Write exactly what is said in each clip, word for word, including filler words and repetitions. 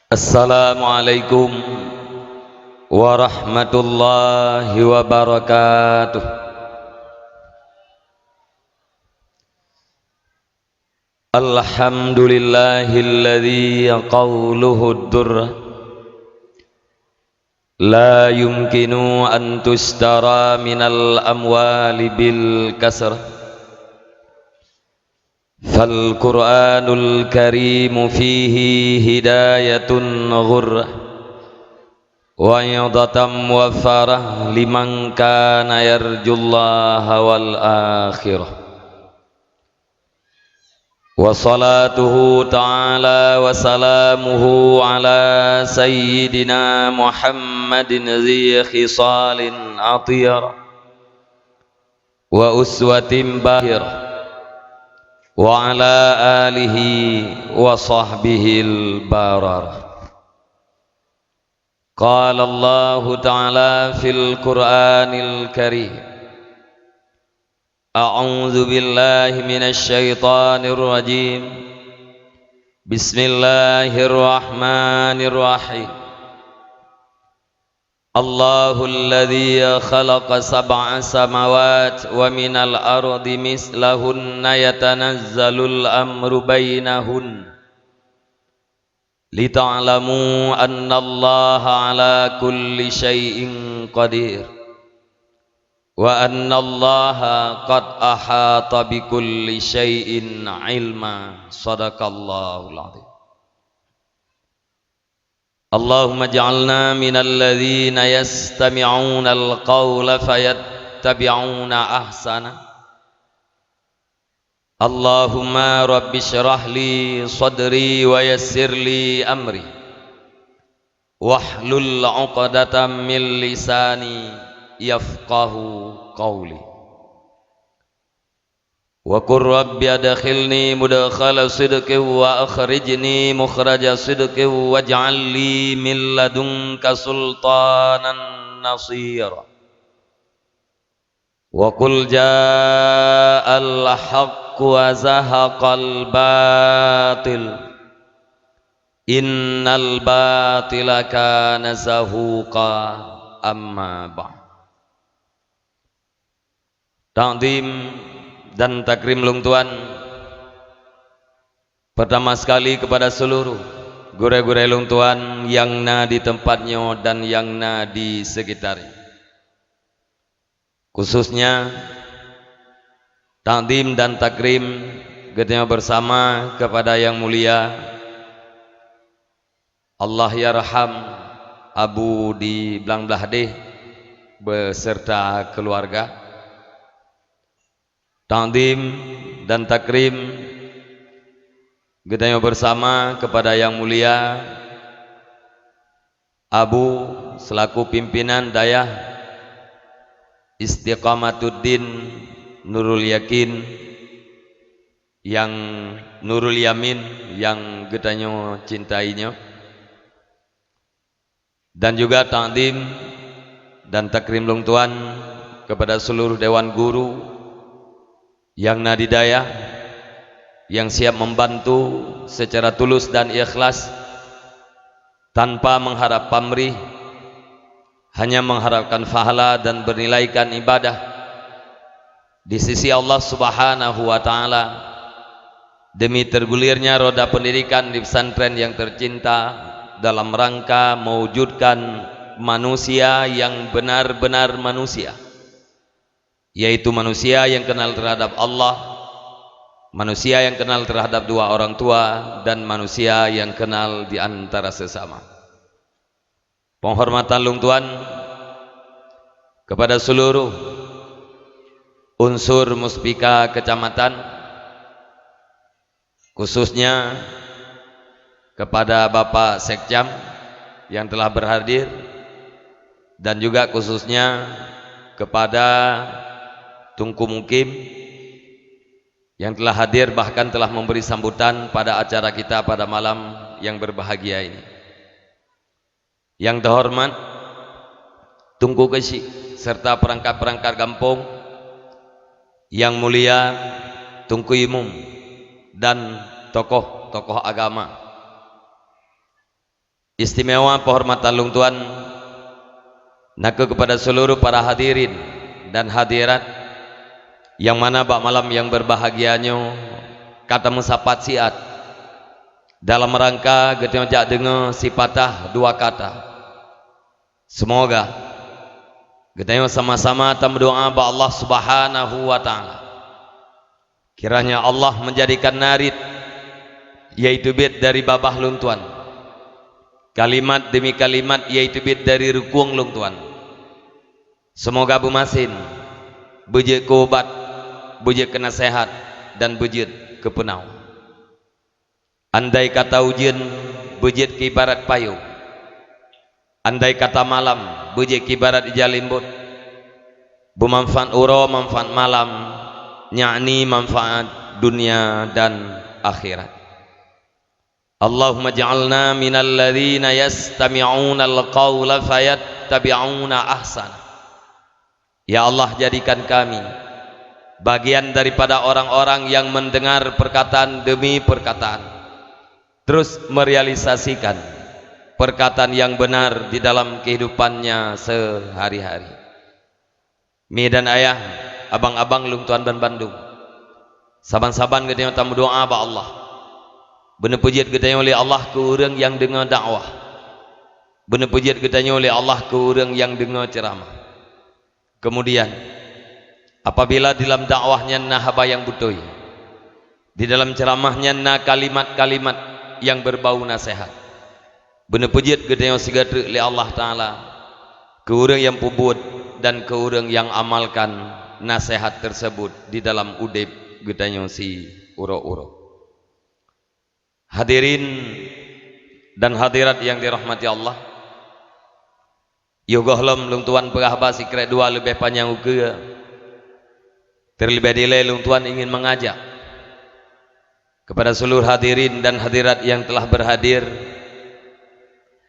Assalamualaikum warahmatullahi wabarakatuh. Alhamdulillahilladzi qawluhu durr, la yumkinu an tushtara minal amwali bil kasr. Fal Qur'anul Karim fihi hidayatun ghurrah, wa idatan muwaffarah liman kana yarjullaha wal akhirah. Wa salatuhu ta'ala wa salamuhu ala sayyidina Muhammadin dzi khisalin athhar, wa uswatin bahir, wa ala alihi wa sahbihil barar. Qala Allahu ta'ala fil Qur'anil Karim, a'udzu billahi minasy syaithanir rajim. Bismillahirrahmanirrahim. Allahul ladzi khalaqa sab'a samawat wa minal ardi mislahunna yatanazzalul amru bainahun, lita'lamu annallaha ala kulli syai'in qadir, wa annallaha qad ahata bikulli syai'in ilma. Shadaqallahul adzim. Allahumma ij'alna minal ladzina yastami'unal qaula fayattabi'una ahsana. Allahumma rabbi shrah li sadri wa yassir li amri, wahlul 'uqdatam min lisani yafqahu qauli. Wa qur rabbi adkhilni mudkhala sidqin wa akhrijni mukhraja sidqin waj'al li min ladunka sultanan nasira. Wa qul ja'al haqqu wa zahaqal batil, innal batila kana zahuqa. Amma ba'd. Takzim dan takrim lôn tuan, pertama sekali kepada seluruh gurée-gurée lôn tuan nyang na di teumpat nyoe dan nyang na di sekitar. Khususnya, takzim dan takrim geutanyoe bersama kepada Yang Mulia Allahyarham Abu di Blang Blahdeh beserta keluarga. Takzim dan takrim geutanyoe bersama kepada Yang Mulia Abu selaku pimpinan Dayah Istiqamatuddin Nurul Yakin, yang Nurul Yamin yang geutanyoe cintai nyoe. Dan juga takzim dan takrim lôn tuan kepada seluruh dewan guru yang na di dayah, yang siap membantu secara tulus dan ikhlas, tanpa mengharap pamrih, hanya mengharapkan pahala dan bernilaikan ibadah di sisi Allah Subhanahu wa Ta'ala, demi tergulirnya roda pendidikan di pesantren yang tercinta dalam rangka mewujudkan manusia yang benar-benar manusia, yaitu manusia yang kenal terhadap Allah, manusia yang kenal terhadap dua orang tua, dan manusia yang kenal di antara sesama. Penghormatan lôn tuan kepada seluruh unsur Muspika Kecamatan, khususnya kepada Bapak Sekcam yang telah berhadir, dan juga khususnya kepada Teungku Mukim yang telah hadir, bahkan telah memberi sambutan pada acara kita pada malam yang berbahagia ini. Yang terhormat Teungku Keuchik serta perangkat-perangkat gampông, yang mulia Teungku Imum dan tokoh-tokoh agama. Istimewa penghormatan lôn tuan nakeuh kepada seluruh para hadirin dan hadirat nyang mana bak malam nyang berbahagia nyoe ka tameusapat siat dalam rangka geutanyoe jak deungoe sipatah dua kata. Semoga geutanyoe sama-sama tameudoa bak Allah Subhanahu wa Ta'ala. Kiranya Allah menjadikan narit, yaitu biet dari babah lôn tuan, kalimat demi kalimat, yaitu biet dari rukueng lôn tuan. Semoga beumasen, beujeuet keu ubat, beujeuet keu naseuhat, dan beujeuet keu peunawa. Andai kata ujeuen beujeuet keu ibarat payong, andai kata malam beujeuet keu ibarat ija limbot, beumanfaat uroe manfaat malam, yakni manfaat dunia dan akhirat. Allahumma ja'alna minal ladzina yastami'unal qaula fayattabi'una ahsana. Ya Allah, jadikan kami bagian daripada orang-orang yang mendengar perkataan demi perkataan, terus merealisasikan perkataan yang benar di dalam kehidupannya sehari-hari. Mi dan ayah, abang-abang lôn tuan ban bandum, saban-saban geutanyoe tameudoa bak Allah. Beuneupeujeuet geutanyoe lé Allah keu ureuëng nyang deungoe dakwah. Beuneupeujeuet geutanyoe lé Allah keu ureuëng nyang deungoe ceuramah. Keumudian, apabila di dalam dakwah nyan na haba nyang beutôi, di dalam ceuramah nyan na kalimat-kalimat nyang beubau naseuhat, beuneupeujeuet geutanyoe sigoe treuk lé Allah Ta'ala keu ureuëng nyang peubuet dan keu ureuëng nyang amalkan naseuhat teurseubut di dalam udeb geutanyoe siuroe-uroe. Hadirin dan hadirat nyang dirahmati Allah, yoh gohlom lôn tuan peugah haba sikrek dua leubeh panyang ukeue, teuleubeh dilée lôn tuan ingin mengajak kepada seluruh hadirin dan hadirat yang telah berhadir,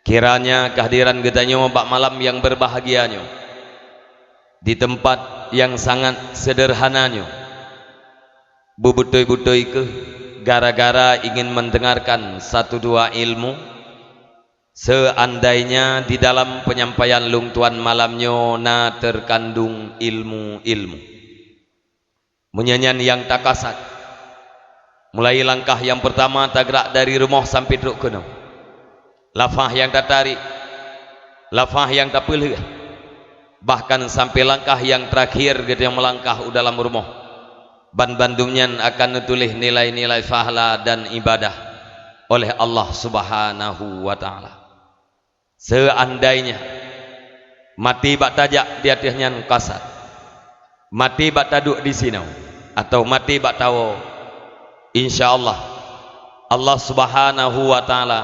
kiranya kehadiran geutanyoe bak malam nyang berbahagia nyoe, di tempat nyang sangat sederhana nyoe, beubeutôi-beutôi kheueh gara-gara ingin mendengarkan satu dua ilmu, seandainya di dalam penyampaian lôn tuan malam nyoe na terkandung ilmu-ilmu. Meunyoe nyan nyang takasat, mulai langkah nyang peurtama tagrak dari rumoh sampoe trok keunoe, lafah nyang tatarék, lafah nyang tapeulheueh, bahkan sampoe langkah nyang teurakhir geutanyoe meulangkah u dalam rumoh, banbandum nyan akan neutuléh nilai-nilai pahala dan ibadah oleh Allah Subhanahu wa Ta'ala. Seandainya maté bak tajak di ateueh nyan kasat, maté bak taduek disinoe, atawa maté bak tawoe, insya Allah, Allah Subhanahu wa Ta'ala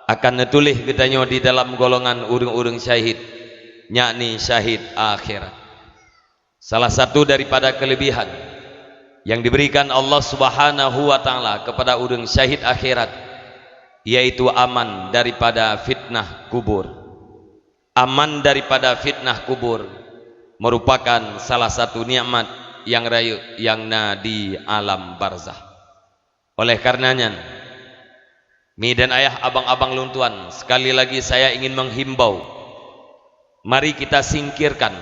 akan neutuléh geutanyoe di dalam golongan ureuëng-ureuëng syahid, yakni syahid akhirat. Salah satu daripada kelebihan yang diberikan Allah Subhanahu wa Ta'ala kepada ureuëng syahid akhirat, yaitu aman daripada fitnah kubur. Aman daripada fitnah kubur merupakan salah satu nikmat nyang rayeuk nyang na di alam barzah. Oleh karena nyan, mi dan ayah, abang-abang lôn tuan, sekali lagi saya ingin menghimbau, mari kita singkirkan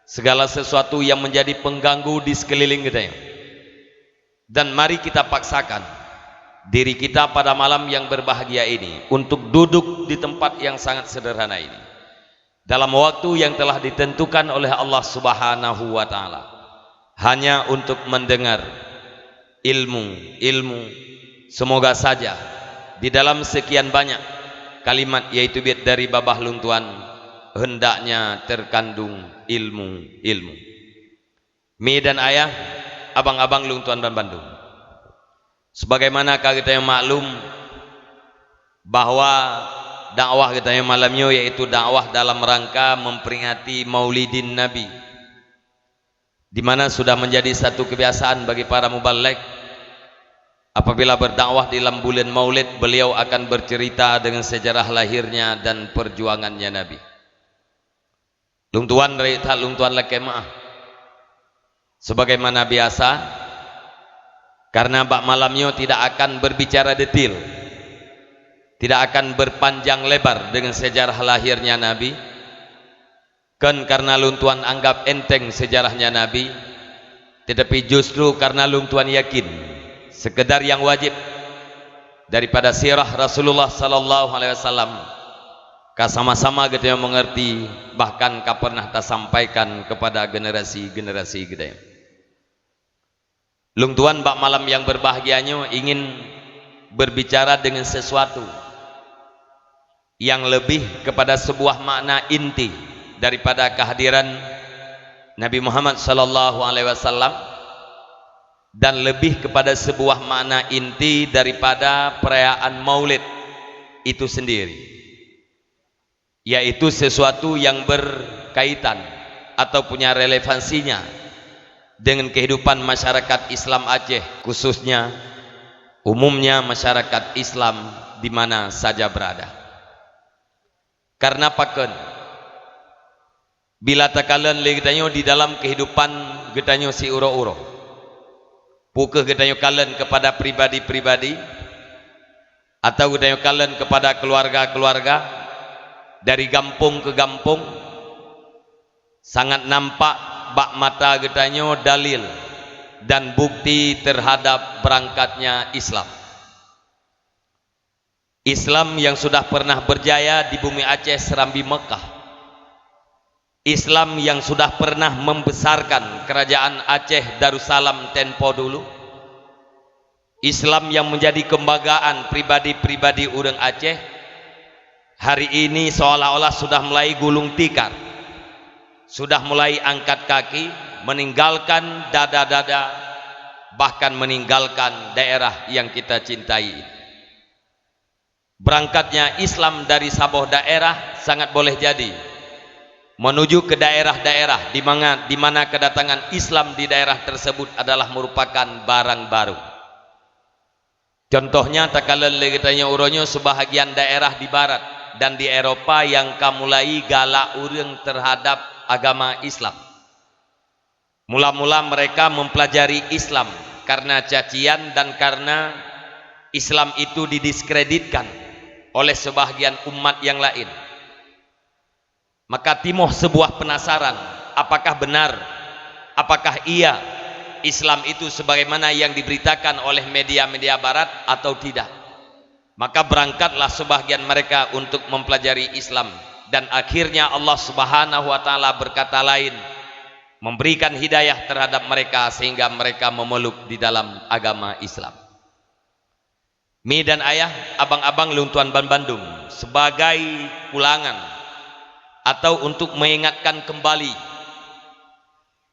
segala sesuatu yang menjadi pengganggu di sekeliling kita, dan mari kita paksakan diri kita pada malam yang berbahagia ini untuk duduk di tempat yang sangat sederhana ini, dalam waktu yang telah ditentukan oleh Allah Subhanahu wa Ta'ala, hanya untuk mendengar ilmu-ilmu. Semoga saja di dalam sekian banyak kalimat, yaitu biet dari babah lôn tuan, hendaknya terkandung ilmu-ilmu. Mi dan ayah, abang-abang lôn tuan banbandum, sebagaimana ka geutanyoe maklum bahwa dakwah geutanyoe malam nyoe yaitu dakwah dalam rangka memperingati Maulidin Nabi, di mana sudah menjadi satu kebiasaan bagi para mubalek, apabila berdakwah di dalam bulan Maulid, beliau akan bercerita dengan sejarah lahirnya dan perjuangannya Nabi. Lôn tuan rayeuk that lôn tuan lakée meuáh. Sebagaimana biasa, karena bak malam nyoe tidak akan berbicara detil, Tidak akan berpanjang lebar dengan sejarah lahirnya Nabi, kon karena lôn tuan anggap enteng sejarahnya Nabi, tetapi justru karena lôn tuan yakin sekedar yang wajib daripada sirah Rasulullah sallallahu alaihi wasallam ka sama-sama geutanyoe mengerti, bahkan ka pernah tasampaikan kepada generasi-generasi geutanyoe. Lôn tuan bak malam yang berbahagia nyoe ingin berbicara dengan sesuatu yang lebih kepada sebuah makna inti daripada kehadiran Nabi Muhammad sallallahu alaihi wasallam dan lebih kepada sebuah makna inti daripada perayaan Maulid itu sendiri, yaitu sesuatu yang berkaitan atau punya relevansinya dengan kehidupan masyarakat Islam Aceh, khususnya umumnya masyarakat Islam di mana saja berada. Karena pakon, bila takalon lé geutanyoe di dalam kehidupan geutanyoe siuroe-uroe, peu kheueh geutanyoe kalon kepada pribadi-pribadi, atau geutanyoe kalon kepada keluarga-keluarga, dari gampông ke gampông, sangat nampak bak mata geutanyoe dalil dan bukti terhadap berangkatnya Islam. Islam yang sudah pernah berjaya di bumi Aceh serambi Mekah. Islam yang sudah pernah membesarkan kerajaan Aceh Darussalam tempo dulu. Islam yang menjadi kebanggaan pribadi-pribadi ureuëng Aceh, hari ini seolah-olah sudah mulai gulung tikar, sudah mulai angkat kaki, meninggalkan dada-dada, bahkan meninggalkan daerah yang kita cintai. Berangkatnya Islam dari saboh daerah sangat boleh jadi menuju ke daerah-daerah di mana, di mana kedatangan Islam di daerah tersebut adalah merupakan barang baru. Contohnya, takalon lé geutanyoe uroe nyoe, sebahagian daerah di barat dan di Eropa yang ka mulai galak ureuëng terhadap agama Islam. Mula-mula mereka mempelajari Islam karena cacian dan karena Islam itu didiskreditkan oleh sebahagian umat yang lain. Maka timoh sebuah penasaran, apakah benar, apakah iya Islam itu sebagaimana yang diberitakan oleh media-media barat atau tidak? Maka berangkatlah sebahagian mereka untuk mempelajari Islam, dan akhirnya Allah Subhanahu wa Ta'ala berkata lain, memberikan hidayah terhadap mereka sehingga mereka memeluk di dalam agama Islam. Mi dan ayah, abang-abang lôn tuan banmandum, sebagai ulangan atau untuk mengingatkan kembali,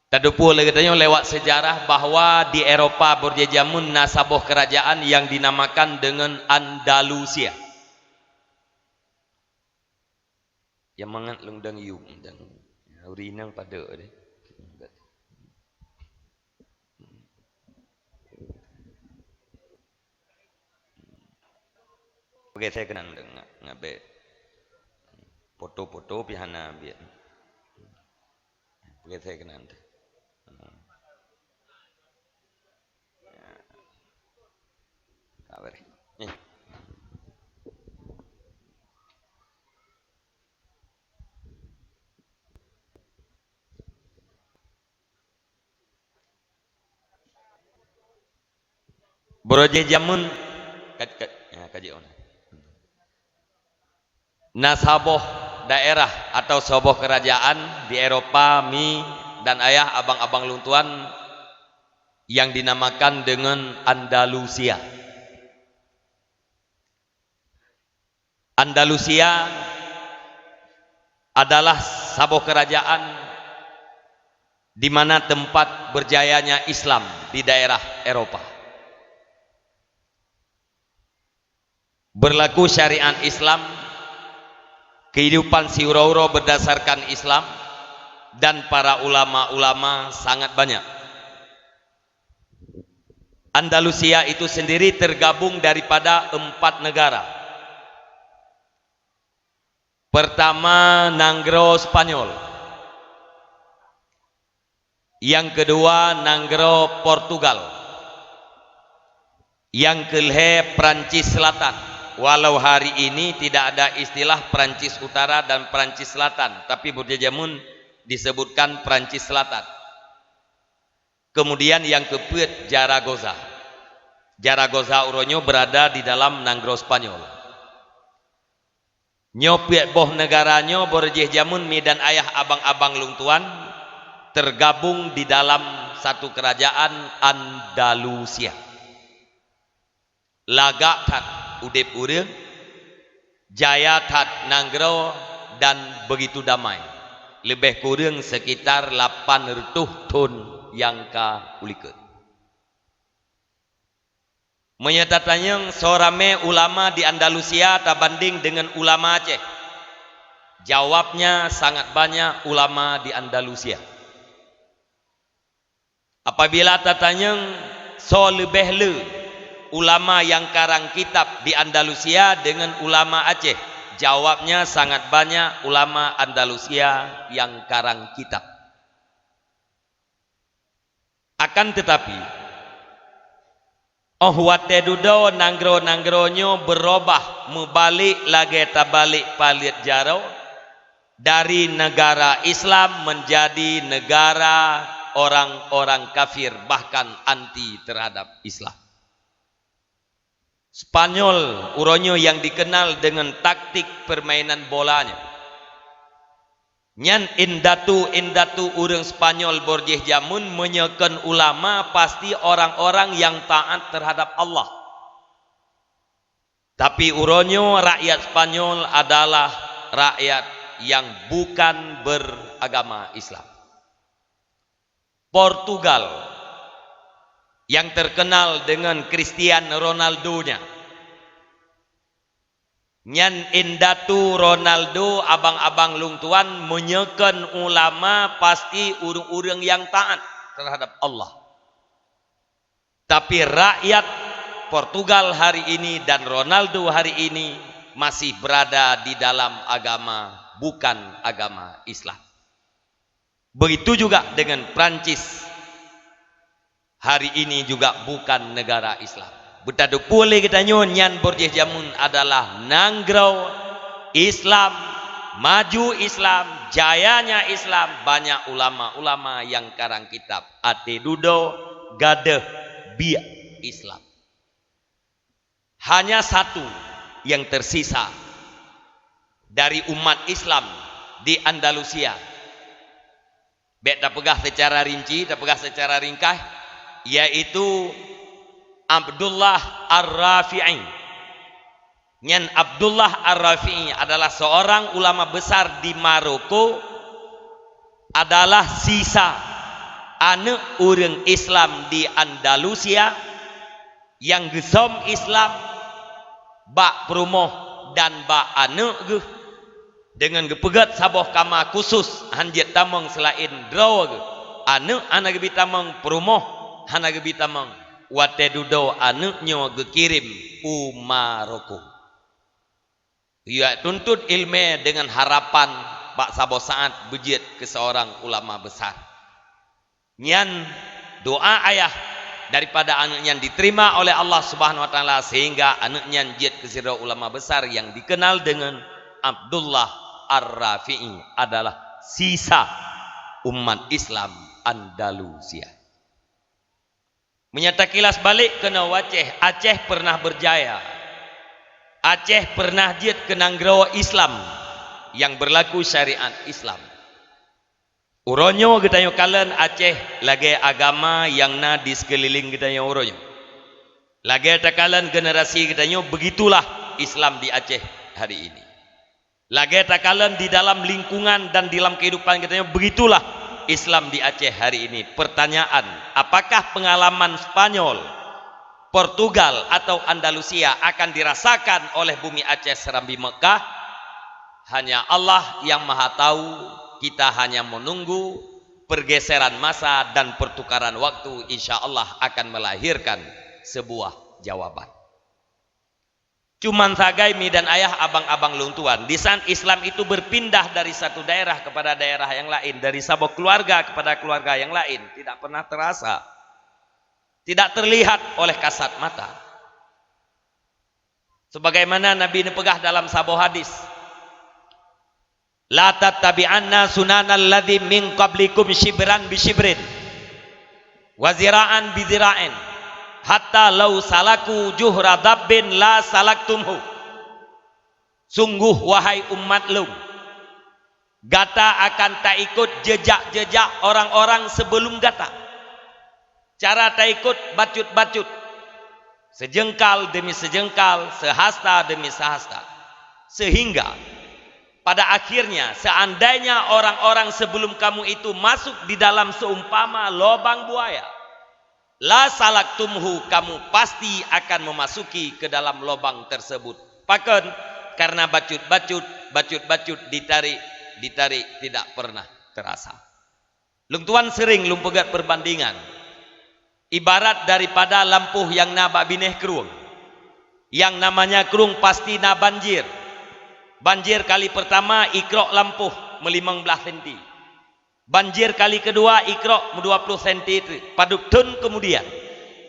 teupeue lé geutanyoe lewat sejarah bahwa di Eropa beurjeuet jameun na saboh kerajaan yang dinamakan dengan Andalusia. Nyang mangat lôn dang yuem dang. Uri nang padub deh. Peugesé keunan deh, ngabek. Foto-foto pih hana biet. Peugesé keunan deh. Ka beureh. Nih. Beurjeuet jameun ka, ka, ya, ka jeuet. Na saboh daerah atau saboh kerajaan di Eropa, mi dan ayah, abang-abang lôn tuan, yang dinamakan dengan Andalusia. Andalusia adalah saboh kerajaan di mana tempat berjayanya Islam di daerah Eropa. Berlaku syariat Islam, kehidupan siuroe-uroe berdasarkan Islam, dan para ulama-ulama sangat banyak. Andalusia itu sendiri tergabung daripada empat negara. Pertama, nanggroe Spanyol. Nyang keudua, nanggroe Portugal. Nyang keulhèe, Prancis Selatan. Walau hari ini tidak ada istilah Perancis Utara dan Perancis Selatan, tapi bujé jameun disebutkan Perancis Selatan. Kemudian nyang keupeuet, Zaragoza. Zaragoza uroe nyoe berada di dalam nanggroe Spanyol. Nyoe peuet boh neugara nyoe bujé jameun midan ayah abang-abang lôn tuan tergabung di dalam satu kerajaan Andalusia. Lagak that udeb ureuëng, jaya that nanggroe, dan begitu damai, leubeh kureueng sekitar lapan reutôh thon nyang ka ulikot. Meunyoe tatanyong soe ramé ulama di Andalusia tabanding deungon ulama Aceh, jawabnya sangat banyak ulama di Andalusia. Apabila tatanyong soe leubeh le ulama nyang karang kitab di Andalusia deungon ulama Aceh, jawabnya sangat banyak ulama Andalusia nyang karang kitab. Akan tetapi, óh watée dudoe nanggroe-nanggroe nyoe beurobah meubalek lagée tabalek paleuet jaroe, dari negara Islam menjadi negara orang-orang kafir, bahkan anti terhadap Islam. Spanyol uroe nyoe nyang dikenal dengan taktik permainan bolanya. Nyan indatu-indatu ureuëng Spanyol bujé jameun meunyoe kon ulama pasti orang-orang nyang taat terhadap Allah. Tapi uroe nyoe rakyat Spanyol adalah rakyat nyang bukan beragama Islam. Portugal nyang terkenal dengan Cristiano Ronaldo-nya. Nyan indatu Ronaldo, abang-abang lôn tuan, meunyoe kon ulama pasti ureuëng-ureuëng nyang taat terhadap Allah. Tapi rakyat Portugal hari ini dan Ronaldo hari ini masih berada di dalam agama bukan agama Islam. Begitu juga dengan Prancis, hari ini juga bukan negara Islam. Beutadeupeue lé geutanyoe nyan bujé jameun adalah nanggroe Islam, maju Islam, jayanya Islam, banyak ulama-ulama nyang karang kitab, até dudoe, gadôh, biek Islam. Hanya satu yang tersisa dari umat Islam di Andalusia. Bék tapeugah secara rinci, tapeugah secara ringkas, yaitu Abdullah Ar-Rafi'i. Nyan Abdullah Ar-Rafi'i adalah seorang ulama besar di Maroko, adalah sisa aneuëk ureuëng Islam di Andalusia nyang geusöm Islam bak peurumoh dan bak aneuëk geuh, deungon geupeugét saboh kama khusus, hán jeuet tamong seulaén droe geuh. Aneuëk hana geubi tamong, peurumoh hana geubi tamong. Watée dudoe aneuëk nyoe geukirém u Maroko. Geuyue tuntot iéleumé deungon harapan bak saboh saát beujeuet keu seurang ulama besar. Nyan doa ayah daripada aneuëk nyan diterima oleh Allah Subhanahu Wa Taala, sehingga aneuëk nyan jeuet keu sidroe ulama besar nyang dikenal deungon Abdullah Ar-Rafi'i, adalah sisa umat Islam Andalusia. Meunyoe takilas balek keunoe u Aceh, Aceh pernah berjaya. Aceh pernah jeuet keu nanggroe Islam nyang berlaku syariat Islam. Uroe nyoe geutanyoe kalon Aceh lagée agama nyang na di sikeulileng geutanyoe uroe nyoe. Lagée takalon generasi geutanyoe, begitulah Islam di Aceh hari ini. Lagée takalon di dalam lingkungan dan di dalam kehidupan geutanyoe, begitulah Islam di Aceh hari ini. Pertanyaan, apakah pengalaman Spanyol, Portugal, atau Andalusia akan dirasakan oleh bumi Aceh serambi Mekah? Hanya Allah yang Maha Tahu, kita hanya menunggu pergeseran masa dan pertukaran waktu, insya Allah akan melahirkan sebuah jawaban. Cuman sagai mi dan ayah, abang-abang lôn tuan, di saat Islam itu berpindah dari satu daerah kepada daerah yang lain, dari saboh keluarga kepada keluarga yang lain, tidak pernah terasa, tidak terlihat oleh kasat mata. Sebagaimana Nabi neupeugah dalam saboh hadis, "La tattabi'anna sunanal ladzi min qablikum syibran bi syibrin, wa zira'an bi zira'in, hatta law salaku juhra dabbin la salaktumhu." Sungguh, wahai umat lôn, gata akan taikot jeujak-jeujak orang-orang sebelum gata. Cara taikot bacut-bacut, sejeungkal demi sejeungkal, sehasta demi sehasta. Sehingga pada akhirnya, seandainya orang-orang sebelum kamu itu masuk di dalam seumpama lobang buaya, la salaktumhu, kamu pasti akan memasuki ke dalam lobang tersebut. Pakon? Karena bacut-bacut, bacut-bacut ditarik, ditarik tidak pernah terasa. Lôn tuan sering lôn peugét perbandingan, ibarat daripada lampôh nyang na bak binéh krueng. Yang namanya krueng pasti na banjir. Banjir kali pertama ikrok lampôh meulimong blaih senti. Banjir kali keudua ikrok meudua ploh senti teuk. Padub thon keumudian,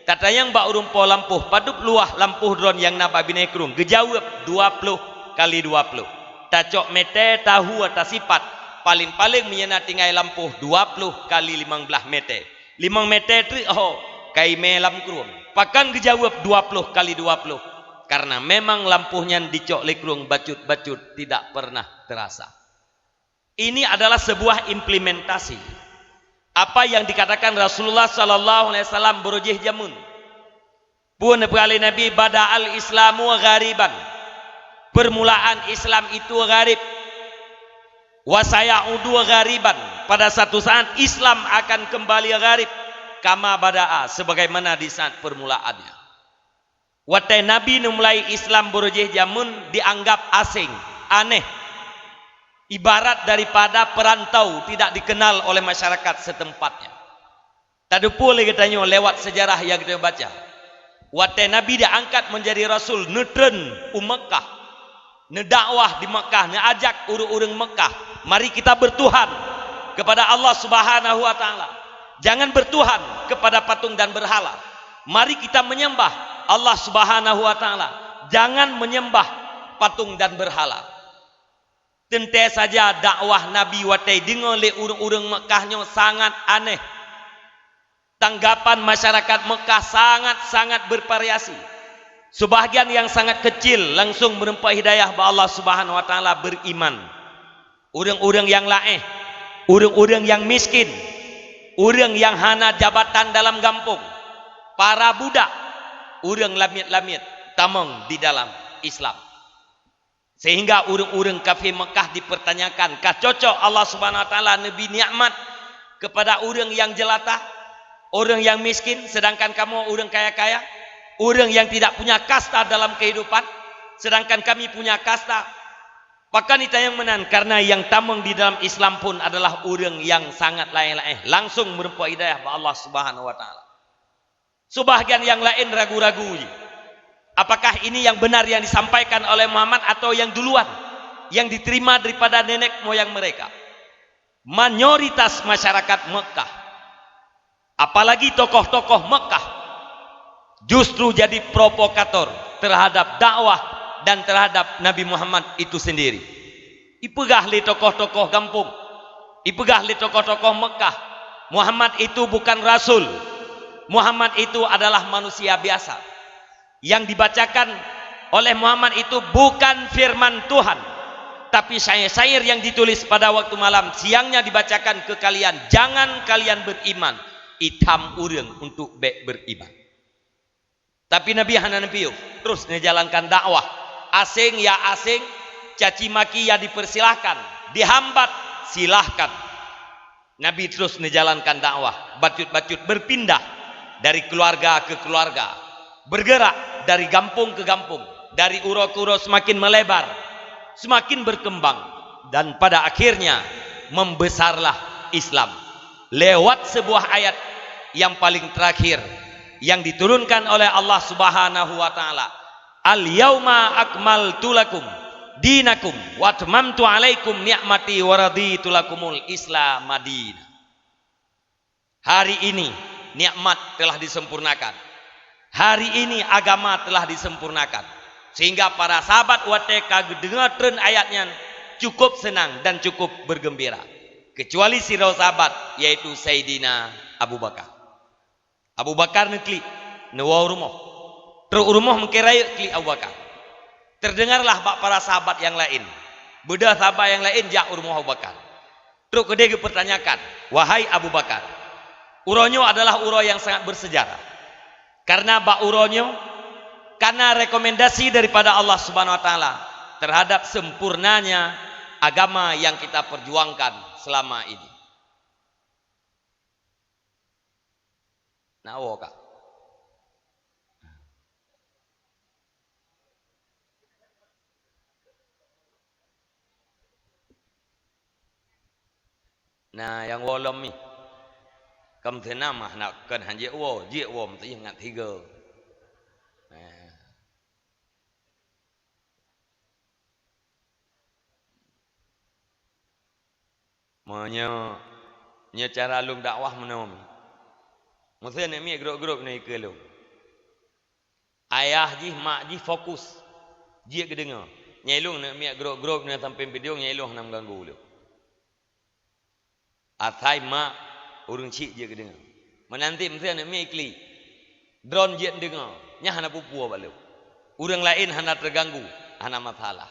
tatanyong bak ureuëng po lampôh, "Padub luwah lampôh droe nyang na bak binéh krueng?" Geujaweueb, "Dua ploh kali dua ploh." Tacok mètè, tahue, tasipat, paleng-paleng meunyoe na tinggai lampôh dua ploh kali limong blaih mètè. Limong mètè teuk ho, ka imè lam krueng. Pakon geujaweueb dua ploh kali dua ploh? Karena memang lampôh nyan dicok lé krueng bacut-bacut, tidak pernah terasa. Ini adalah sebuah implementasi apa yang dikatakan Rasulullah sallallahu alaihi wasallam beurujih jameun. Peue neupeugah lé Nabi, "Bada al-Islamu ghariban." Permulaan Islam itu gharib. "Wa sayaudu ghariban." Pada satu saat Islam akan kembali gharib. "Kama bada'a," sebagaimana di saat permulaannya. Watée Nabi neumulai Islam beurujih jameun dianggap asing, aneh, ibarat daripada perantau tidak dikenal oleh masyarakat setempatnya. Tateupeue lé geutanyoe lewat sejarah nyang geutanyoe baca. Watée Nabi diangkat menjadi rasul, neutreun u Mekkah, neudakwah di Mekkah, neuajak ureuëng-ureuëng Mekkah, "Mari kita bertuhan kepada Allah Subhanahu wa Ta'ala. Jangan bertuhan kepada patung dan berhala. Mari kita menyembah Allah Subhanahu wa Ta'ala. Jangan menyembah patung dan berhala." Teuntée saja dakwah Nabi watée deungoe lé ureuëng-ureuëng Mekkah nyoe sangat aneh. Tanggapan masyarakat Mekkah sangat-sangat bervariasi. Sebahagian yang sangat kecil langsung meureumpok hidayah bak Allah Subhanahu wa Ta'ala, beriman. Ureuëng-ureuëng nyang laéh, ureuëng-ureuëng nyang miskin, ureuëng nyang hana jabatan dalam gampông, para budak, ureuëng lamiet-lamiet tamong di dalam Islam. Sehingga ureuëng-ureuëng kafé Mekkah dipertanyakan, "Ka cocok Allah Subhanahu wa Ta'ala neubri nikmat kepada ureuëng nyang jeulata, ureuëng nyang miskin, sedangkan kamoe ureuëng kaya-kaya, ureuëng nyang tidak punya kasta dalam kehidupan, sedangkan kami punya kasta?" Pakon itanyong meunan? Karena nyang tamong di dalam Islam pun adalah ureuëng nyang sangat laéh-laéh, langsung meureumpok hidayah bak Allah Subhanahu wa Ta'ala. Sebahagian yang laén ragu-ragu jih. Apakah ini yang benar yang disampaikan oleh Muhammad atau yang duluan, yang diterima daripada nenek moyang mereka? Mayoritas masyarakat Mekkah, apalagi tokoh-tokoh Mekkah, justru jadi provokator terhadap dakwah dan terhadap Nabi Muhammad itu sendiri. Ipeugah lé tokoh-tokoh gampông, ipeugah lé tokoh-tokoh Mekkah, Muhammad itu bukan rasul. Muhammad itu adalah manusia biasa. Yang dibacakan oleh Muhammad itu bukan firman Tuhan, tapi syair-syair yang ditulis pada waktu malam, siangnya dibacakan ke kalian, jangan kalian beriman. Itam ureuëng untuk bék beriman. Tapi Nabi hana neupiôh, terus neujalankan dakwah. Asing ya asing, caci maki ya dipersilahkan, dihambat silahkan. Nabi terus neujalankan dakwah, bacut-bacut berpindah dari keluarga ke keluarga, bergerak dari gampông ke gampông, dari uroe ke uroe semakin melebar, semakin berkembang, dan pada akhirnya membesarlah Islam lewat sebuah ayat yang paling terakhir yang diturunkan oleh Allah Subhanahu wa Ta'ala, "Al-yauma akmaltu lakum dinakum wa atmamtu alaikum ni'mati wa raditu lakumul Islam madina." Hari ini nikmat telah disempurnakan. Hari ini agama telah disempurnakan. Sehingga para sahabat watée ka geudeungoe treun ayat nyan cukup seunang dan cukup bergembira, kecuali sidroe sahabat, yaitu Saidina Abu Bakar. Abu Bakar neuklik, neuwoe u rumoh. Trok u rumoh meukira rayeuk klik Abu Bakar. Terdengarlah bak para sahabat nyang laén. Beudôh sahabat nyang laén jak u rumoh Abu Bakar. Trok keudeh geupeutanyakan, "Wahai Abu Bakar, uroe nyoe adalah uroe nyang sangat bersejarah. Karena bak uroe nyoe kana rekomendasi daripada Allah Subhanahu wa Taala terhadap sempurnanya agama yang kita perjuangkan selama ini." Na woe ka? Na nyang woe lom mi. Kam teunam ah, na kon han jeuet woe, jeuet woe meuteujih ngat tiga. Nah. Meunyoe, nyoe cara lôn dakwah meunoe. Meusé aneuk miet grob-grob nyoe ikeue lôn. Ayah jih, mak jih fokus jeuet geudeungoe. Nyan ilôn aneuk miet grob-grob nyoe sampéng video, nyan ilôn hana meuganggu lôn. Asai mak ureuëng chik jeuet geudeungoe. Meunan cit meusé aneuk miet iklik. Droeneuh jeuet deungoe, nyan hana peue-peue bak lôn. Ureuëng laén hana teuganggu, hana masalah.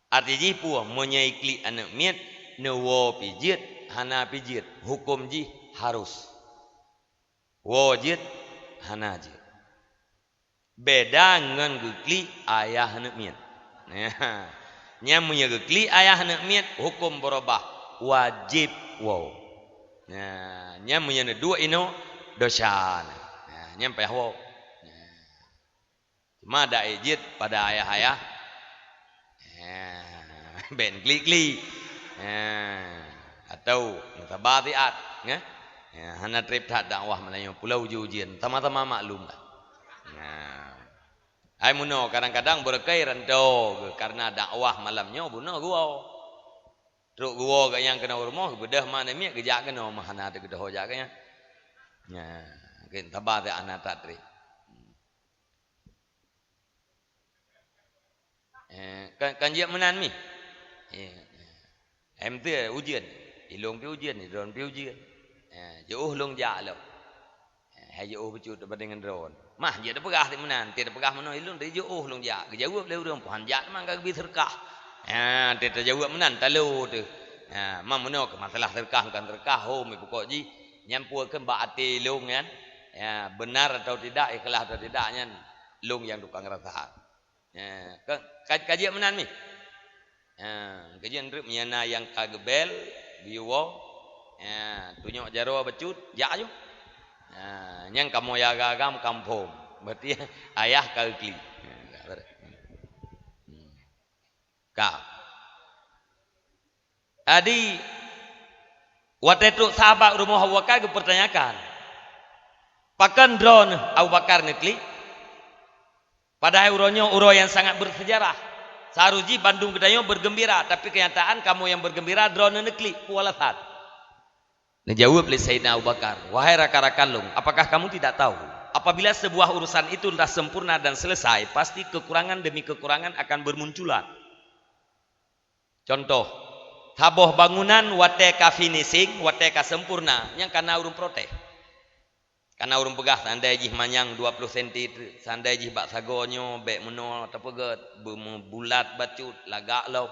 Arti jih peue? Meunyoe iklik aneuk miet, neuwoe pih jeuet, hana pih jeuet, huköm jih harus. Woe jeuet, hana jeuet. Beda ngon geuklik ayah aneuk miet. Nyan meunyoe geuklik ayah aneuk miet, huköm beurubah, wajéb woe. Nah, nyan meunyoe neuduek inoe, desya na. Nah, nyan payah woe. Nah. Cuma dak ék jeuet pada ayah-ayah. Nah, bèk neuklik-klik. Nah, atau neusaba siat, nah. Nah, hana trép that dakwah malam nyoe, pulo uji-ujian, sama-sama maklum lah. Nah. Hai meunoe, kadang-kadang beureukai ranto geuh, karena dakwah malam nyoe bunoe geuwoe. Trok geuwoe geuh nyang keunoe rumoh, geubeudôh ma aneuk miet, geujak keunoe, ma hana teuh geudoh jak keunoe. Nah, keu taba teuh hana that trép. Eh, kan, kan jeuet meunan mi. Eh, em teu ujeuen. Ilôn pi ujeuen, idon pi ujeuen. Eh, jeuôh lôn jak lom. Eh, hai jeuôh bacut dibanding ngon droen. Mah, jeuet tapeugah di meunan, ti tapeugah meunoe ilôn, ti jeuôh lôn jak. Geujaweueb lé ureuëng, "Puhan jak teuma ka geubi seudeukah." Eh, ti tajaweueb meunan, talo teuh. Eh, ma meunoe keu masalah seudeukah, bukan seudeukah, ho, mi pokok jih. Nyan peue kheun bak até lôn nyan. Ya, benar atau tidak, ikhlas atau tidak, nyan lôn nyang tukang rasa. Ya, ka, ka, ka jeuet meunan mi. Ya, ka jeuet nreup nyang na nyang ka geubel, geuyue woe. Ya, tunyok jaroe bacut, jak aju. Ya, nyang kamoe jaga agam kampung. Berarti ayah ka geuklik. Ya, ka. Jadi, watée trok sahabat rumoh Abu Bakar geupeurtanyakan, "Pakon droeneuh Abu Bakar neuklik? Padahai uroe nyoe uroe nyang sangat bersejarah. Seharus jih bandum geutanyoe bergembira, tapi kenyataan kamoe nyang bergembira droeneuh neuklik. Peue alasan?" Neujaweueb lé Saidina Abu Bakar, "Wahai rakan-rakan lôn, apakah kamu tidak tahu, apabila sebuah urusan itu telah sempurna dan selesai, pasti kekurangan demi kekurangan akan bermunculan?" Contoh, saboh bangunan watée ka finishing, watée ka sempurna, nyang kana ureuëng protes. Kana ureuëng peugah, "Seandai jih manyang dua ploh senti, seandai jih bak sagoe nyoe, bék meunoe tapeugét, beumeubulat bacut, lagak lom.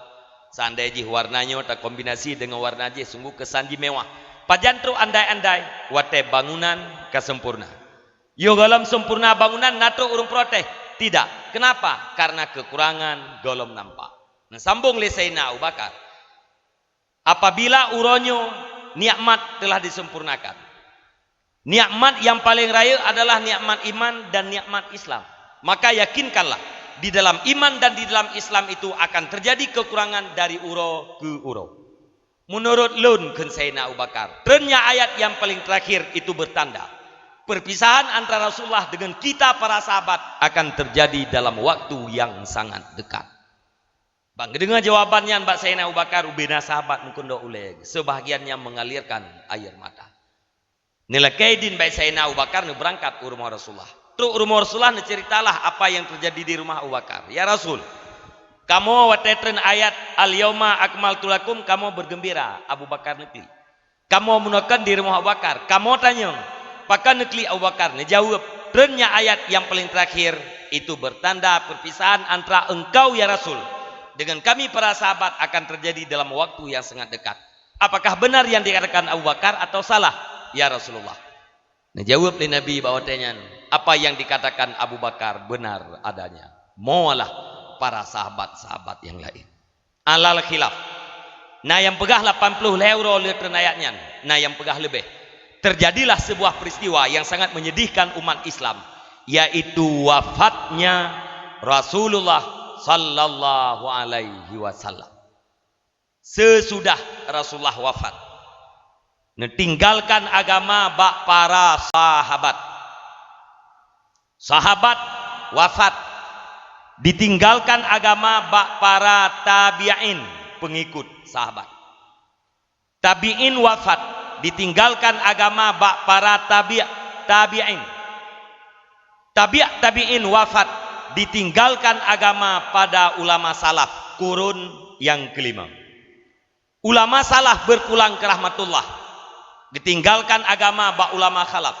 Seandai jih warna nyoe takombinasi deungon warna jih, sungguh kesan jih mewah." Pajan trok andai-andai, watée bangunan ka sempurna. Yoh gohlom sempurna bangunan, na trok ureuëng protes? Tidak. Kenapa? Karena kekurangan gohlom nampak. Nah, sambung lé Saidina Abu Bakar, "Apabila uroe nyoe nikmat telah disempurnakan, nikmat yang paling rayeuk adalah nikmat iman dan nikmat Islam. Maka yakinkanlah, di dalam iman dan di dalam Islam itu akan terjadi kekurangan dari uroe keu uroe." Meunurot lôn, kheun Saidina Abu Bakar, treunnya ayat yang paling terakhir itu bertanda perpisahan antara Rasulullah dengan kita para sahabat akan terjadi dalam waktu yang sangat dekat. Ban geudeungoe jawaban nyan bak Saidina Abu Bakar, ubena sahabat meukeundok ulée, sebahagian nyang mengalirkan air mata. Neulakée idin bak Saidina Abu Bakar neubeurangkat u rumoh Rasulullah. Trok rumoh Rasulullah, neuceuritalah apa nyang teujadi di rumoh Abu Bakar. "Ya Rasul, kamoe watée treun ayat 'Al-yauma akmaltu lakum', kamoe beugeumbira." Abu Bakar neuklik. "Kamoe meunoe kon di rumoh Abu Bakar, kamoe tanyong, pakon neuklik Abu Bakar?" Neujaweueb, "Treun nyan ayat nyang paleng teurakhir, itu beutanda peurpisahan antara engkau, ya Rasul, dengan kami para sahabat akan teujadi dalam waktu nyang sangat dekat. Apakah beunar nyang dikatakan Abu Bakar atau salah, ya Rasulullah?" Neujaweueb lé Nabi bak watée nyan, "Apa nyang dikatakan Abu Bakar beunar adanya, moe lah para sahabat-sahabat nyang laén." Alal khilaf. Na nyang peugah lapan ploh lhée uroe lheueh treun ayat nyan, na nyang peugah leubeh. Terjadilah sebuah peristiwa yang sangat menyedihkan umat Islam, yaitu wafatnya Rasulullah sallallahu alaihi wasallam. Sesudah Rasulullah wafat, neutinggalkan agama bak para sahabat. Sahabat wafat, ditinggalkan agama bak para tabi'in, pengikut sahabat. Tabi'in wafat, ditinggalkan agama bak para tabi', tabi'in. Tabi', tabi'in wafat, ditinggalkan agama pada ulama salaf, kurun nyang kelima. Ulama salaf berpulang ke rahmatullah, ditinggalkan agama bak ulama khalaf.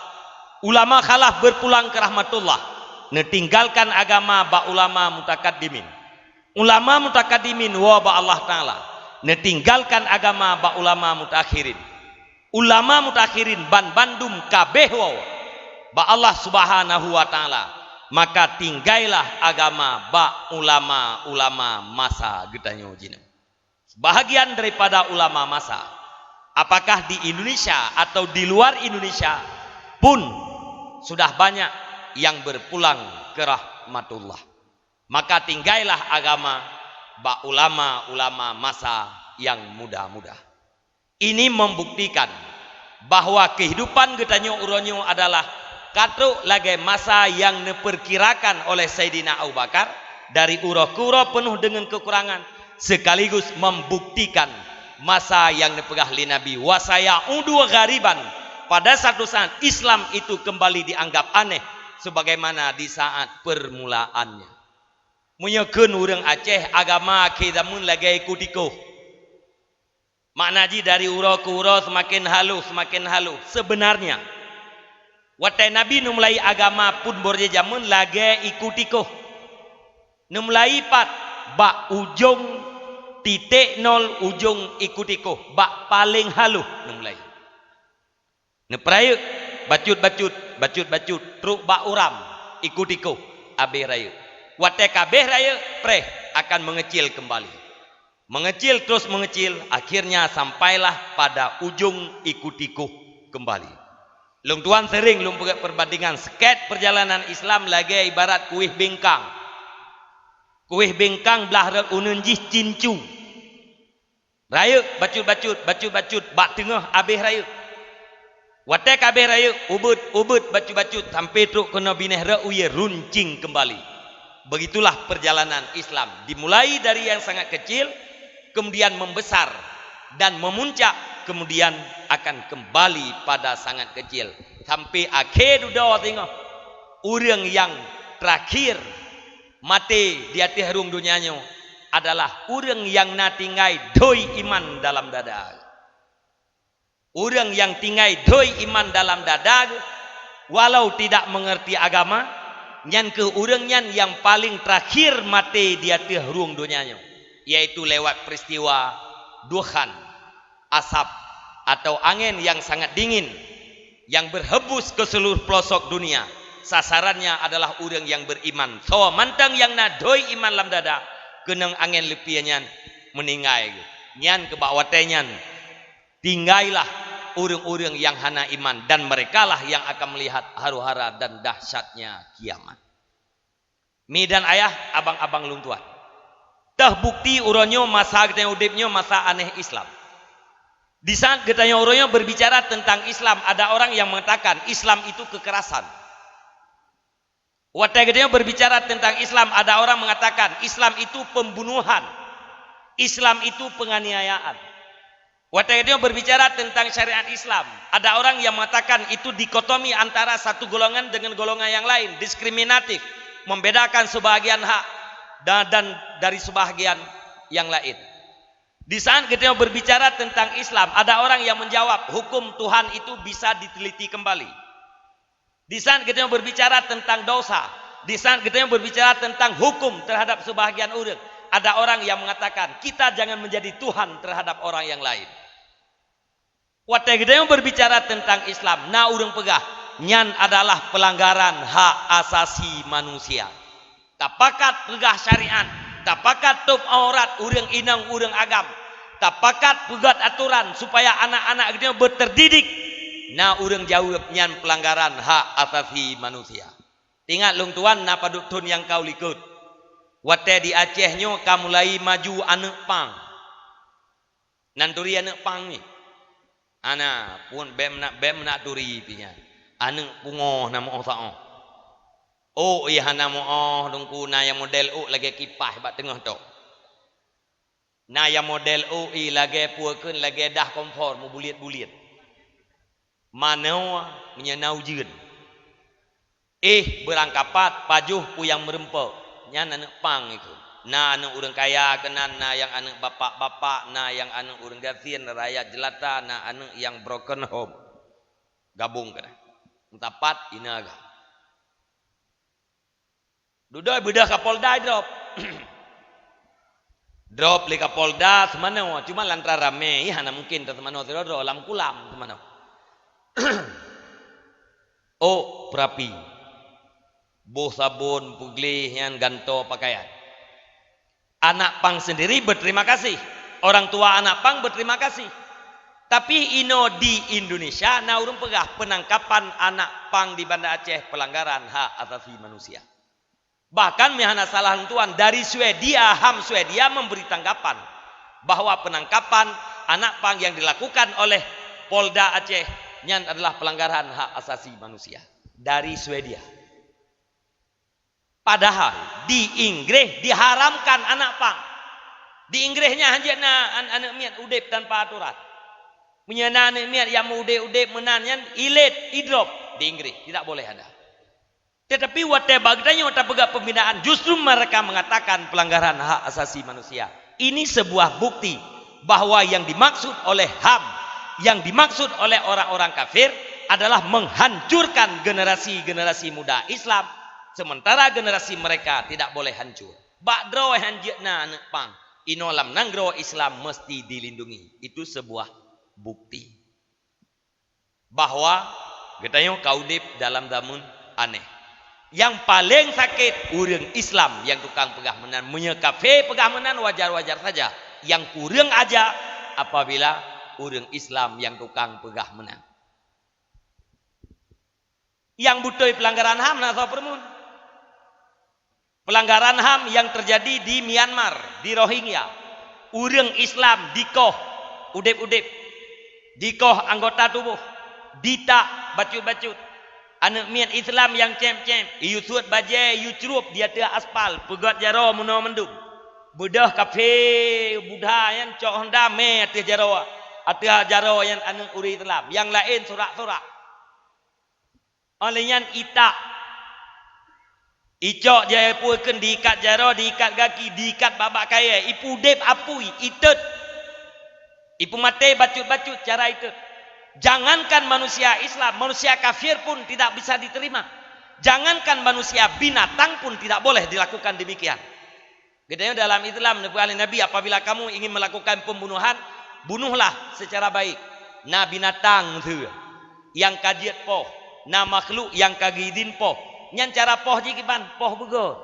Ulama khalaf berpulang ke rahmatullah, neutinggalkan agama bak ulama mutakaddimin. Ulama mutakaddimin woe bak Allah Taala, neutinggalkan agama bak ulama mutaakhirin. Ulama mutaakhirin banbandum kabeh woe bak Allah Subhanahu wa Taala, maka tinggailah agama bak ulama-ulama masa geutanyoe jinoe. Sebahagian daripada ulama masa, apakah di Indonesia atau di luar Indonesia pun, sudah banyak yang berpulang ke rahmatullah. Maka tinggailah agama bak ulama-ulama masa nyang muda-muda. Ini membuktikan bahwa kehidupan geutanyoe uroe nyoe adalah ka trok lagée masa nyang neupeurkirakan oleh Saidina Abu Bakar, dari uroe keu uroe peunoh deungon keukurangan, sekaligus membuktikan masa nyang neupeugah lé Nabi, "Wa sayaudu ghariban." Pada satu saat, Islam itu kembali dianggap aneh, sebagaimana di saat permulaannya. Meunyoe kheun ureuëng Aceh, agama akhé zameun lagée iku tikoh. Makna jih dari uroe keu uroe seumaken haloh, seumaken haloh. Seubeunarnya, watée Nabi neumulai agama phon boh jameun lagée iku tikoh. Neumulai pat bak ujong titek nol ujong iku tikoh, bak paleng haloh neumulai. Neupeurayeuk, bacut-bacut, bacut-bacut, trok bak uram, iku tikoh, abéh rayeuk. Watée ka abéh rayeuk, preh, akan meungeucil keumbali. Meungeucil terus meungeucil, akhirnya sampailah pada ujong iku tikoh keumbali. Lôn tuan seuring lôn peugét peubandingan, sket peurjalanan Islam lagée ibarat kueh bingkang. Kueh bingkang blah rot uneuen jih cincu. Rayeuk bacut-bacut, bacut-bacut, bak teungoh abéh rayeuk. Watée ka abéh rayeuk, ubeuet-ubeuet bacut-bacut, sampoe trok keunoe binéh rot u yue runcing keumbali. Begitulah perjalanan Islam, dimulai dari yang sangat kecil, kemudian membesar, dan memuncak, kemudian akan kembali pada sangat kecil. Sampoe akhé dudoe singoh, ureuëng nyang terakhir maté di ateueh rueng donya nyoe adalah ureuëng nyang na tinggai doi iman dalam dada. Ureuëng nyang tinggai doi iman dalam dada, walau tidak mengerti agama, nyan kheueh ureuëng nyan nyang paleng terakhir maté di ateueh rueng donya nyoe, yaitu lewat peristiwa dukhan, asap, atau angén nyang sangat dingin yang berhembus ke seluruh pelosok dunia. Sasarannya adalah ureuëng nyang beriman. Soe mantong nyang na doi iman lam dada, keunong angén leupie nyan meuninggai. Nyan keuh bak watée nyan, tinggailah ureuëng-ureuëng nyang hana iman, dan merekalah yang akan melihat haru-hara dan dahsyatnya kiamat. Mi dan ayah, abang-abang lôn tuan. Teuh bukti uroe nyoe masa geutanyoe udeb nyoe masa aneh Islam. Di saat geutanyoe uroe nyoe berbicara tentang Islam, ada orang yang mengatakan Islam itu kekerasan. Watée geutanyoe berbicara tentang Islam, ada orang mengatakan Islam itu pembunuhan. Islam itu penganiayaan. Watée geutanyoe berbicara tentang syariat Islam, ada orang yang mengatakan itu dikotomi antara satu golongan dengan golongan yang lain, diskriminatif, membedakan sebahagian hak da-, dan dari sebahagian yang lain. Di saat geutanyoe berbicara tentang Islam, ada orang yang menjawab, hukum Tuhan itu bisa diteliti kembali. Di saat geutanyoe berbicara tentang dosa, di saat geutanyoe berbicara tentang hukum terhadap sebahagian ureuëng, ada orang yang mengatakan, kita jangan menjadi Tuhan terhadap orang yang lain. Watée geutanyoe berbicara tentang Islam, na ureuëng peugah, nyan adalah pelanggaran hak asasi manusia. Tapakat peugah syariat, tapakat tôb aurat ureuëng inong ureuëng agam, tapakat peugét atoran supaya anak-anak geutanyoe beuterdidik, na ureuëng jaweueb nyan pelanggaran hak asasi manusia. Ingat lôn tuan, na padub thon nyang ka u likot. Watée di Aceh nyoe ka mulai maju aneuëk pang. Nan turi aneuëk pang nyoe. Hana, pun bék meunak, bék meunak turi pih nyan. Aneuëk pungoh na meu'oh saôh. Ôk ih hana meu'oh, Teungku, na nyang model ôk lagée kipaih bak teungoh tok. Na nyang model ôk ih lagée peue kheun, lagée dah kompor meubuliet-buliet. Manoe meunyoe na ujeuen. Éh, beurangkapat, pajoh peue nyang meureumpok, nyan aneuëk pang ikheun. Na aneuëk ureuëng kaya keunan, na nyang aneuëk bapak-bapak, na nyang aneuëk ureuëng gasien, rakyat jelata, na aneuëk nyang broken home. Gabong keunan. Meusapat, ina ga. Dudoe beudôh Kapolda drop. Drop lé Kapolda seumanoe, cuma lantaran ramé, ih, hana mungken ta seumanoe sidroe-droe, lam kulam seumanoe. Ôk peurapi, boh sabon, peugleh nyan, gantoe pakaian. Anak pang sendiri berterima kasih. Orang tua anak pang berterima kasih. Tapi inoe di Indonesia na ureuëng peugah penangkapan anak pang di Banda Aceh pelanggaran hak asasi manusia. Bahkan meuhana salah lôn tuan, dari Swedia, ham Swedia memberi tanggapan bahwa penangkapan anak pang yang dilakukan oleh Polda Aceh nyan adalah pelanggaran hak asasi manusia. Dari Swedia. Padahal di Inggréh diharamkan anak pang. Di Inggréh nyan hanjeuet na an-, aneuëk miet udeb tanpa aturan. Meunyoe na aneuëk miet nyang meuudeb-udeb meunan nyan, ilet, idrop di Inggréh, tidak boleh ada. Tetapi watée bak geutanyoe tapeugah pembinaan, justru mereka mengatakan pelanggaran hak asasi manusia. Ini sebuah bukti bahwa yang dimaksud oleh ham, yang dimaksud oleh orang-orang kafir adalah menghancurkan generasi-generasi muda Islam, sementara generasi mereka tidak boleh hancur. Bak droe hanjeuet na aneuëk pang, inoe lam nanggroe Islam mesti dilindungi. Itu sebuah bukti bahwa geutanyoe ka udeb dalam zameun aneh. Nyang paleng sakét ureuëng Islam nyang tukang peugah meunan. Meunyoe kafé peugah meunan, wajar-wajar saja. Nyang kureueng aja apabila ureuëng Islam nyang tukang peugah meunan. Nyang beutôi pelanggaran ham na soe peurumun. Pelanggaran ham nyang teujadi di Myanmar, di Rohingya. Ureuëng Islam dikoh udeb-udeb, dikoh anggota tuboh, ditak bacut-bacut. Aneuëk miet Islam nyang cém-cém, iyue suet bajée, iyue crueb di ateueh aspal, peugét jaroe meunoe mandum. Beudôh kafé Buddha nyan cok honda mé ateueh jaroe, ateueh jaroe nyan aneuëk ureuëng Islam, nyang laén surak-surak. Óh lheueh nyan itak. Icok jai peue kheun, diikat jaroe, diikat gaki, diikat bak-bak kayée, ipeudeb apui, itot. Ipeumaté bacut-bacut cara itot. Jangankan manusia Islam, manusia kafir pun tidak bisa diterima. Jangankan manusia, binatang pun tidak boleh dilakukan demikian. Geutanyoe dalam Islam neupeuhah lé Nabi, apabila kamu ingin melakukan pembunuhan, bunuhlah secara baik. Na binatang teuh nyang ka jeuet poh, na makhluk nyang ka geuidin poh. Nyan cara poh jih kiban, poh beugét.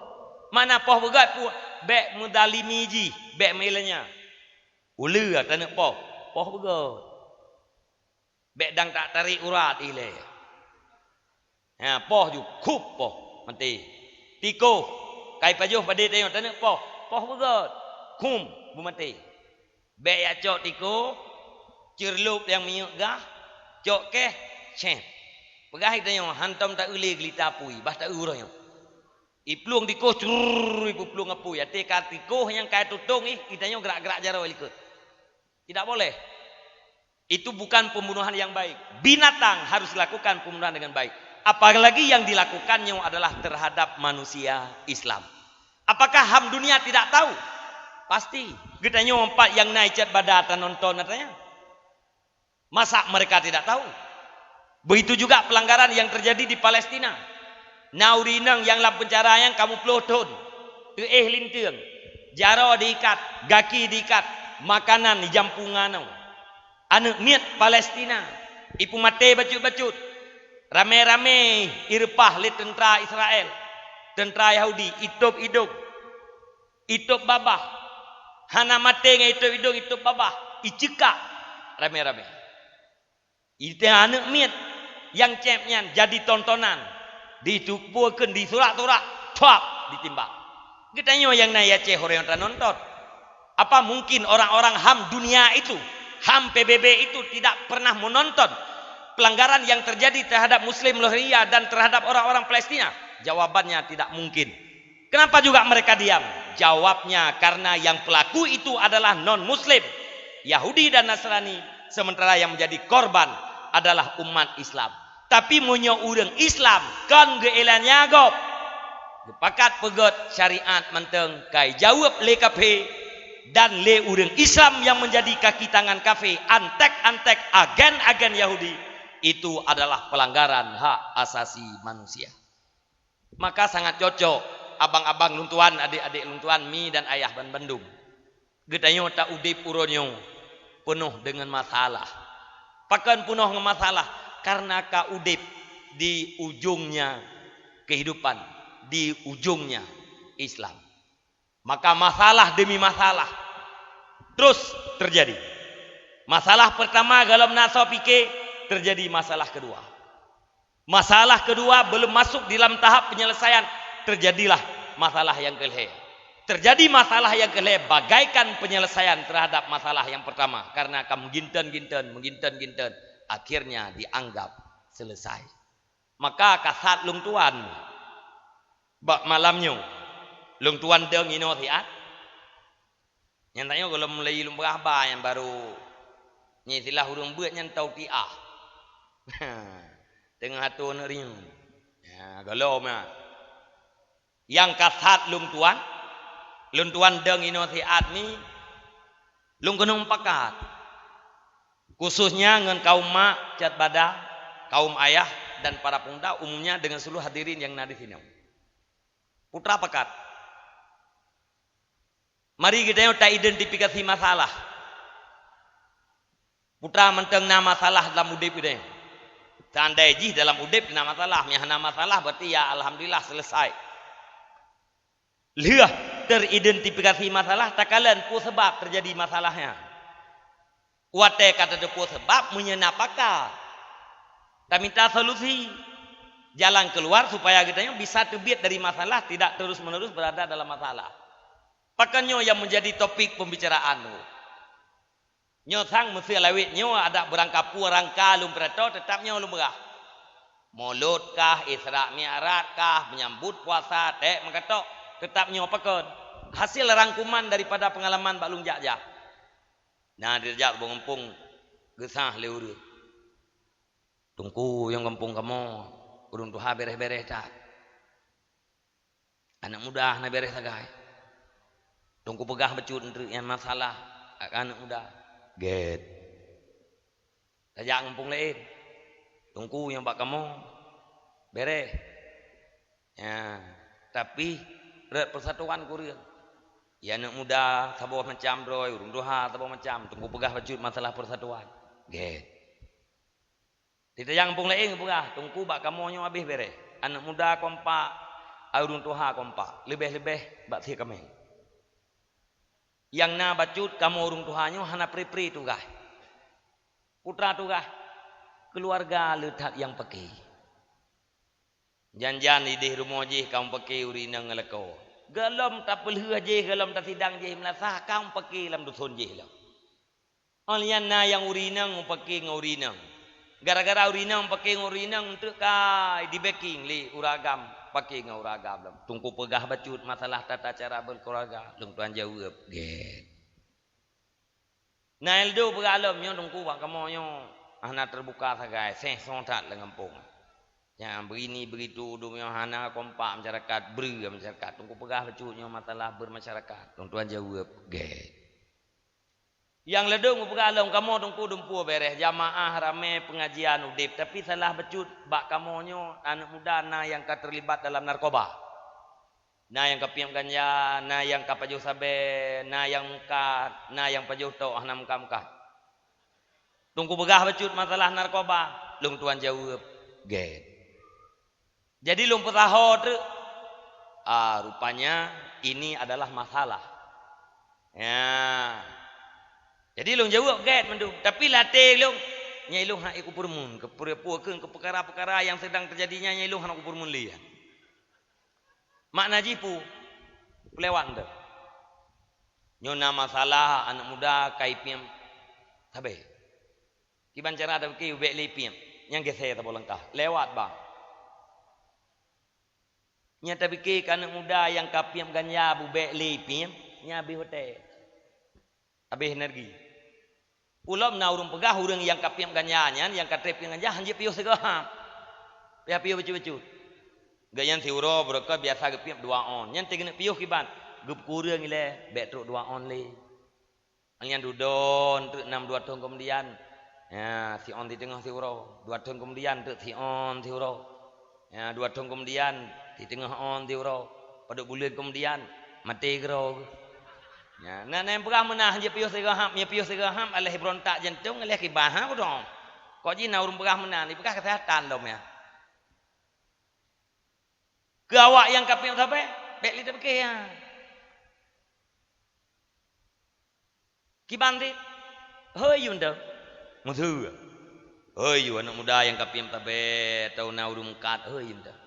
Makna poh beugét pu-, bék meuzalimi jih, bék meuilanya. Uleue taneuk poh, poh beugét. Bék dang tak tarék urat ilée. Ha, poh ju, khup poh, maté. Tikôh, kai pajoh padé tanyoe taneuk poh, poh beugét, khum, beumaté. Bék jak cok tikôh, ceureulob nyang minyeuk gah, cok kéh, céh. Peugah tanyoe, hantom ta-eu lé geulita apui, bah ta-eu uroe nyoe. Iplueng tikôh, crurr, ipeuplueng apui. Até ka tikôh nyang ka itutong ih, itanyoe grak-grak jaroe likot. Tidak boleh. Itu bukan pembunuhan yang baik. Binatang harus dilakukan pembunuhan dengan baik. Apalagi yang dilakukan nyoe adalah terhadap manusia Islam. Apakah HAM dunia tidak tahu? Pasti. Geutanyoe empat nyang na icat bada tanonton katanya. Masa mereka tidak tahu? Begitu juga pelanggaran yang terjadi di Palestina. Na ureueng inong nyang lam penjara nyang ka muplôh thon, teuéh linteung, jaroe diikat, gaki diikat, makanan jijampu ngon anoe. Aneuëk miet Palestina ipeumaté bacut-bacut, ramé-ramé ireupah lé teuntra Israel, teuntra Yahudi, itôb idong, itôb babah, hana maté ngon itôb idong, itôb babah, iceukak ramé-ramé. Iteuh aneuëk miet nyang céb nyan jadi tontonan, ditupeue kheun di surak-surak, thwap, ditimbak. Geutanyoe nyang na i Aceh ureuëng nyang tanonton. Apa mungkin orang-orang HAM dunia itu, HAM P B B itu tidak pernah menonton pelanggaran yang terjadi terhadap Muslim Rohingya dan terhadap orang-orang Palestina? Jawabannya tidak mungkin. Kenapa juga mereka diam? Jawabnya, karena yang pelaku itu adalah non-Muslim, Yahudi dan Nasrani, sementara yang menjadi korban adalah umat Islam. Tapi meunyoe ureuëng Islam kon geuilanya gob, geupakat peugét syariat mantong ka ijaweueb lé kafé dan lé ureuëng Islam nyang menjadi kaki tangan kafé, anték-anték, agen-agen Yahudi, itu adalah pelanggaran hak asasi manusia. Maka sangat cocok abang-abang lôn tuan, adik-adik lôn tuan, mi dan ayah ban bandum. Geutanyoe ta udeb uroe nyoe peunoh deungon masalah. Pakon peunoh ngon masalah? Karena ka udeb di ujongnya kehidupan, di ujongnya Islam. Maka masalah demi masalah terus terjadi. Masalah pertama golom na soe pike, terjadi masalah kedua. Masalah kedua belum masuk di dalam tahap penyelesaian, terjadilah masalah yang kelhée. Terjadi masalah yang kelhée bagaikan penyelesaian terhadap masalah yang pertama, karena ka meuginten-ginten, meuginten-ginten, akhirnya dianggap selesai. Maka kasat lôn tuan bak malam nyoe, lôn tuan deueng inoe siat. Nyang tanyoe gohlom mulai lôn peugah haba nyang barô, nyan istilah ureuëng beuet nyan tausiah. Teungoh atoe aneuk rinyueng. Ya, gohlom nyan. Nyang kasat lôn tuan, lôn tuan deueng inoe siat mi, lôn keunong pakat. Khususnya ngon kaum mak, cat bada, kaum ayah, dan para pemuda umumnya dengan seluruh hadirin yang na di sinoe. Putra pakat. Mari geutanyoe ta identifikasi masalah. Putra mantong na masalah dalam udeb geutanyoe. Seandai jih dalam udeb na masalah, meuhana masalah berarti ya alhamdulillah selesai. Lheueh teridentifikasi masalah, takalon peue sebab terjadi masalah nyan. Watée ka tateupeue sebab, meunyoe na pakar, tamita solusi, jalan keluar supaya geutanyoe bisa teubiet dari masalah, tidak terus-menerus berada dalam masalah. Pakon nyoe nyang menjadi topik pembicaraan tu. Nyoe sang meuseu lawét nyoe adak beurangkapeue rangka lôn peuratoe, teutap nyoe lôn peugah. Mulod kah, Isra Mi'raj kah, menyambut puasa, ték meukatok, teutap nyoe pakon. Hasil rangkuman daripada pengalaman bak lôn jak-jak. Na dijak bak gampông, geusah lé ureuëng. Teungku nyang gampông kamoe, ureuëng tuha béréh-béréh that. Aneuëk muda hana béréh sagai. Teungku peugah bacut nteuk nyang masalah aneuëk muda. Gét. Tajak gampông laén. Teungku nyang bak kamoe béréh. Ya, tapi rot persatuan kureueng. Ya, aneuëk muda saboh macam droe, ureuëng tuha saboh macam. Teungku peugah bacut masalah persatuan. Gét. Di tajak gampông laén geupeugah, teungku bak kamoe nyoe habéh béréh. Aneuëk muda kompak, ureuëng tuha kompak, leubeh-leubeh bak sie kaméng. Nyang na bacut kamoe ureuëng tuha nyoe hana pri-pri tugaih. Putra tugaih, keuluwarga le that nyang pike. Jan-jan ideh rumoh jih kamoe pike ureuëng inong ngon lakoe. Gohlom tapeulheueh jih, gohlom tasidang jih meulasah, kamoe pike lam duson jih lom. Óh lheueh nyan na nyang ureuëng inong mupike ngon ureuëng inong. Gara-gara ureuëng inong mupike ngon ureuëng inong, eunteuk ka di-backing lé ureuëng agam pike ngon ureuëng agam lom. Teungku peugah bacut masalah tata cara berkeluarga, lôn tuan jaweueb, gét. Na ildo peugah lom nyoe Teungku bak kamoe nyoe hana teubuka sagai, seh soe that lam gampông. Nyang begini begitu, dum nyoe hana kompak masyarakat, breu masyarakat. Teungku peugah bacut nyoe masalah bermasyarakat. Lôn tuan jaweueb, gét. Nyang ladôm geupeugah lom, kamoe Teungku dumpeue bèrèh, jamaah ramé, pengajian udép, tapi salah bacut bak kamoe nyoe, aneuk muda na nyang ka terlibat dalam narkoba. Na nyang ka piep ganja, na nyang ka pajoh sabé, na nyang meukat, na nyang pajoh tok hana meukat-meukat. Teungku peugah bacut masalah narkoba, lôn tuan jaweueb, gét. Jadi lôn peusaho treuk. Ah, rupanya ini adalah masalah. Ya. Jadi lôn jaweueb gét mandum, tapi lam até lôn, nyan ilôn hana kupeureumeun, keu peue-peue keu, keu peukara-peukara nyang sedang teujadi nyan, nyan ilôn hana kupeureumeun lé. Makna jih peue? Peulewat nyoe. Nyoe na masalah aneuk muda ka ipiep sabé. Kiban cara tapike ubek lé piep, nyang geusé saboh langkah, lewat bang. Nyang tapike keu aneuk muda nyang ka piep ganja bubek lé piep, nyan habéh watèe. Habéh energi. Ulôn na ureueng peugah ureueng nyang ka piep ganja nyan, nyang ka trép piep ganja, hanjeuet piôh sigoe ham. Piôh-piôh bacut-bacut. Gobnyan siuroe beureukat biasa geupiep dua on. Nyan teuh geuneuk piôh kiban, geupeukureueng ilèe, bèk trok dua on lé. Nyan dudoe teuk nam dua thôn keumudian. Ya, si on di teungoh siuroe. Dua thôn keumudian teuk si on siuroe. Ya, dua thôn keumudian, di teungoh on siuroe. Padub buleuen keumudian, maté keudroe. Ya, na, na nyang peugah meunan, jeuet piôh sigoe ham, jeuet piôh sigoe ham, aléh beurontak jantong, aléh kiban, ha, kudong. Kok jih na ureueng peugah meunan, ipeugah keuseuhatan lom, ya. Keu awak nyang ka piep sabé, bèk lé tapike, ya. Kiban dit, hôi yue mantong. Meuseu. Hôi yue aneuk muda nyang ka piep sabé, atau na ureueng meukat, hôi yue mantong.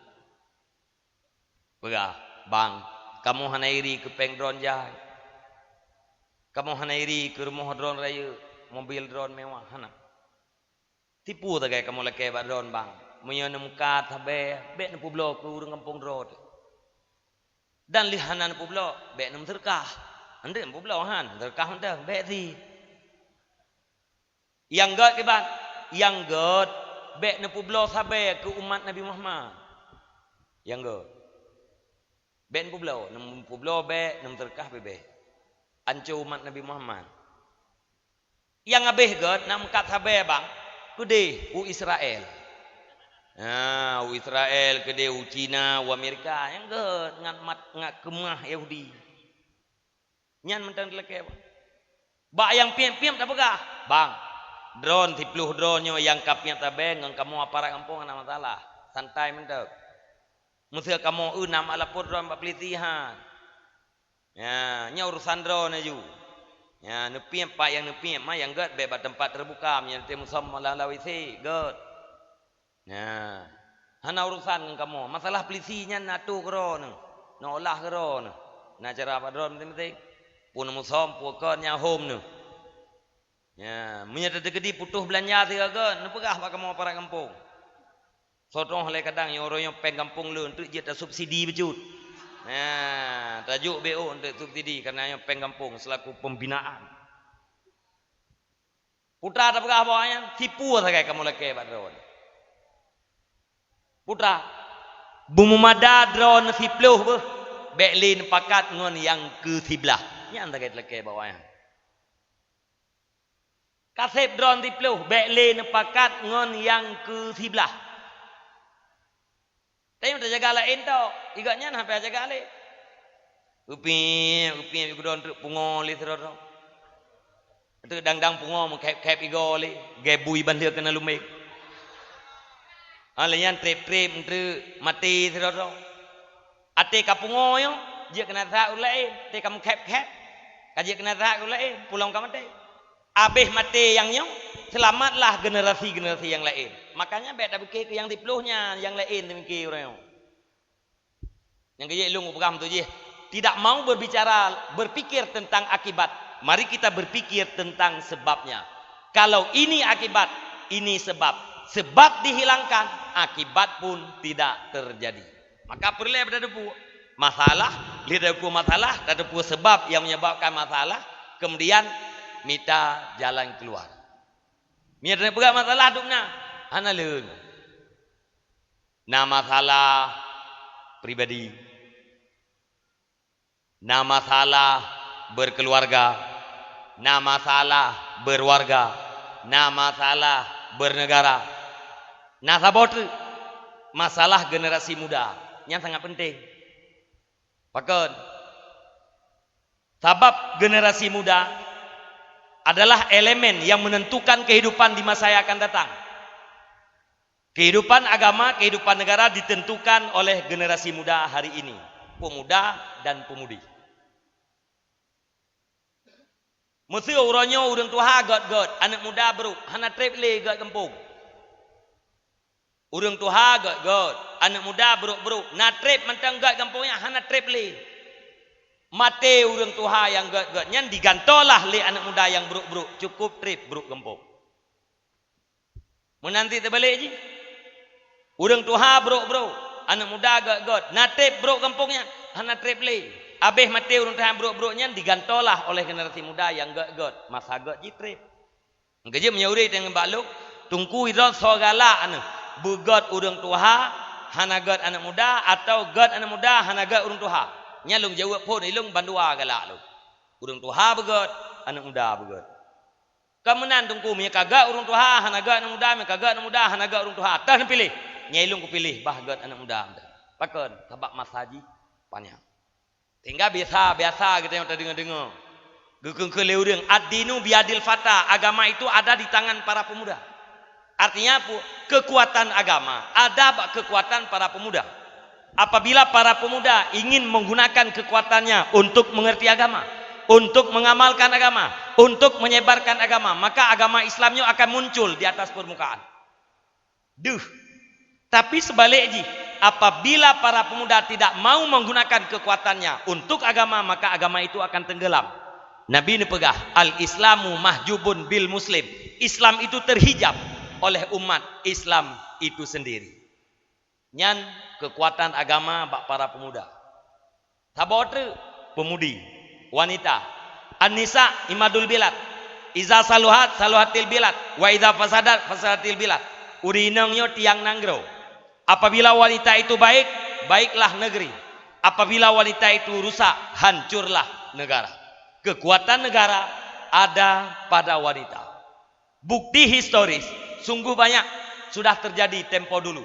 Peugah, "Bang, kamoe hana iri keu péng droeneuh jai. Kamoe hana iri keu rumoh droeneuh rayeuk, mobil droeneuh mewah, hana." Tipu sagai kamoe lakèe bak droeneuh, bang. Meunyoe neumeukat sabé, bèk neupeubloe keu ureueng gampông droe teuh. Dan lheueh hana neupeubloe, bèk neumeuseudeukah. Hana neupeubloe han, seudeukah mantong, bèk sie. Nyang gèt kiban, nyang gèt, bèk neupeubloe sabé keu umat Nabi Muhammad. Nyang gèt. Bèk neupeubloe, neupeubloe bèk, neumeuseudeukah bèk. Anco umat Nabi Muhammad. Nyang habéh gèt na meukat sabé bang, keudéh u Israel. Nah, u Israel keudéh, u Cina, u Amerika, nyang gèt ngat mat, ngat keumah Yahudi. Nyan mantong teulakèe bang. Bak nyang piep-piep tapeugah, "Bang, droeneuh siplôh droeneuh nyoe nyang ka piep sabé ngon kamoe aparat gampông hana masalah. Santai mantong. Meuseu kamoe eu na mak lapor droeneuh bak polisi han. Nya, nyoe urusan droeneuh ju. Nya, neupiep pat nyang neupiep, ma nyang gèt bèk bak teumpat teubuka, meunyoe teuh musom lam, lam W C, gèt. Nya, hana urusan ngon kamoe. Masalah polisi nyan na atoe keudroe neuh, na olah keudroe neuh. Na cara bak droeneuh meuting-meuting. Peue neumusom, peue kon nyang hom neuh." Nya, meunyoe teukeudi putôh beulanja sigoe, neupeugah bak kamoe aparat gampông. Soe troh lé kadang nyoe uroe nyoe péng gampông lôn teuk jeuet tasubsidi bacut. Nah, tajok B O untuk subsidi karena nyoe péng gampông selaku pembinaan. Putra tapeugah bak awaknyan, tipu sagai kamoe lakèe bak droeneuh. Putra, beumeumada droeneuh siplôh beuh, bèk lé neupakat ngon nyang keu siblaih. Nyan sagai talakèe bak awaknyan. Kaseb droeneuh siplôh, bèk lé neupakat ngon nyang keu siblaih. Tapi tajaga laén tok, i gobnyan hana payah jaga lé. Upiek, upiek, i gudon treuk pungo lé sidroe-droe. Treuk dang-dang pungo meukhép-khép igoe lé, gèt bui bandua keunan lumbeng. Ah, lé nyan trép-trép treuk maté sidroe-droe. Até ka pungo nyoe, jeuet keunan that ureueng laén, até ka meukhép-khép, ka jeuet keunan that ureueng laén, peue lom ka maté. Abéh maté nyang nyoe, seulamatlah generasi-generasi nyang laén. Makanya bèk tapike keu nyang siplôh nyan, nyang laén tapike uroe nyoe. Nyang keujeuet lôn peugah meutu jih, tidak mau berbicara, berpikir tentang akibat. Mari kita berpikir tentang sebabnya. Kalau ini akibat, ini sebab. Sebab dihilangkan, akibat pun tidak terjadi. Maka peureulèe tateupeue masalah, lé tateupeue masalah, tateupeue sebab nyang menyebabkan masalah, kemudian mita jalan keuluar. Meunyoe tapeugah masalah dum na, hana lé. Na masalah pribadi, na masalah beukeuluwarga, na masalah beuwarga, na masalah beuneugara, na saboh teuk masalah generasi muda. Nyan sangat penting. Pakon? Sabab generasi muda adalah elemen yang menentukan kehidupan di masa yang akan datang. Kehidupan agama, kehidupan negara ditentukan oleh generasi muda hari ini, pemuda dan pemudi. Meuseu uroe nyoe ureuëng tuha gét-gét, aneuëk muda brok, hana treb lé gét gampông. Ureuëng tuha gét-gét, aneuëk muda brok-brok, na treb mantong gét gampông nyan, hana treb lé. Maté ureuëng tuha nyang gét-gét nyan, digantoe lah lé aneuëk muda nyang brok-brok, cukup treb brok gampông. Meunan cit teubalek jih, ureuëng tuha brok-brok, aneuëk muda gét-gét, na treb brok gampông nyan, hana treb lé. Abéh maté ureuëng tuha brok-brok nyan, digantoe lah oleh generasi muda nyang gét-gét, masa gét jih treb. Keujeuet meunyoe ureuëng teuh ngon bak lôn, teungku idroe soe galak aneuëk, beugét ureuëng tuha, hana gét aneuëk muda, atawa gét aneuëk muda, hana gét ureuëng tuha? Nyan lôn jaweueb phon, ilôn bandua galak lôn. Ureuëng tuha beugét, aneuëk muda beugét. Ka meunan teungku, meunyoe ka gét ureuëng tuha, hana gét aneuëk muda, meunyoe ka gét aneuëk muda, hana gét ureuëng tuha, teuh neupiléh. Nyan ilôn kupiléh bah gét aneuëk muda. Pakon? Sabab masa jih panyang. Sehingga biasa-biasa geutanyoe tadeungoe-deungoe. Geukheun-kheun lé ureuëng, "Ad-dinu biyadil fata," agama itu ada di tangan para pemuda. Artinya apa? Kekuatan agama ada bak kekuatan para pemuda. Apabila para pemuda ingin menggunakan kekuatannya untuk mengerti agama, untuk mengamalkan agama, untuk menyebarkan agama, maka agama Islam nyoe akan muncul di atas permukaan. Deuh. Tapi sebalikjih, apabila para pemuda tidak mau menggunakan kekuatannya untuk agama, maka agama itu akan tenggelam. Nabi neupeugah, "Al-Islamu mahjubun bil muslim." Islam itu terhijab oleh umat Islam itu sendiri. Nyan kekuatan agama bak para pemuda. Saboh treuk, pemudi, wanita. "An-nisa imadul bilad. Iza saluhat, saluhatil bilad. Wa iza fasadat, fasadatil bilad." Ureuëng inong nyoe tiang nanggroe. Apabila wanita itu baik, baiklah negeri. Apabila wanita itu rusak, hancurlah negara. Kekuatan negara ada pada wanita. Bukti historis sungguh banyak sudah terjadi tempo dulu.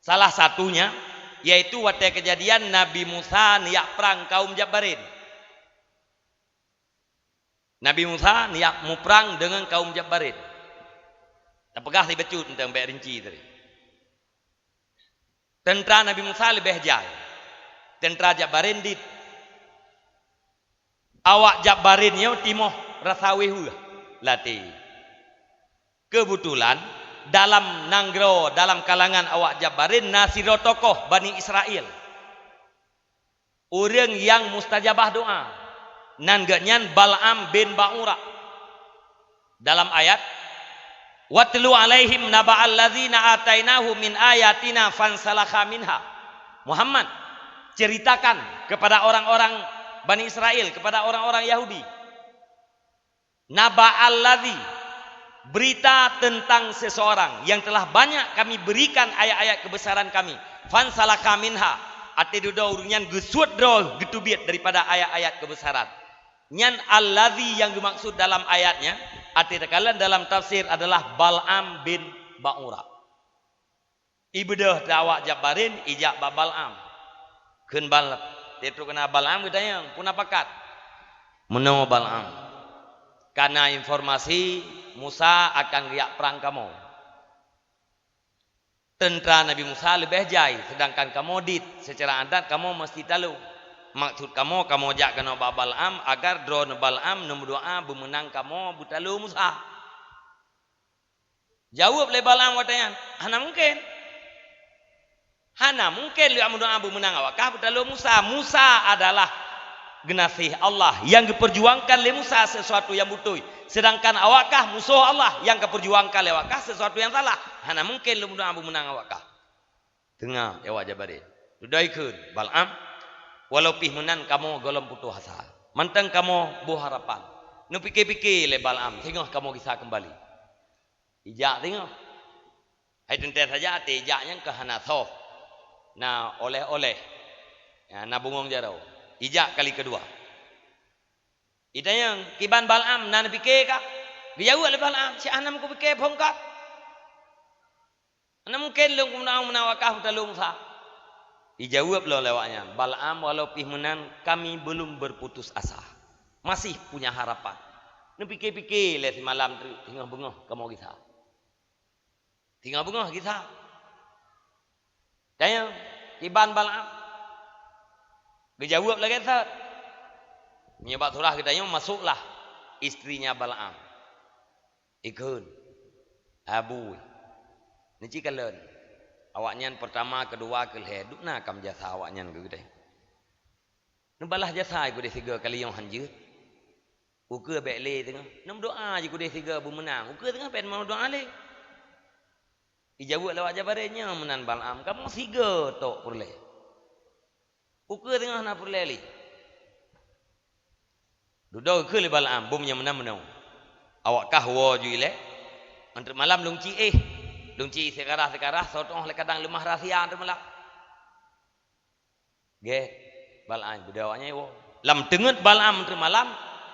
Salah satunya yaitu watée keujadian Nabi Musa neujak prang kaum Jabbarin. Nabi Musa neujak muprang deungon kaum Jabbarin. Tapeugah sibacut teuntang bék rinci tadi. Teuntra Nabi Musa leubeh jai. Teuntra Jabbarin dit. Awak Jabbarin nyoe timoh rasa wéh weueh latée. Keubeutulan, dalam nanggroe, dalam kalangan awak Jabbarin na sidroe tokoh Bani Israel. Ureuëng nyang mustajabah doá, nan geuhnyan Bal'am bin Ba'ura. Dalam ayat, "Watlu 'alaihim naba'al ladzina atainahu min ayatina fansalakha minha." Muhammad, ceritakan kepada orang-orang Bani Israel, kepada orang-orang Yahudi. Naba'al ladzi, berita tentang seseorang yang telah banyak Kami berikan ayat-ayat kebesaran Kami. Fansalakha minha, até dudoe ureuëng nyan geusuet droe geuteubiet daripada ayat-ayat kebesaran. Nyan alladzi nyang geumaksud dalam ayat nyan, até takalon dalam tafsir adalah Bal'am bin Ba'ura. Ibeudôh teuh awak Jabbarin ijak bak Bal'am. Kheun Bal-, teutreuk keunan Bal'am geutanyong, "Peue na pakat?" "Meunoe Bal'am, kana informasi Musa akan geujak prang kamoe. Teuntra Nabi Musa leubeh jai, seudangkan kamoe dit, seucara adat kamoe meuseuti talo. Maksud kamoe, kamoe jak keunoe bak Bal'am agar droeneuh Bal'am neumeudoá beumeunang kamoe beutalo Musa." Jaweueb lé Bal'am watée nyan, "Hana mungken. Hana mungken lôn meudoá beumeunang awak kah beutalo Musa. Musa adalah geunaséh Allah nyang geupeurjuangkan lé Musa sesuatu nyang beutôi, seudangkan awak kah musoh Allah nyang ka peurjuangkan lé awak kah sesuatu nyang salah. Hana mungken lôn meudoá beumeunang awak kah." Teungoh awak Jabbarin. Dudoe kheun, "Bal'am, walau pih meunan kamoe gohlom putôh asa. Mantong kamoe boh harapan. Neupike-pike lé Balaam, singoh kamoe gisa keumbali. Ijak singoh. Hai teuntée saja até ijak nyan ka hana soh. Na oleh-oleh. Ya, na bungong jaroe. Ijak kali keudua. Itanyong, "Kiban Balaam, na neupike kah?" Geujaweueb lé Balaam, "Siat hana meupike phon kah. Hana mungken lôn meunan-meunan wakah u taloe Musa." Ijaweueb lom lé awaknyan, "Balaam, walau pih meunan, kami belum berputus asa. Masih punya harapan." Neupike-pike lé simalam teuk, singoh beungoh kamoe gisa. Singoh beungoh gisa. Tanyong, "Kiban Balaam?" Geujaweueb lagée that. Meunyoe bak surah geutanyong, masuklah istrinya Balaam. Ikheun, "Abu, neuci kalon." Awaknyan peurtama, keudua, keulhée, dum na kam jasa awaknyan keu geutanyoe. Neubalah jasa i keudeh sigoe kali nyoe han jeuet. Ukeue bék lé teungoh. Neumeudoá i keudeh sigoe beumeunang. Ukeue teungoh bék neumeudoá lé. Ijaweueb lé awak Jabaril, "Nyoe meunan Balaam, kamoe sigoe tok peureulée. Ukeue teungoh na peureulée lé." Dudoe geukheun lé Balaam, "Bum nyoe meunan meunoe. Awak kah woe ju ilée. Ngon treuk malam lôn ci éh. Lôn ci sikarah-sikarah, soe tuoh lé kadang leumah rahsia treuk malam." Gét, Balaam beudôh awaknyan woe. Lam teungeut Balaam treuk malam,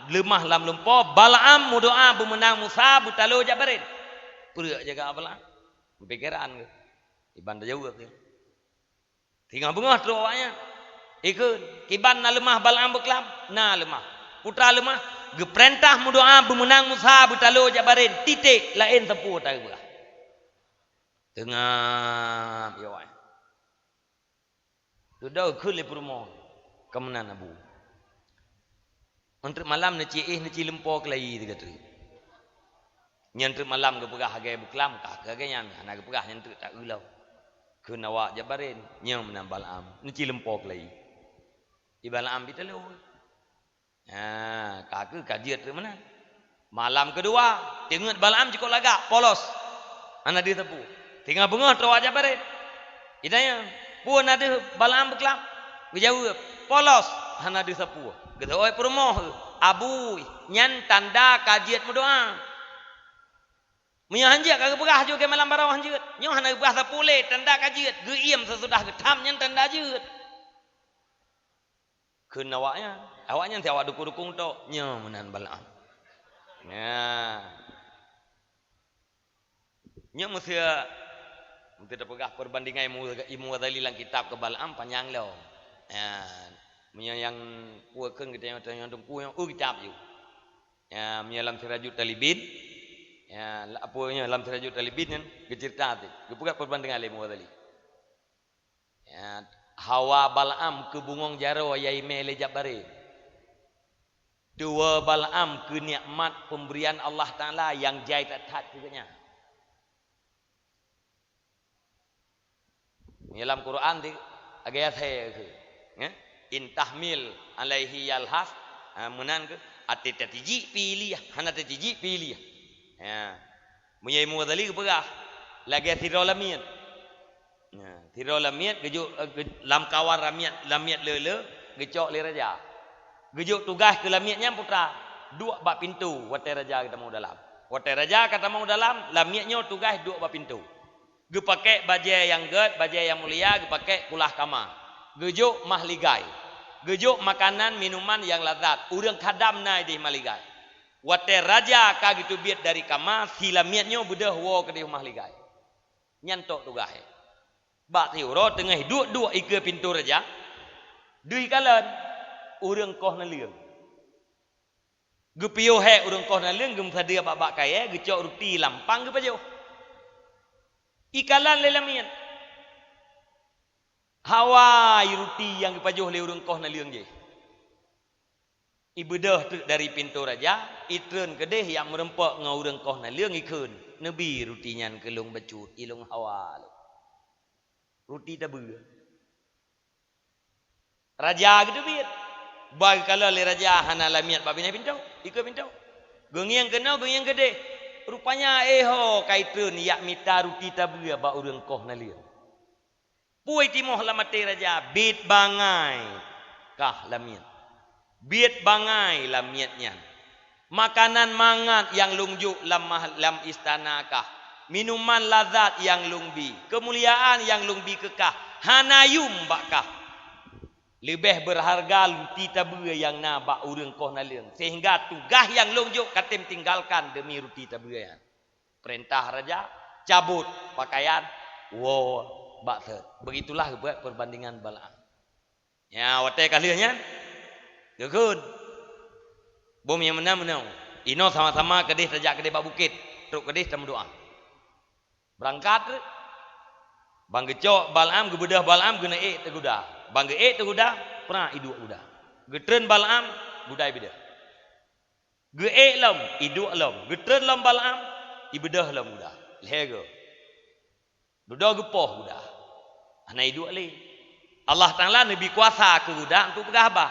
leumah lam lumpoe, Balaam meudoá beumeunang Musa beutalo Jabaril. Peureuek jaga Balaam. Pikeran geuh. Iban tajaweueb geuh. Singoh beungoh trok awaknyan. Ikheun, "Kiban na leumah Balaam beuklam?" "Na leumah." "Peue teuma leumah?" "Geupeurintah meudoá beumeunang Musa beutalo Jabaril. Titek, laén sapeue tapeugah." Teungab, ya awaknyan. Dudoe geukheun lé peurumoh, "Ka meunan, Abu. Ngon treuk malam neuci éh, neuci lumpoe keulayi teuka treuk." Nyan treuk malam geupeugah lagée beuklam, ka keu lagée nyan hana geupeugah nyan treuk taeu lom. Kheun awak Jabaril, "Nyoe meunan Balaam, neuci lumpoe keulayi." Di Balaam beutalo. Ha, ka keu ka jeuet treuk meunan. Malam keudua, teungeut Balaam cukôp lagak, polos. Hana deuh sapeue. Singoh beungoh trok awak Jabaril. Itanyong, "Peue na deuh Balaam beuklam?" Geujaweueb, "Polos, hana deuh sapeue." Geutanyong peurumoh, "Abu, nyan tanda ka jeuet meudoá. Meunyoe han jeuet ka geupeugah ju keu malam baroe han jeuet. Nyoe hana geupeugah sapeue lé, tanda ka jeuet. Geuiem seusudah geutham nyan tanda jeuet." Kheun awaknyan, awaknyan si awak dukung-dukung tok, "Nyoe meunan Balaam." Nyan. Nyoe meuseu, meuseu tapeugah perbandingan Imam, Imam Ghazali lam kitab keu Balaam panyang lom. Nyan. Meunyoe nyang peue kheun geutanyoe, tanyoe teungku nyang u kitab ju. Ya, meunyoe lam Sirajut Talibin, ya, la-, apa nyoe lam Sirajut Talibin nyan geuceurita teuh, geupeugah perbandingan lé Imam Ghazali. Ya, hawa Balaam keu bungong jaroe nyang imé lé Jabaril. Tuwoe Balaam keu nikmat peumberian Allah Taala nyang jai that-that keu geuhnyan. Nyoe lam Quran di agak asai keu, ya? "In tahmil alaihi yalhas", ha, meunan keu, até tatijik pih ilih, hana tatijik pih ilih. Ya. Meunyoe Imam Ghazali geupeugah, lagée sidroe lamiet. Nah, sidroe lamiet geujok, eh, geu-, lam kawan lamiet, lamiet le-le geucok lé raja. Geujok tugaih keu lamiet nyan peue teuma, duek bak pintoe watée raja geutamong dalam. Watée raja ka tamong dalam, lamiet nyoe tugaih duek bak pintoe. Geupakék bajée nyang gét, bajée nyang mulia, geupakék kulah kama. Geujok mahligai. Geujok makanan minuman nyang lazat. Ureuëng khadam na ideh mahligai. Watée raja ka geuteubiet dari kama, si lamiet nyoe beudôh woe keudeh mahligai. Nyan tok tugaih. Bak siuroe teungoh duek-duek ikeue pintoe raja, deuh ikalon ureuëng koh naleueng. Geupiôh hék ureuëng koh naleueng, geumeusadeue bak-bak kayée, geucok ruti lam pang geupajoh. Ikalon lé lamiet. Hawa ruti nyang geupajoh lé ureuëng koh naleueng jih. Ibeudôh teuk dari pintoe raja, itreun keudeh jak meurumpok ngon ureuëng koh naleueng ikheun, "Neubi ruti nyan keu lôn bacut, ilôn hawa lôn." Ruti tabeue. Raja geuteubiet. Bah geukalon lé raja hana lamiet bak binéh pintoe, ikeue pintoe. Geungieng keunoe, geungieng keudeh. Rupanya, eh ho, ka itreun jak mita ruti tabeue bak ureuëng koh naleueng. Peue timoh lam até raja, biet bangai kah lamiet. Biet bangai lamiet nyan. Makanan mangat nyang lôn jok lam mah-, lam istana kah, minuman lazat nyang lôn bi, keumuliaan nyang lôn bi keu kah, hana yum bak kah. Leubeh beurharga ruti tabeue nyang na bak ureuëng koh naleueng, seuhingga tugaih nyang lôn jok ka tem tinggalkan deumi ruti tabeue nyan. Peurintah raja, cabot pakaian, woe bak thot. Beugitulah geubuet peurbandingan Balaam. Ya, watée ka lheueh nyan, geukheun. Bom nyang meunan-meunan. Inoe sama-sama keudeh tajak keudeh bak bukét, trok keudeh tameudoá. Beurangkat, ban geucok Balaam, geubeudôh Balaam, geuneuk ék teuguda. Ban geuék teuguda, prah iduek guda. Geutreun Balaam, guda ibeudôh. Geuék lom, iduek lom. Geutreun lom Balaam, ibeudôh lom guda. Lhée goe. Dudoe geupoh guda. Hana iduek lé. Allah Taala neubi kuasa keu guda untuk peugah haba.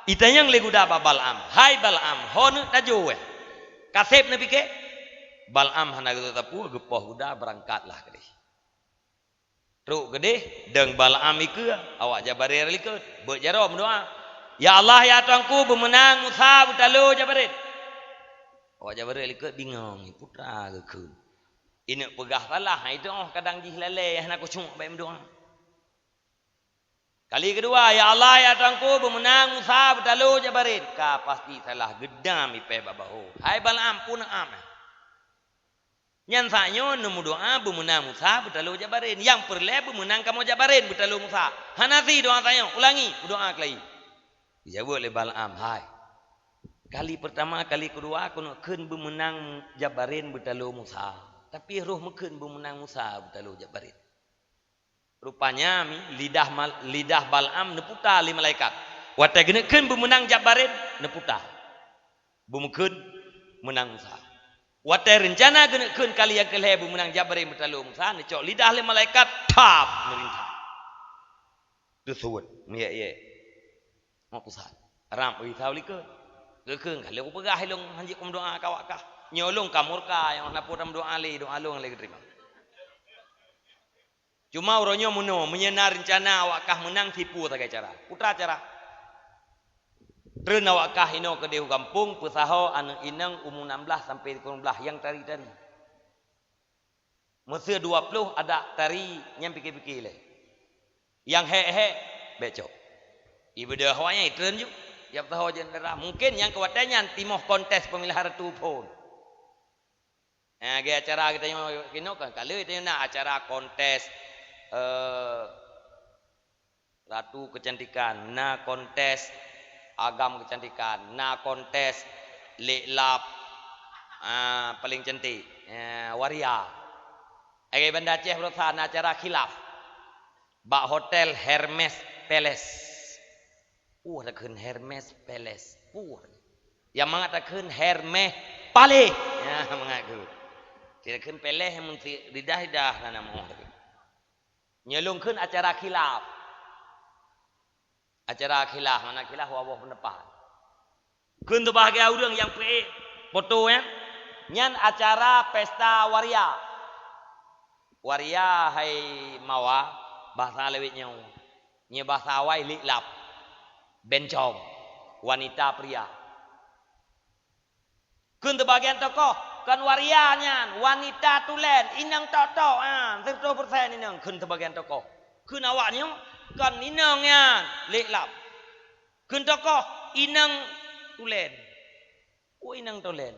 Itanyong lé guda bak Balaam, "Hai Balaam, ho neuk tajok, eh? Kaseb neupike?" Balaam hana geuteupeue, geupoh guda, beurangkatlah keudeh. Trok keudeh, deung Balaam ikeue, awak Jabaril likot. Beuet jaroe meudoá, "Ya Allah, ya Tuhanku, beumeunang Musa beutalo Jabaril." Awak Jabaril likot bingong, "Peue teuma geukheun? Ineuk peugah salah, hai teuh kadang jih lalée, hana khusyuk bak meudoá." Kali keudua, "Ya Allah, ya Tuhanku, beumeunang Musa beutalo Jabaril." Ka pasti salah, geudam ipéh bak bahô. "Hai Balaam, peue neuam?" Nyan saát nyoe neumeudoá beumeunang Musa beutalo Jabaril. Nyang peureulée beumeunang kamoe Jabaril beutalo Musa. Hana si doá saát nyoe, ulangi, meudoá keulayi. Geujaweueb lé Balaam, "Hai, kali peurtama, kali keudua keuneuk kheun beumeunang Jabaril beutalo Musa, tapi roh meukheun beumeunang Musa beutalo Jabaril." Rupanya mi lidah mal-, lidah Balaam neuputa lé malaikat. Watée geuneuk kheun beumeunang Jabaril, neuputa. Beumeukheun meunang Musa. Watée reuncana geuneuk kheun kali nyang keu lhée beumeunang Jabaril beutalo Musa, neucok lidah lé malaikat, tap, meurintah. Teusuet, miyek-yek. Mak pusat. Rab Isa likot. Geukheun, "Ka lheueh kupeugah ilong hanjeuet kumeudoá keu awak kah. Nyoe lôn ka murka, nyang na peue tameudoá lé, doá lôn lé geuteurimong." Cuma uroe nyoe meunoe, meunyoe na reuncana awak kah meunang, sipue sagai cara. Peue cara? Treun awak kah inoe keudeh u gampông, peusaho aneuëk inong umu nam blaih sampai sikureueng blaih nyang tari-tari. Meuseu dua ploh adak tari nyang pike-pike lé. Nyang hék-hék, bék cok. Ibeudôh awak nyan itreun ju, jak peusaho jeundera. Mungken nyang keu watée nyan timoh kontes peumilihan ratu phon. Eh, lagée acara geutanyoe keunoe kan, ka lheueh tanyoe na acara kontes, eh, ratu keucantikan, na kontes agam keucantikan, na kontes leklap, ah, paléng cantik, eh, waria. Lagée Banda Aceh baroesa na acara khilaf bak hotel Hermes Palace. Puih takheun Hermes Palace. Puih. Nyang mangat takheun Hermes Paleh. Ya, mangat kheun. Takheun Paleh mun si lidah-lidah na nama takheun. Nyoe lôn kheun acara khilaf. Acara khilaf, makna khilaf, dua boh peundapat. Kheun teubahagia ureuëng nyang peuék foto nyan, nyan acara pesta waria. Waria hai mawa, bahasa lawét nyoe. Nyoe bahasa awai leklap. Bencong. Wanita pria. Kheun teubagian tokoh, kon waria nyan, wanita tulen, inong tok-tok, ah, siratoh persen inong, kheun teubagian tokoh. Kheun awak nyoe, kon inong nyan, leklap. Kheun tokoh, inong tulen. Oh, inong tulen.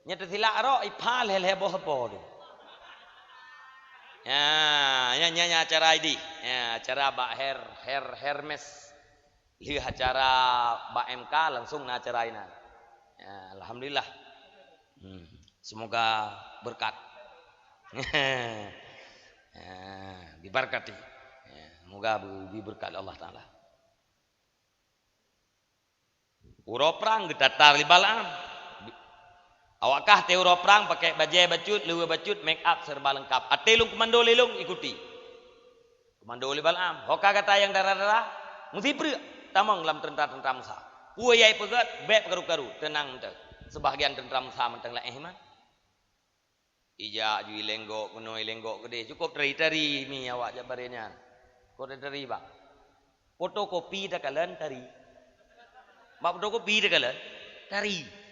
Nyang teusilak rok, ipha lhée-lhée boh sapo tu. Ya, nya, nya, nya acara idih. Ya, acara bak Her-, Her-, Hermes. Lheueh acara bak M K langsung na acara inan. Ya, alhamdulillah. Hmm, semoga berkat. Ya, diberkati. Ya, semoga beu-, diberi berkat Allah Taala. Uroe prang geutatar lé Balaam. Awak kah tée uroe prang pakai bajée bacut, luweue bacut, make up serba lengkap. Até lôn keumando lé lôn ikuti. Keumando lé Balaam, "Ho ka gata nyang dara-dara? Meusipreuk tamong lam teuntra-teuntra Musa. Peue nyang ipeugét bék peukaru-karu, teunang mantong. Seubahagian teuntra Musa mantong laén iman." Ijak ju ilenggok keunoe ilenggok keudeh, cukôp tari-tari mi awak jak baré nyan. Cukôp tari-tari bak. Fotokopi takalon tari. Bak fotokopi takalon tari.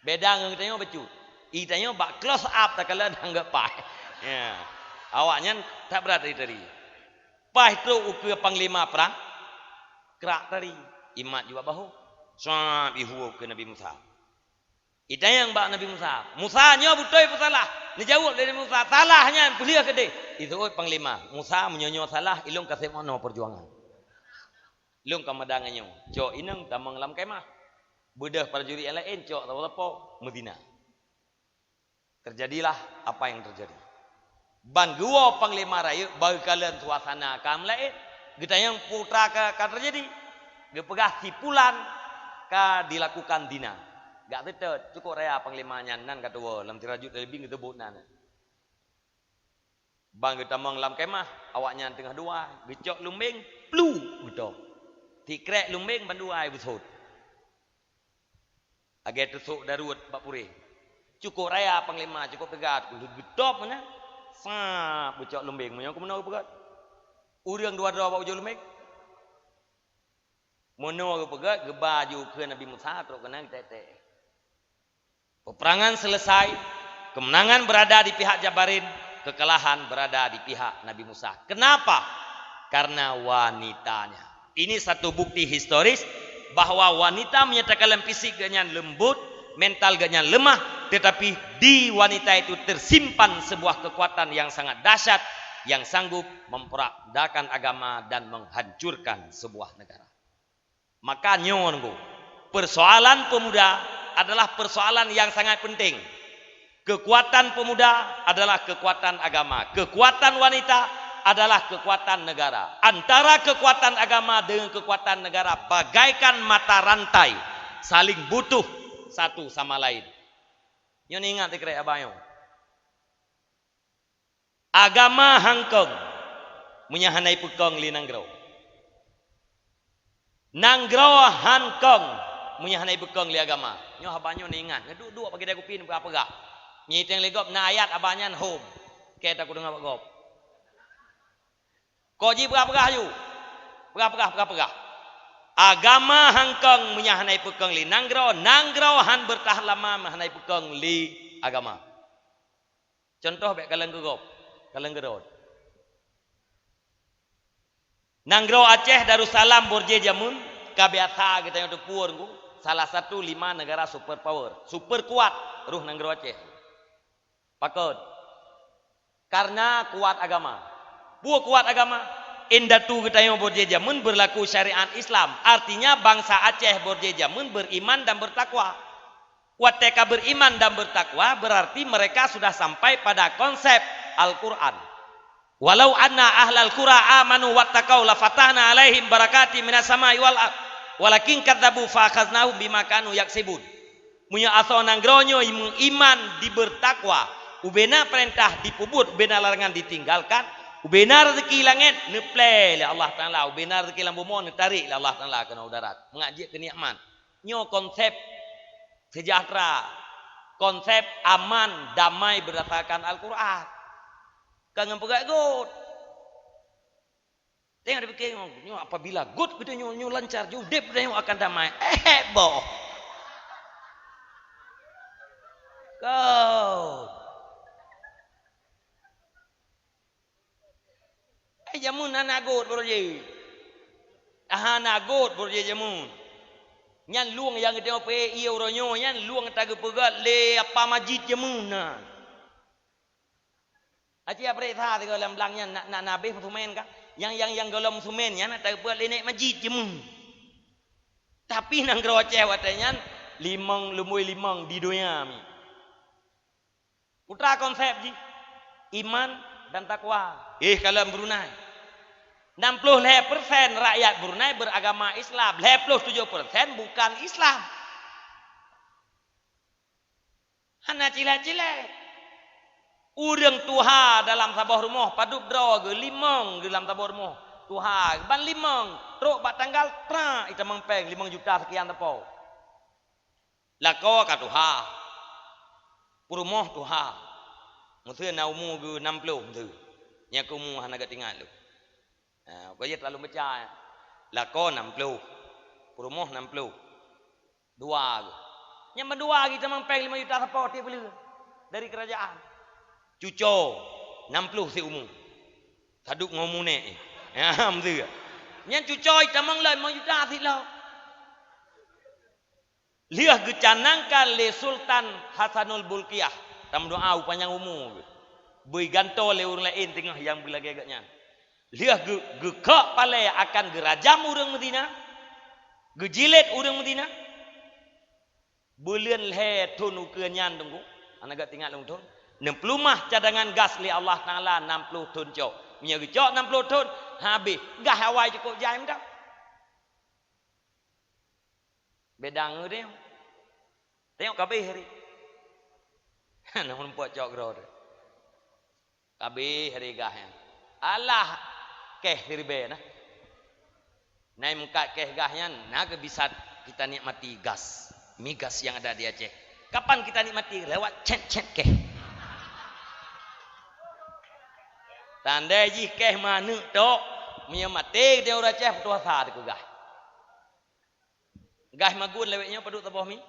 Beda ngon geutanyoe bacut. Geutanyoe bak close up takalon anggap paih. Ya. Awaknyan that brat tari-tari. Paih trok ukeue panglima prang, krak tari. Imat jubak bahu. Swab, ihue keu Nabi Musa. Itanyong bak Nabi Musa, "Musa, nyoe beutôi peusalah?" Neujaweueb lé Nabi Musa, "Salah nyan, peulheueh keudeh." Iseuôt panglima, "Musa, meunyoe nyoe salah, ilôn ka sép meunoe peujuangan. Lôn ka mada ngon nyoe. Cok inong tamong lam kemah. Beudôh prajurit nyang laén cok sapo-sapo meuzina." Terjadilah apa yang terjadi. Ban geuwoe panglima rayeuk, baru kalon suasana ka meulaén. Geutanyong peue ka, ka terjadi. Geupeugah si pulan ka dilakukan zina. Gak seutôt, cukôp raya panglima nyan, nan ka tuwoe, lam sira Jut Thalibin geuseubut nan. Ban geutamong lam kemah, awaknyan teungoh duai, geucok lumbeng, plu, geutôb. Sikrek lumbeng bandua beusôt. Lagèe teusôk daruet bak purée. Cukôp raya panglima, cukôp teuga, geutôb meunan. Sap, geucok lumbeng, meunyoe keumeunyoe geupeugöt. Ureueng dua droe bak ujoe lumbeng. Meunoe geupeugöt, geuba ju keu Nabi Musa, trok keunan geutek-tek. Peperangan selesai, kemenangan berada di pihak Jabarin, kekalahan berada di pihak Nabi Musa. Kenapa? Karena wanitanya. Ini satu bukti historis bahwa wanita meunyo takalon fisik geuh nyan leumbut, mental geuh nyan lemah, tetapi di wanita itu tersimpan sebuah kekuatan yang sangat dahsyat yang sanggup memperakdakan agama dan menghancurkan sebuah negara. Maka nyoe nunggu, persoalan pemuda adalah persoalan yang sangat penting. Kekuatan pemuda adalah kekuatan agama. Kekuatan wanita adalah kekuatan negara. Antara kekuatan agama dengan kekuatan negara bagaikan mata rantai, saling butuh satu sama lain. Nyoe ingat sikrek abang nyoe. Agama han kong meunyo hana ipeukong lé nanggroe. Nanggroe han kong meunyo hana ipeukong lé agama. Nyoe haba nyoe neuingat, neuduek-duek bak keude kupi neupeugah-peugah. Meunyo iteng lé gob na ayat haba nyan hom. Keu takudeungoe bak gob. Kok jipeugah-peugah aju. Peugah-peugah, peugah-peugah. Agama han kong meunyo hana ipeukong lé nanggroe, nanggroe han beurtahan lama meunyo hana ipeukong lé agama. Contoh bèk kalon keu gob, kalon keu rot. Nanggroe Aceh Darussalam Borjée jameun ka biasa geutanyoe teupeue ngon salah satu lima negara super power, super kuat roh nanggroe Aceh. Pakon? Karena kuat agama. Peue kuat agama? Indatu geutanyoe Borjée jameun berlaku syariat Islam. Artinya bansa Aceh Borjée jameun beriman dan bertakwa. Watèe ka beriman dan bertakwa, berarti mereka sudah sampai pada konsep Al-Quran. "Walau anna ahlal qura amanu wattaqau lafatahna alaihim barakatim minas sama'i wal ard, walakin kadzabu fa akhaznahum bima kanu yaksibun." Meunyoe asoe nanggroe nyoe meuiman di bertakwa, ubena peurintah dipeubuet, ubena larangan ditinggalkan, ubena rezeki langét neuplè lé Allah Taala, ubena rezeki lam bumoe neutarek lé Allah Taala keunoe u darat, mangat jeuet keu nikmat. Nyoe konsep sejahtera, konsep aman, damai berdasarkan Al-Quran. Kon ngon peugöt göt. Tengok dipikir, nyoe apabila göt geutanyoe, nyoe lancar, udép geutanyoe akan damai. Eh, boh. Göt. Eh, jameun hana göt Borjée. Hana göt Borjée jameun. Nyan lueng nyang geutanyoe peuék ié uroe nyoe, nyan lueng tageupeugöt lé apa majit jameun na. Aci aprek sa sigoe lam blang nyan na, na, na abéh musumen ka. Nyang, nyang, nyang gohlom musumen nyan na tageupeugöt lé nèk majit jameun. Tapi nanggroe Aceh watèe nyan limong, lumbôi limong di donya mi. Peue konsep jih? Iman dan takwa. Eh, kalon Brunei. Enam puluh lhèe persen rakyat Brunei beragama Islam, lhèe ploh tujoh persen bukan Islam. Hana cilek-cilek. Ureueng tuha dalam saboh rumoh, padub droe geuh limong geuh lam saboh rumoh. Tuha ban limong, trok bak tanggal, prak, itamong péng limong juta sekian teupeu. Lakoe ka tuha. Peurumoh tuha. Miseue na umu geuh nam ploh miseue. Nyang keu umu hana geutingat lôn. Ha, uka jeuet lalu baca. Lakoe nam ploh. Peurumoh nam ploh. Dua geuh. Nyang mandua lagi tamong péng lima juta sapo tiep buleuen dari kerajaan. Cuco, nam ploh siumu. Sadub ngon munek. Ya, beutôi. Nyan cuco tamong lom lima juta silop. Lheueh geucanangkan lé Sultan Hasanul Bolkiah, tameudoa u panyang umu geuh. Beu gantoe lé ureuëng laén teungoh nyang beulagée geuh nyan. Lheueh geu-, geukok palée akan geurajam ureuëng meuzina, geujilét ureuëng meuzina. Buleuen lhée thon ukeue nyan teungku, hana geutingat lôn thon. Neupeuleumah cadangan gas lé Allah Taala nam ploh thon cok. Meunyoe geucok nam ploh thon, habéh. Gas awai cukôp jai mantong. Beda ngon teuh. Tengok kabéh hari. Hana meurumpok cok groe teuh. Kabéh hari gas nyan. Alah, keh siribée nah. Nai meukat keh gas nyan, na keu bisa kita nikmati gas. Migas yang ada di Aceh. Kapan kita nikmati? Lewat chat-chat keh. Tandai jih keh manuk tok. Meunyoe maté dia ureuëng Aceh, putus asa teuh keu gas. Gas magun lewat nyoe padub saboh mi?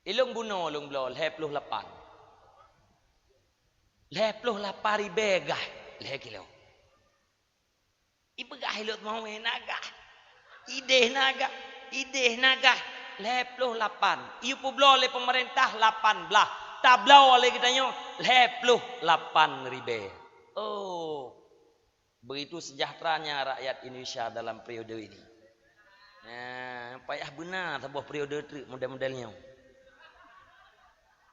Ilong bunoe lôn bloe lhée ploh lapan. Lhée ploh lapan ribée gas lhée kilo. Ipeugah ilot mau na gas. Ideh na gas. Ideh na gas. Lhée ploh lapan. Ipeubloe lé pemerintah lapan blah. Tabloe lé geutanyoe lhée ploh lapan ribée. Oh. Begitu sejahteranya rakyat Indonesia dalam periode ini. Nah, payah beuna saboh periode treuk model-model nyoe.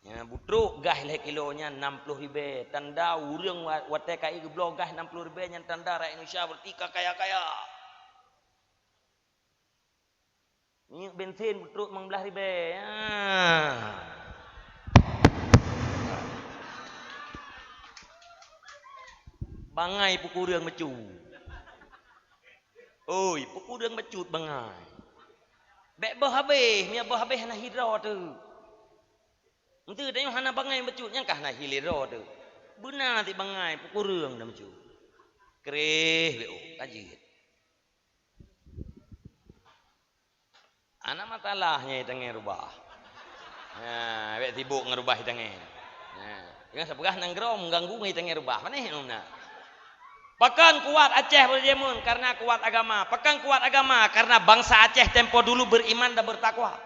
Ya, butrok gas lhée kilo nyan nam ploh ribée. Tanda ureuëng wa-, watée ka geubloe gas nam ploh ribée nyan tanda rakyat Indonesia berarti ka kaya-kaya. Minyeuk bensin butrok limong blaih ribée. Ah. Bangai peukureueng bacut. Oi, peukureueng bacut bangai. Bék boh habéh, meunyoe boh habéh hana hidro teuh. Enteuk tanyoe hana bangai bacut, nyan ka hana hidro teuh. Beuna ti bangai peukureueng dan bacut. Kreh bék oh, ka jeuet. Hana masalah nyan itangai rubah. Ha, bék sibok ngon rubah itangai. Ha, jangan sapeugah nanggroe mengganggu ngon itangai rubah. Panéh na. Pakon kuat Aceh beujameun? Karena kuat agama. Pakon kuat agama? Karena bangsa Aceh tempo dulu beriman dan bertakwa.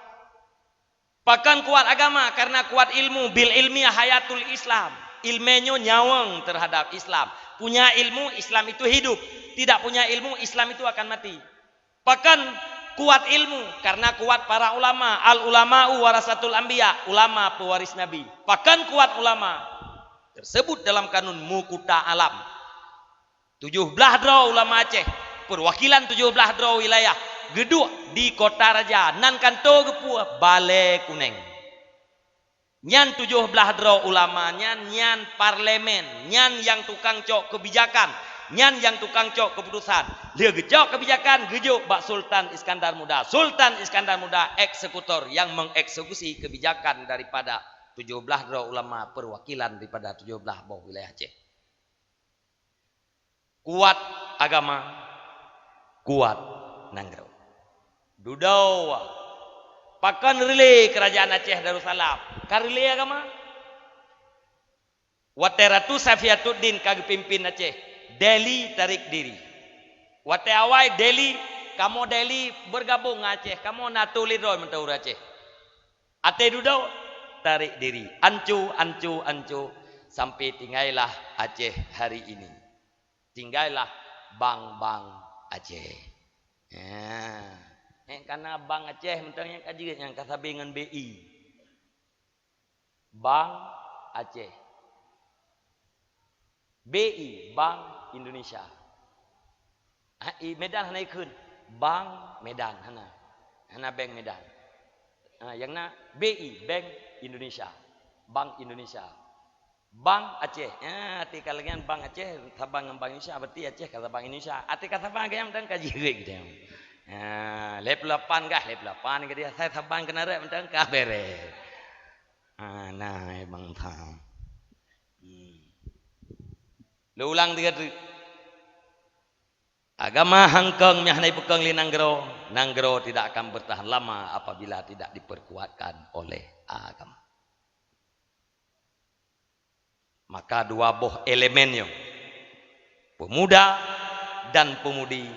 Pakon kuat agama? Karena kuat ilmu. Bil ilmi hayatul Islam. Ilmu nyoe nyawöng terhadap Islam. Punya ilmu, Islam itu hidup. Tidak punya ilmu, Islam itu akan mati. Pakon kuat ilmu? Karena kuat para ulama. Al ulama'u warasatul anbiya, ulama pewaris nabi. Pakon kuat ulama? Tersebut dalam kanun Mukuta Alam. Tujoh blaih droe ulama Aceh, perwakilan tujoh blaih droe wilayah, geuduek di Kota Raja, nan kantô geupeue Balée Kuneng. Nyan tujoh blaih droe ulama nyan, nyan parlemen, nyan nyang tukang cok keubijakan, nyan nyang tukang cok keuputusan. Lheueh geucok keubijakan, geujok bak Sultan Iskandar Muda. Sultan Iskandar Muda eksekutor nyang mengeksekusi keubijakan daripada tujoh blaih droe ulama perwakilan daripada tujoh blaih boh wilayah Aceh. Kuat agama, kuat nanggroe. Dudoe, pakon reulée Kerajaan Aceh Darussalam? Ka reulée agama. Watée Ratu Safiatuddin ka geupimpin Aceh, Delhi tarék diri. Watée awai Delhi, kamoe Delhi bergabung ngon Aceh, kamoe na tuléh droe mantong ureuëng Aceh. Até dudoe, tarék diri. Anco, anco, anco, sampai tinggailah Aceh hari ini. Tinggailah bank-bank Aceh. Ha. Eh, kana Bank Aceh mantong nyang ka jeuet nyang ka sabe ngon B I. Bank Aceh. B I, Bank Indonesia. Ha, i Medan hana ikheun. Bank Medan hana. Hana bank Medan. Ha, nyang na B I, Bank Indonesia. Bank Indonesia. Bank Aceh. Ha, até ka lagée nyan Bank Aceh, saban ngon Bank Indonesia, berarti Aceh ka saban Indonesia. Até ka saban lagée nyan mantong ka jeuet gitu. Ha, lhée ploh lapan kah, lhée ploh lapan ka dia. Sai saban keunarék mantong ka beres. Ha, na, eh, bangsa. Hmm. Lôn ulang tiga teuk. Agama hangkong nyang hana ipeukong lé nanggroe, nanggroe tidak akan bertahan lama apabila tidak diperkuatkan oleh agama. Maka dua boh elemen nyoe, pemuda dan pemudi,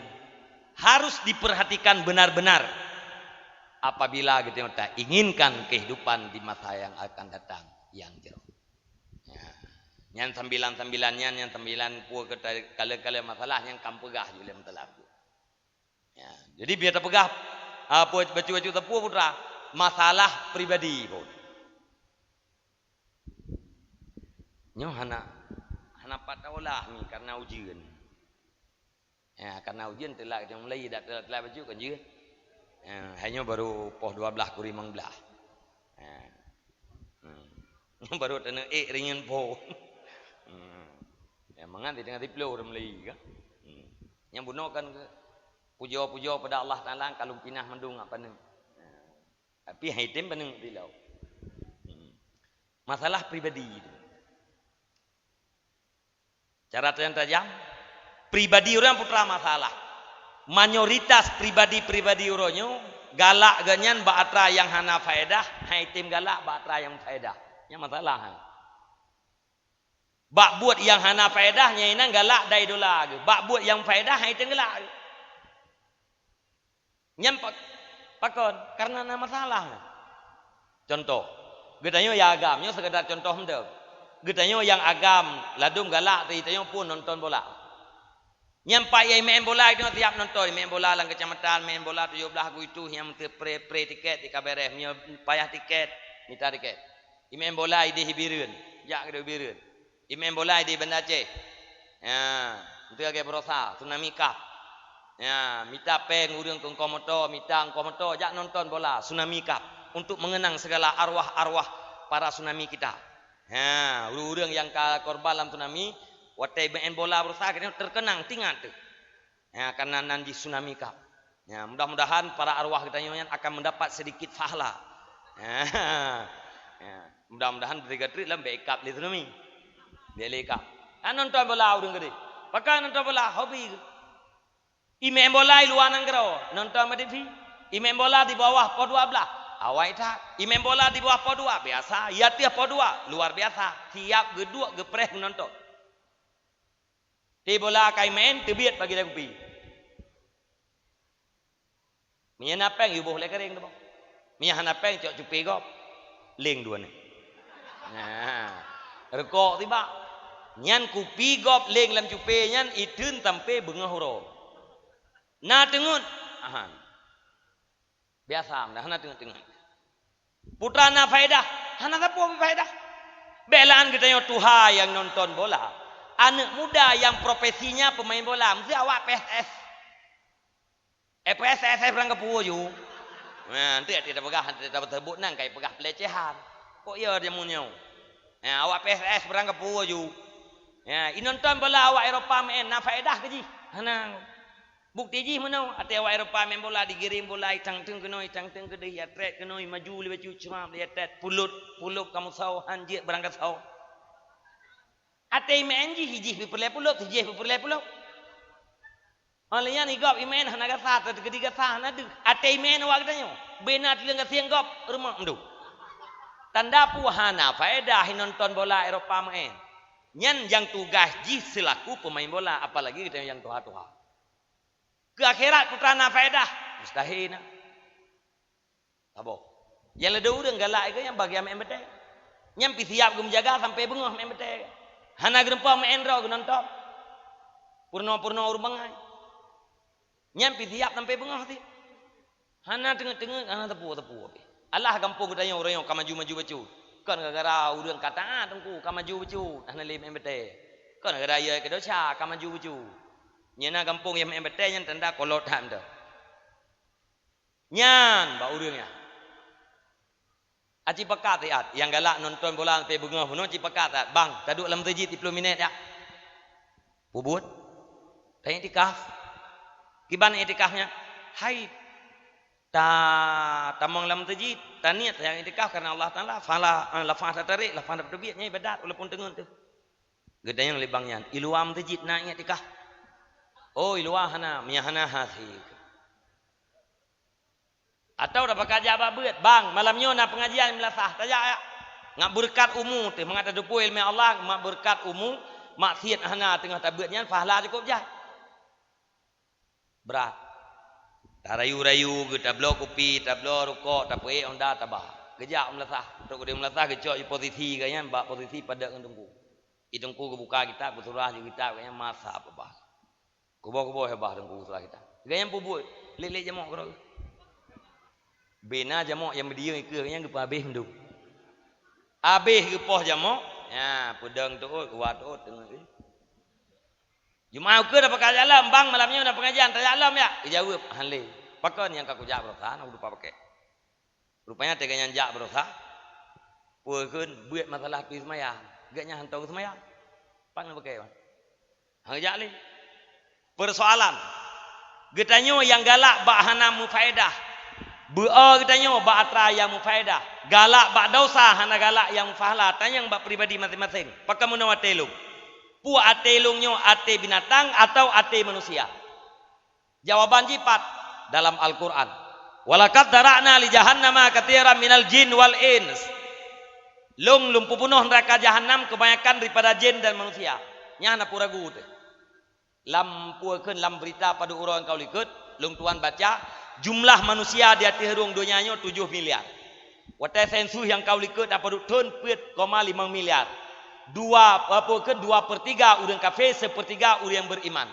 harus diperhatikan benar-benar apabila geutanyoe tainginkan kehidupan di masa yang akan datang yang jroh. Ya. Nyan sambilan-sambilan nyan, nyan sambilan peue keu ta-, kala-kala masalah nyang kam peugah ju lé meuteulaku. Ya, jadi biar tapeugah, ah, peue bacut-bacut teupeu putra, masalah pribadi pun. Nyoe hana, hana pat taolah mi karena ujeuen. Ya, karena ujeuen telat nyang mulai dak telat-telat bacut kan jeuet. Ya, hai nyoe baru poh dua belas kurang lima belas. Ya. Hmm. Baru taneuk ék rinyeun po. Hmm. Ya, mangat di tengah tiplôh ureueng meuli kan. Hmm. Nyang bunoe kan ke pujoe-pujoe pada Allah Taala ka lôn pinah mandum ngak paneuk. Ya. Tapi hai tem paneuk tilok. Hmm. Masalah pribadi tu. Cara tajam-tajam, pribadi ureueng putra masalah. Mayoritas pribadi-pribadi ureueng nyoe galak geuh nyan bak atra nyang hana faedah, hai tem galak bak atra nyang faedah. Nyan masalah. Bak buet nyang hana faedah, nyan inan galak dai dola geuh. Bak buet nyang faedah, hai tem galak geuh. Nyan pa-, pakon? Karena na masalah. Contoh, geutanyoe nyang agam, nyoe sekedar contoh mantong. Geutanyoe nyang agam, ladôm galak teuh geutanyoe pun nonton bola. Nyan pat nyang imeu'en bola geutanyoe siap nonton, imeu'en bola lam keucamatan, imeu'en bola tujoh blaih gu itu nyang meuteupre-pre tiket di Kabereh, meunyoe payah tiket, mita tiket. Imeu'en bola idéh Bireuen, jak keudéh Bireuen. Imeu'en bola di Banda Aceh. Ya, beutôi lagèe baroesa, Tsunami Cup. Ya, mita péng ureueng keu eungkôt moto, mita eungkôt moto, jak nonton bola, Tsunami Cup, untuk mengenang segala arwah-arwah para tsunami kita. Ya, ureueng-ureueng nyang ka korban lam tsunami, watèe imeu'en bola baroesa, geutanyoe terkenang, teuingat teuh. Ya, karena nan jih Tsunami Cup. Ya, mudah-mudahan para arwah geutanyoe nyan akan mendapat sedikit pahala. Ya. Ya, mudah-mudahan treuk-treuk lom bèk ikab lé tsunami. Bèk lé ikab. Ah, nonton bola ureueng keudéh. Pakon nonton bola? Hobi. Imeu'en bola i luwa nanggroe, nonton bak T V. Imeu'en bola di bawah poh dua blaih, awai that. Imeu'en bola di bawah poh dua, biasa. I ateueh poh dua, luar biasa. Siap geuduek, geupreh, geunonton. Di bola ka imeu'en, teubiet bak gilai kupi. Meunyo na péng, yue boh lé keuréng teuh boh. Meunyo hana péng, cok cupé gob. Leng dua nyoe. Nah, reukok tibak. Nyan kupi gob leng lam cupé nyan, iteun sampoe beungoh uroe. Na teungeut? Aha. Biasa, hana teungeut-teungeut. Putra na faedah, hana sapeue faedah. Bèk lôn geutanyoe tuha nyang nonton bola. Aneuk muda nyang profesinya pemain bola, mesti awak P S S. Eh, P S S barang kapeue ju. Nah, nanti ata peugah, ata peugah nan kai peugah pelecehan. Kok iya jameun nyoe? Nah, awak P S S barang kapeue ju. Ya, i nonton bola awak Eropa meu'en, na faedah keu jih? Hana. Bukti jih meunoe, até awak Eropa meu'en bola, digiring bola, itang-teng keunoe, itang-teng keudéh, ya trek keunoe, maju lé bacut, cuma ya trek, pulot, pulot kamoe soe, han jeuet barang kasoe. Até imeu'en jih, jih peureulèe pulot, jih peureulèe pulot. Óh lheueh nyan, i gob imeu'en hana gasa, teukeudi gasa hana deuh. Até imeu'en awak geutanyoe, beu na tuleueng gasien gob, rumoh meudu. Tanda peue hana faedah i nonton bola Eropa meu'en. Nyan nyang tugaih jih seulaku peumain bola, apalagi geutanyoe nyang tuha-tuha. Keu akhirat putra na faedah? Mustahil na. Saboh. Nyang ladôm ureueng galak keu nyan bagian meu'en batèe. Nyan pih siap geumeujaga sampoe beungoh meu'en batèe. Hana geurumpok meu'en droe geunonton. Peurunoe-peurunoe ureueng bangai. Nyan pih siap sampoe beungoh sit. Hana teungeut-teungeut, hana teupeue-teupeue pih. Alah gampông geutanyoe uroe nyoe ka maju-maju bacut. Kon gara-gara ureueng ka taat teungku ka maju bacut, hana lé meu'en batèe. Kon gara-gara ya keu desya ka maju bacut. Nyan na gampông nyang meu'en batèe nyan tanda kolot that mantong. Nyan bak ureueng nyan. Aci pakat siat, nyang galak nonton bola sampoe beungoh bunoe ci pakat siat, "Bang, taduek lam meuseujid siplôh minèt jak." Peubuet? Taiktikaf. Kiban iktikaf nyan? Hai ta-, tamong lam meuseujid, taniet nyang iktikaf karena Allah Taala, fala, eh, lafaz tatarek, lafaz tateubiet nyan ibadat walaupun teungeut teuh. Geutanyong lé bang nyan, "I luwa meuseujid na iktikaf?" Oh, i luwa hana, meunyo hana hase. Atawa tapakat jak bak beuet, "Bang, malam nyoe na peungajian meulasah, tajak yak." Ngat beureukat umu teuh, mangat tateupeue ileumèe Allah, ngat beureukat umu, maksiet hana teungoh tabeuet nyan, pahala cukôp jai. Brat. Tarayu-rayu geuh, tabloe kupi, tabloe rukok, tapeuék honda, taba. Geujak u meulasah. Trok u meulasah geucok i posisi geuh nyan bak posisi padub ngon teungku. I teungku geubuka kitab, geusurah ju kitab geuh nyan, masa babah. Kuboh-kuboh babah teungku geusurah kitab. Geuh nyan peubuet, lét-lét jamok keudroe. Bina jamok nyang meudiyeueng ikeue geuh nyan geupeuhabéh mandum. Habéh geupoh jamok, nya peudong teuôt, uwa teuôt teungoh. Jeumaáh ukeue tapakat jak lom, "Bang, malam nyoe na peungajian, tajak lom yak?" Geujaweueb, "Hán lé. Pakon nyang ka kujak baroesa, na kudupa pakèk." Rupanya teuka nyan jak baroesa, peue kheun beuet masalah tui seumayang. Geuh nyan hantom seumayang. Pakon pakèk, Bang? Hana jak lé. Peusoalan, geutanyoe nyang galak bak hana mufaedah, beu-o geutanyoe bak atra nyang mufaedah, galak bak dosa hana galak nyang mupahala, tanyong bak pribadi maséng-maséng, pakon meunoe até lôn? Peue até lôn nyoe, até binatang atawa até manusia? Jawaban jih pat dalam Al-Qur'an, "Walaqad dzara'na li jahannama katsiran minal jin wal ins." Lôn, lôn peubunoh neuraka jahanam keubanyakan daripada jin dan manusia. Nyan hana peue ragu teuh. Lam peue kheun, lam beurita padub uroe nyang ka u likot, lôn tuan baca, jumlah manusia di ateueh rhueng donya nyoe tujoh miliar. Watèe sensus nyang ka u likot na padub thon peuet koma limong miliar. Dua, peue kheun, dua per tiga ureueng kafé, seupeurtiga ureueng beriman.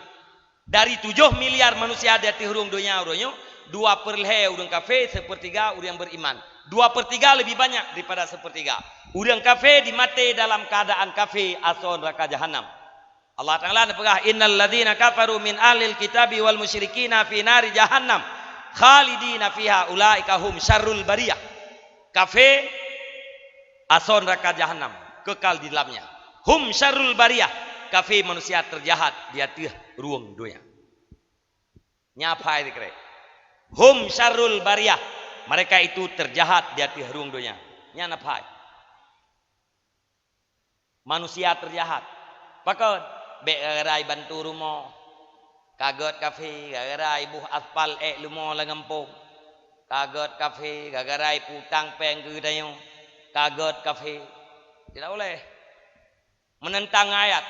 Dari tujoh miliar manusia di ateueh rhueng donya uroe nyoe, dua per lhèe ureueng kafé, seupeurtiga ureueng beriman. Dua per tiga lebih banyak daripada seupeurtiga. Ureueng kafé dimaté dalam keuadaan kafé asoe neuraka jahanam. Allah Taala neupeugah, "Innal ladzina kafaru min ahlil kitabi wal musyrikina fi nari jahannam khalidina fiha ulaika hum syarrul bariyah." Kafé asoe neuraka jahanam, kekal di dalamnya. Hum syarrul bariyah, kafé manusia terjahat di ateueh rhueng donya. Nyan phai sikrek. Hum syarrul bariyah, mereka itu terjahat di ateueh rhueng donya. Nyan phai. Manusia terjahat. Pakon? Bèk gara-gara bantu rumoh. Ka gèt kafé, gara-gara iboh aspal èk leumo lam gampông. Ka gèt kafé, gara-gara ipeutang pèng keu geutanyoe. Ka gèt kafé. Tidak boleh. Meunentang ayat.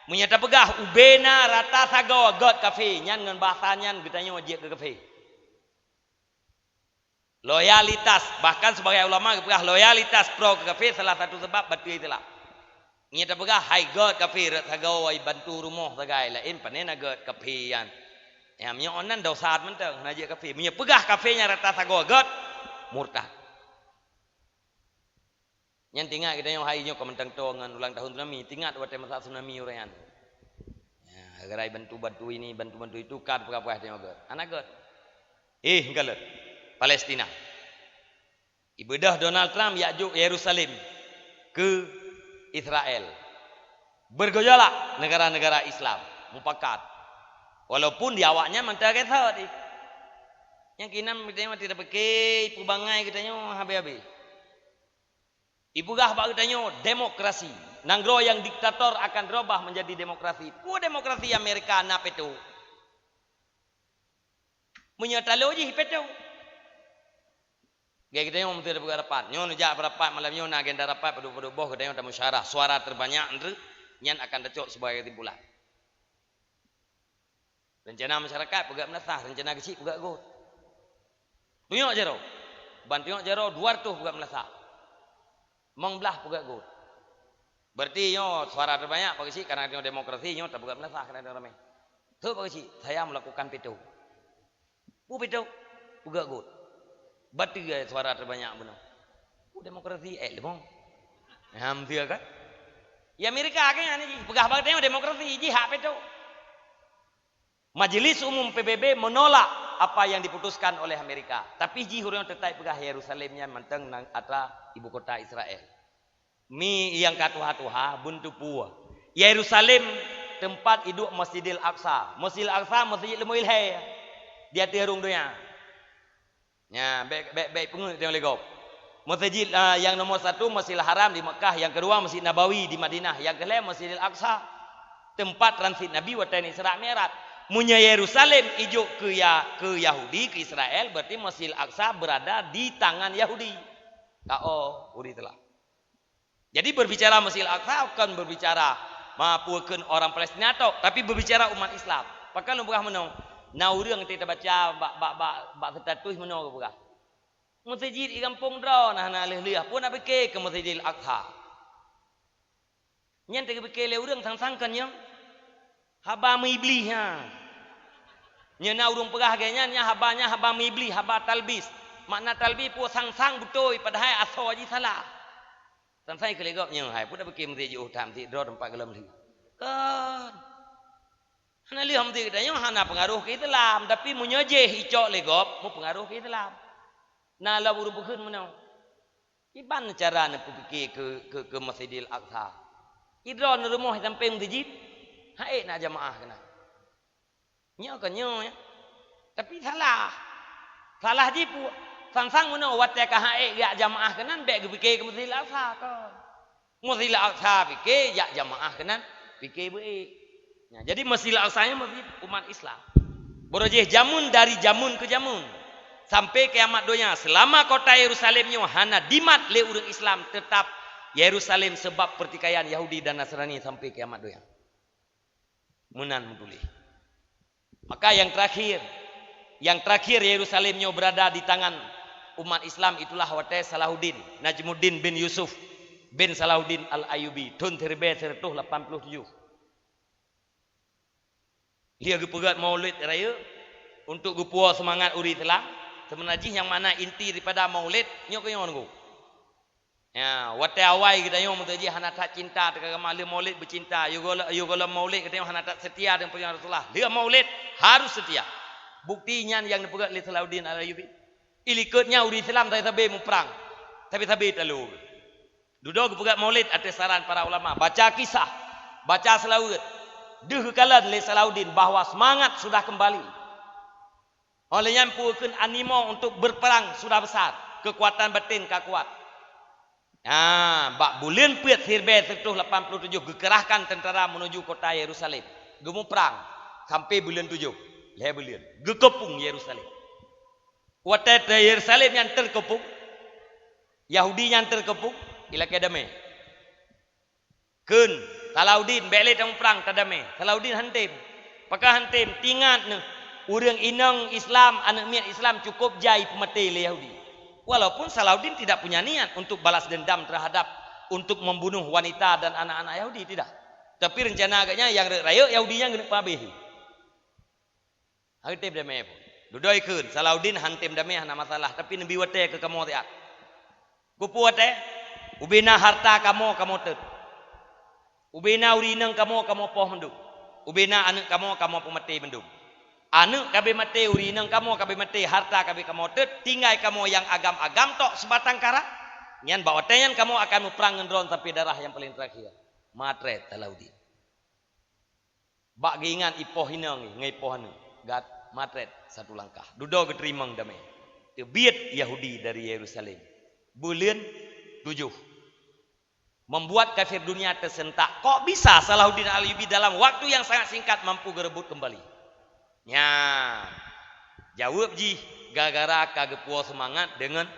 Meunyoe tapeugah ubena rata sagoe gèt kafé, nyan ngon bahasa nyan geutanyoe jeuet keu kafé. Loyalitas, bahkan sebagian ulama geupeugah loyalitas pro keu kafé salah satu sabab bateue Islam. Nyan tapeugah hai gèt kafé rot sagoe, hai bantu rumoh sagai, laén pane na gèt kafé nyan. Nyang meunyoe nan dosa mantong, hana jeuet kafé. Meunyoe peugah kafé nyan rata sagoe gèt, murtad. Nyan teuingat geutanyoe hai nyoe ka mantong toe ngon ulang tahun tsunami, teuingat watèe masa tsunami uroe nyan. Ya, gara-gara bantu-bantu ini, bantu-bantu itu, ka peugah-peugah tanyoe gèt. Hana gèt. Eh, galak. Palestina. Ibeudôh Donald Trump jak jok Yerusalem keu Israel. Bergejolak negara-negara Islam mupakat. Walaupun di awaknyan mantong gèt sot ih. Nyang keunan geutanyoe mati tapike, ipeubangai geutanyoe habéh-habéh. Ipeugah bak geutanyoe demokrasi. Nanggroe nyang diktator akan dirubah menjadi demokrasi. Peue demokrasi Amerika na peto? Meunyoe talo jih peto. Geutanyoe meuseuti tapeugah rapat. Nyoe neujak rapat malam nyoe na agenda rapat padub-padub boh geutanyoe tamusyarah. Suara terbanyak nyan akan tacok sebagai kesimpulan. Rencana masyarakat peugah meulasah, rencana geuchik peugah gôt. Tunyok jaroe. Ban tunyok jaroe dua reutôh peugah meulasah. Limong blaih peugah gôt. Berarti nyoe suara terbanyak bak geuchik karena nyoe demokrasi nyoe tapeugah meulasah karena nyoe ramé. Trok bak geuchik, saya melakukan veto. Peue veto? Peugah gôt. Bateue suara terbanyak bunoe. Peue demokrasi eh limong. Ham sia kan? Ya Amerika kan ni peugah bak demokrasi jih hak veto. Majelis Umum P B B menolak apa yang diputuskan oleh Amerika. Tapi jih ureuëng teutap peugah Yerusalem nyan mantong nang atra ibu kota Israel. Mi nyang ka tuha-tuha, beuntupue. Yerusalem teumpat iduek Masjidil Aqsa. Masjidil Aqsa, masjid leumui lhée di ateueh rhueng donya. Nya, bék, bék, bék peungeuet teuh lé gob. Masjid, ah, nyang nomor satu Masjidil Haram di Makkah, nyang keudua Masjid Nabawi di Madinah, nyang keulhée Masjidil Aqsa, teumpat transit Nabi watée Isra Mi'raj. Meunyoe Yerusalem ijok keu ya-, keu Yahudi, keu Israel, berarti Masjidil Aqsa berada di tangan Yahudi. Ka oh, uri telah. Jadi berbicara Masjidil Aqsa bukan berbicara ma peue kheun orang Palestina tok, tapi berbicara umat Islam. Pakon lôn peugah meunoe? Na ureuëng teubaca bak, bak, bak, bak status meunoe geupeugah, "Meuseujid di gampông droe na hana lheueh-lheueh, peue na pike keu Masjidil Aqsa?" Nyan teugeupike lé ureuëng sang-sang kon nyoe haba meuiblih nyan. Nyoe na ureuëng peugah lagée nyan, nyan haba nyan haba meuiblih, haba talbis. Makna talbis peue sang-sang beutôi padahai asoe jih salah. Sang-sang keu lé gob nyoe hai, peue na pike meuseujid jiôh that meuseujid droe teumpat gohlom lheueh. Kon. Hana lheueh meuseujid geutanyoe hana peungaroh keu Islam, tapi meunyoe jih icok lé gob meupeungaroh keu Islam. Na lom ureuëng peukheun meunoe. Kiban cara neupeupike keu, keu, keu Masjidil Aqsa? Idroe neurumoh sampéng meuseujid, han ék na jamaah keunan. Nyoe kon nyoe, ya. Tapi salah. Salah jih peue? Sang-sang meunoe watée ka han ék jak jamaah keunan, bék geupike keu Masjidil Aqsa kon. Masjidil Aqsa pike jak jamaah keunan, pike beu ék. Nah, jadi Masjidil Aqsa nyan masjid umat Islam. Beurajih jameun dari jameun ke jameun. Sampai kiamat donya, selama kota Yerusalem nyoe hana dimat lé ureuëng Islam, tetap Yerusalem sebab pertikaian Yahudi dan Nasrani sampai kiamat donya. Meunan meutuléh. Maka yang terakhir, yang terakhir Yerusalem nyoe berada di tangan umat Islam itulah watée Salahuddin Najmuddin bin Yusuf bin Salahuddin Al-Ayyubi thon siribée sireutoh lapan puluh tujoh. Dia geupeugét maulid rayeuk untuk geupuwoe seumangat ureuëng Islam. Seumeunan jih nyang mana inti daripada maulid nyoe keuh nyoe nunggu. Ya, watée awai geutanyoe meuteujih hana that cinta teuka agama, lheueh maulid beucinta, yôh gohlom, yôh gohlom maulid geutanyoe hana that seutia deungon peurintah Rasulullah. Lheueh maulid harus seutia. Bukti nyan nyang neupeugét lé Salahuddin Al-Ayyubi. Ilikot nyan ureuëng Islam sabe-sabe muprang, sabe-sabe talo. Dudoe geupeugét maulid ateueh saran para ulama, baca kisah, baca seulaweuet. Deuh geukalon lé Salahuddin bahwa semangat sudah kembali. Oleh nyan peue kheun animo untuk berperang sudah besar, kekuatan batin ka kuat. Nah, bak buleuen peuet siribée sireutoh lapan puluh tujoh geukerahkan tentara menuju kota Yerusalem. Geumuprang sampai buleuen tujoh, lhée buleuen. Geukeupung Yerusalem. Watée Yerusalem nyan teukeupung, Yahudi nyan teukeupung, ilakée damé. Kheun, Salahuddin, bék lé tamuprang, tadamé. Salahuddin han tem. Pakon han tem? Tingat neuh, ureuëng inong Islam, aneuëk miet Islam cukôp jai peumaté lé Yahudi. Walaupun Salahuddin tidak punya niat untuk balas dendam terhadap, untuk membunuh wanita dan anak-anak Yahudi, tidak. Tapi rencana agaknya nyang rayeuk Yahudi nyan geuneuk peuhabéh. Hana tem damé pun. Dudoe kheun, Salahuddin han tem damé hana masalah, tapi neubi watée keu kamoe siat. Keupeue watée? Ubena harta kamoe, kamoe teuet. Ubena ureuëng inong kamoe, kamoe poh mandum. Ubena aneuëk kamoe, kamoe peumaté mandum. Aneuëk ka abéh maté, ureuëng inong kamoe ka abéh maté, harta ka abéh kamoe teuet, tinggai kamoe nyang agam-agam tok sibatang kara. Nyan bak watée nyan kamoe akan muprang ngon droe sampai darah nyang paleng teurakhier. Matrét Salahuddin. Bak geuingat ipoh inong ngon ipoh aneuëk, gat matrét satu langkah. Dudoe geuteurimong damé. Teubiet Yahudi dari Yerusalem. Buleuen tujoh. Membuat kafir dunia tersentak. Kok bisa Salahuddin Al-Ayyubi dalam waktu yang sangat singkat mampu geureubot kembali? Nyan, jaweueb jih gara-gara ka geupuwoe seumangat deungon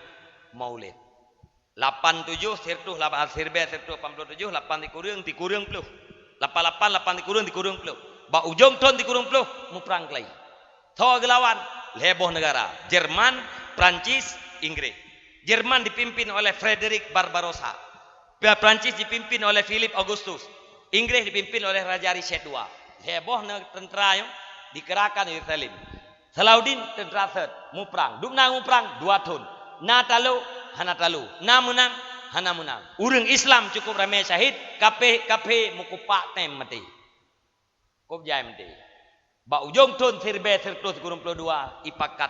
maulid. Lapan tujoh sireutoh lapan, siribée sireutoh lapan puluh tujoh, lapan sikureueng, sikureueng ploh. Lapan lapan, lapan sikureueng, sikureueng ploh. Bak ujong thon sikureueng ploh, muprang keulayi. Soe geulawan? Lhée boh neugara, Jerman, Prancis, Inggréh. Jerman dipimpin oleh Frederick Barbarossa. Prancis dipimpin oleh Philip Augustus. Inggréh dipimpin oleh Raja Richard dua. Lhée boh ne-, teuntara nyoe dikerahkan di Yerusalem. Salahuddin teuntara sot, muprang. Dum na muprang dua thon. Na talo, hana talo. Na meunang, hana meunang. Ureuëng Islam cukôp ramé syahid, kafé, kafé meukupak tem maté. Kôb jai maté. Bak ujong thon siribée sireutoh sikureueng ploh dua, ipakat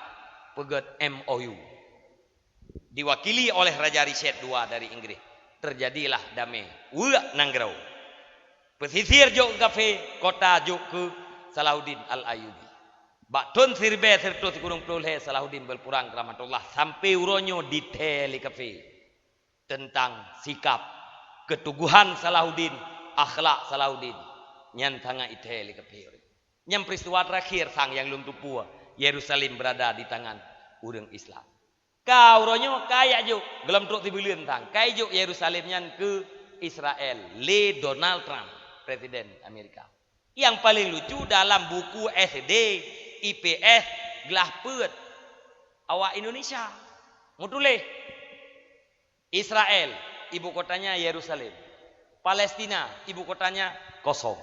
peugét M O U. Diwakili oleh Raja Richard dua dari Inggréh. Terjadilah damé. Weuek nanggroe. Pesisir jok keu kafé, kota jok keu Salahuddin Al-Ayyubi. Bak thon siribée sireutoh sikureueng ploh lhée Salahuddin berpulang keu rahmatullah, sampai uroe nyoe dithée lé kafé teuntang sikap keutugohan Salahuddin, akhlak Salahuddin, nyan sangat ithée lé kafé. Nyang peristiwa terakhir sang nyang lôn tupue, Yerusalem berada di tangan ureuëng Islam. Ka uroe nyoe ka jak jok, gohlom trok sibuleuen sang, ka jok Yerusalem nyan keu Israel lé Donald Trump, Presiden Amerika. Nyang paleng lucu, dalam buku S D, I P S, glah peuet awak Indonesia meutuléh, Israel, ibu kotanya Yerusalem. Palestina, ibu kotanya kosong.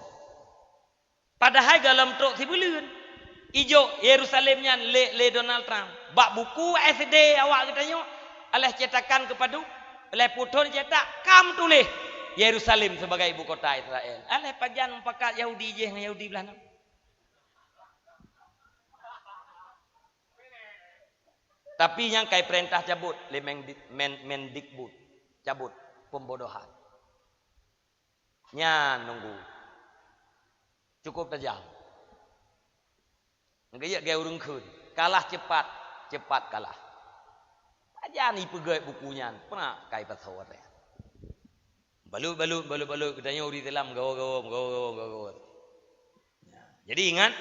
Padahai gohlom trok sibuleuen, ijok Yerusalem nyan lé, lé Donald Trump. Bak buku S D awak geutanyoe, alah cetakan keupadub, alah peuthon cetak, ka meutuléh Yerusalem sebagai ibu kota Israel. Alah pajan mupakat Yahudi jih ngon Yahudi blaih nyoe. Tapi nyang kai peurintah cabot lé Mendikbud, cabot pembodohan. Nyan nunggu. Cukup tajam. Geuyek gaya ureuëng kheun, kalah cepat, cepat kalah. Pajan ipeugét buku nyan, peunak kai pasoe. Balut-balut, balut-balut, geutanyoe ureuëng Islam gawa-gawa, gawa-gawa, gawa-gawa. Jadi ingat,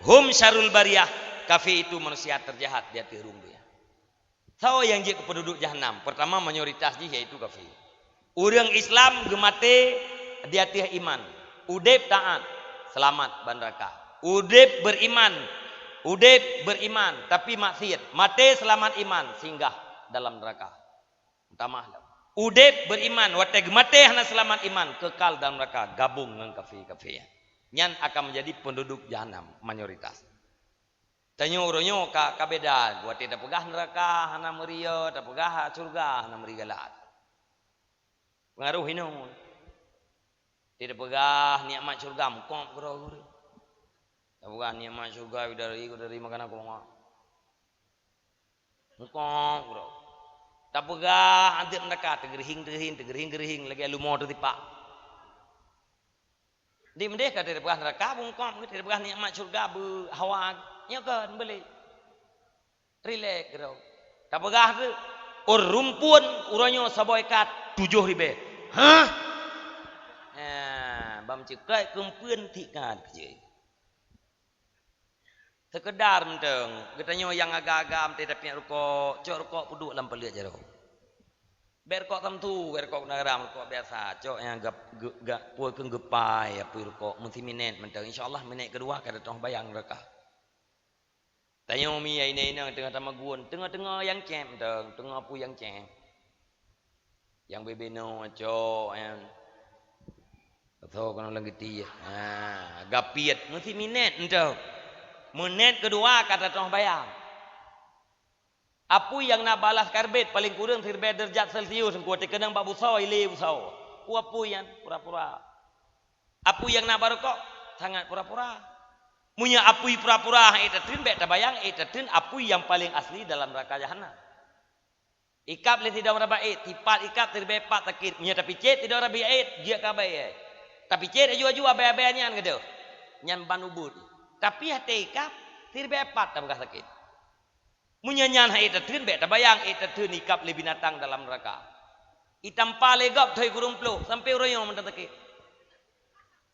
hum syarul bariyah, kafé itu manusia terjahat di ateueh rhueng donya. Soe nyang jeuet keu peunduduk jahanam? Pertama, mayoritas jih yaitu kafé. Ureuëng Islam geumaté di ateueh iman, udeb taat, seulamat ban neuraka. Udeb beriman, udeb beriman tapi maksiat, maté seulamat iman, singgah dalam neuraka. Minta maaf lah. Udeb beriman, watée geumaté hana seulamat iman, kekal dalam neuraka, gabong ngon kafé-kafé. Nyan akan menjadi penduduk jahanam mayoritas. Tanyoe uroe nyoe ka, ka beda, watée tapeugah neuraka hana meuriyo, tapeugah syeuruga hana meuri galak. Peungaroh inoe. Watée tapeugah nikmat syeuruga meukob keudroe geuh. Tapeugah nikmat syeuruga bidari, bidari makanan koma. Meukob keudroe. Tapeugah azeub neuraka teugeurihing-teugeurihing, teugeurihing-geurihing lagée lumo teusipak. Di meudeh ka tapeugah neuraka beungkop, tapeugah nikmat syeuruga beuhawa, nyoe kon beulé. Rilek keudroe. Tapeugah tu, ur rumpun uroe nyoe saboh ikat tujoh ribée. Hah? Nah, bam ceukai keumpeuen tiga keujeuet. Seukeudar mantong, geutanyoe nyang agam-agam teuh tapiep rukok, cok rukok peuduek lam paleuet jaroe. Bék rukok tamtu, bék rukok guna garam, rukok biasa, cok nyang gap, ge-, ga-, pue keueng geupai, apui rukok, meusiminét mantong. Insya Allah minét keudua ka tateumé bayang neuraka. Tanyoe mi inong-inong teungoh tamagun, teungoh-teungoh nyang céb mantong, teungoh apui nyang céb. Nyang bebe noe cok, nyang. Atau keunoe lam geuti. Ha, gapiet meusiminét mantong. Minét keudua ka tateumé bayang. Apui nyang na balaih karbet paleng kureueng siribée deurajat Celsius, teungku, teukeunong bak busoe, ilée busoe. Peue apui nyan? Pura-pura. Apui nyang na bak rukok? Sangat pura-pura. Meunyoe apui pura-pura han ék tatreun, bék tabayang ék tatreun apui nyang paleng asli dalam neuraka jahanam. Ikab lé sidroe rabiet, sipat ikab siribée pat sakét. Meunyoe tapicét sidroe rabiet, jeuet keu abée. Tapicét aju-aju abée-abée nyan keudeh. Nyan ban ubit. Tapi até ikab siribée pat tapeugah sakét. Meunyoe nyan han ék tatreun, bék tabayang ék tatreun ikab lé binatang dalam neuraka. Itampa lé gob thoi kureueng ploh sampoe uroe nyoe mantong sakét.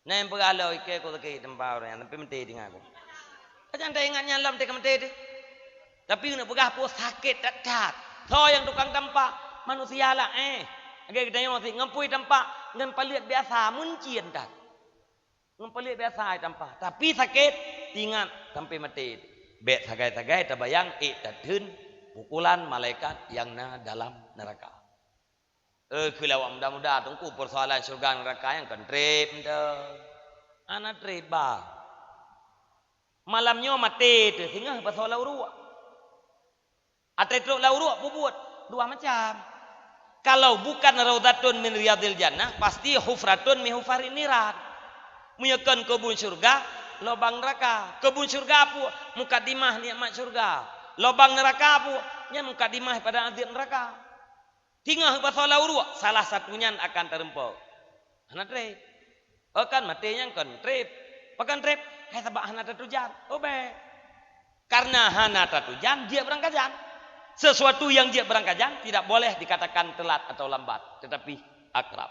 Na nyang peugah lom, "Ikei ku sakét tampa uroe nyan, sampoe maté teungoh ku." Pajan taingat nyan lom teuka maté teuh. Tapi keuneuk peugah peue sakét that-that. Soe nyang tukang tampa? Manusia laén. Lagée geutanyoe sit ngon apui tampa, ngon paleuet biasa, meuncien that. Ngon paleuet biasa tampa. Tapi sakét, ingat sampoe maté. Bék sagai-sagai tabayang ék tatreun pukulan malaikat nyang na dalam neuraka. Eh, keu lawak muda-muda, teungku, persoalan syeuruga neuraka nyan kon treb mantong. Hana treb bah. Malam nyoe maté teuh singoh pasoe lam uruek. Até trok lam uruek peubuet dua macam. Kalau bukan raudhatun min riyadil jannah, pasti hufratun min hufarin niran. Meunyoe kon keubun syeuruga, lobang neuraka. Keubun syeuruga peue? Mukadimah nikmat syeuruga. Lobang neuraka peue? Nyan mukadimah pada azeub neuraka. Singoh pasoe lam uruek, salah satu nyan akan tareumpok. Hana treb. Oh, kan maté nyan kon treb. Pakon treb? Hai sabab hana tatujan. Oh, bék. Karena hana tatujan, jeuet beurangkajan. Sesuatu yang jeuet beurangkajan tidak boleh dikatakan telat atau lambat, tetapi akrab.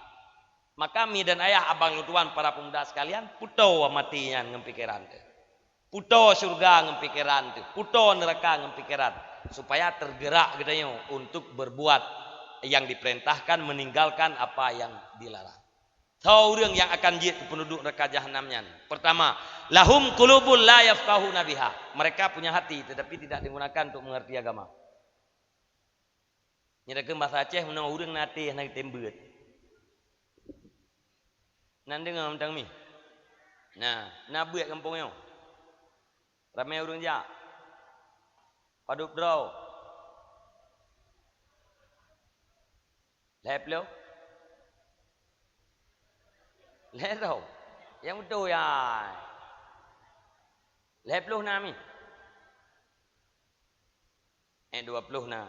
Maka mi dan ayah, abang lôn tuan, para pemuda sekalian, putôh maté nyan ngon pikeran teuh. Putôh syeuruga ngon pikeran teuh, putôh neuraka ngon pikeran, supaya teugerak geutanyoe untuk berbuat yang diperintahkan, meninggalkan apa yang dilarang. Soe ureuëng nyang akan jeuet keu peunduduek neuraka jahanam nyan? Pertama, lahum qulubun la yafqahuna biha. Mereka punya hati tetapi tidak digunakan untuk mengerti agama. Nyan takheun basa Aceh meunoe ureuëng na até hana geutem beuet. Nan deungoe mantong mi. Nah, na beuet gampông nyoe. Ramé ureuëng jak. Padub droe. Lhée ploh? Lhée droe. Nyang beutôi ai. Lhée ploh na mi? Eh, dua ploh na.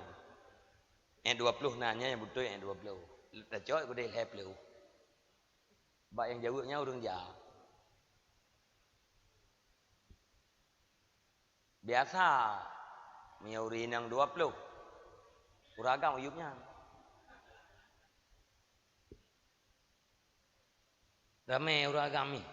Eh, dua ploh na, nyan nyang beutôi, eh, dua ploh. Tacok keudeh lhée ploh. Bak nyang jaweueb nyan ureuëng jak. Biasa, meunyoe ureuëng inong dua ploh, ureuëng agam u yueb nyan. Ramé ureuëng agam nyoe.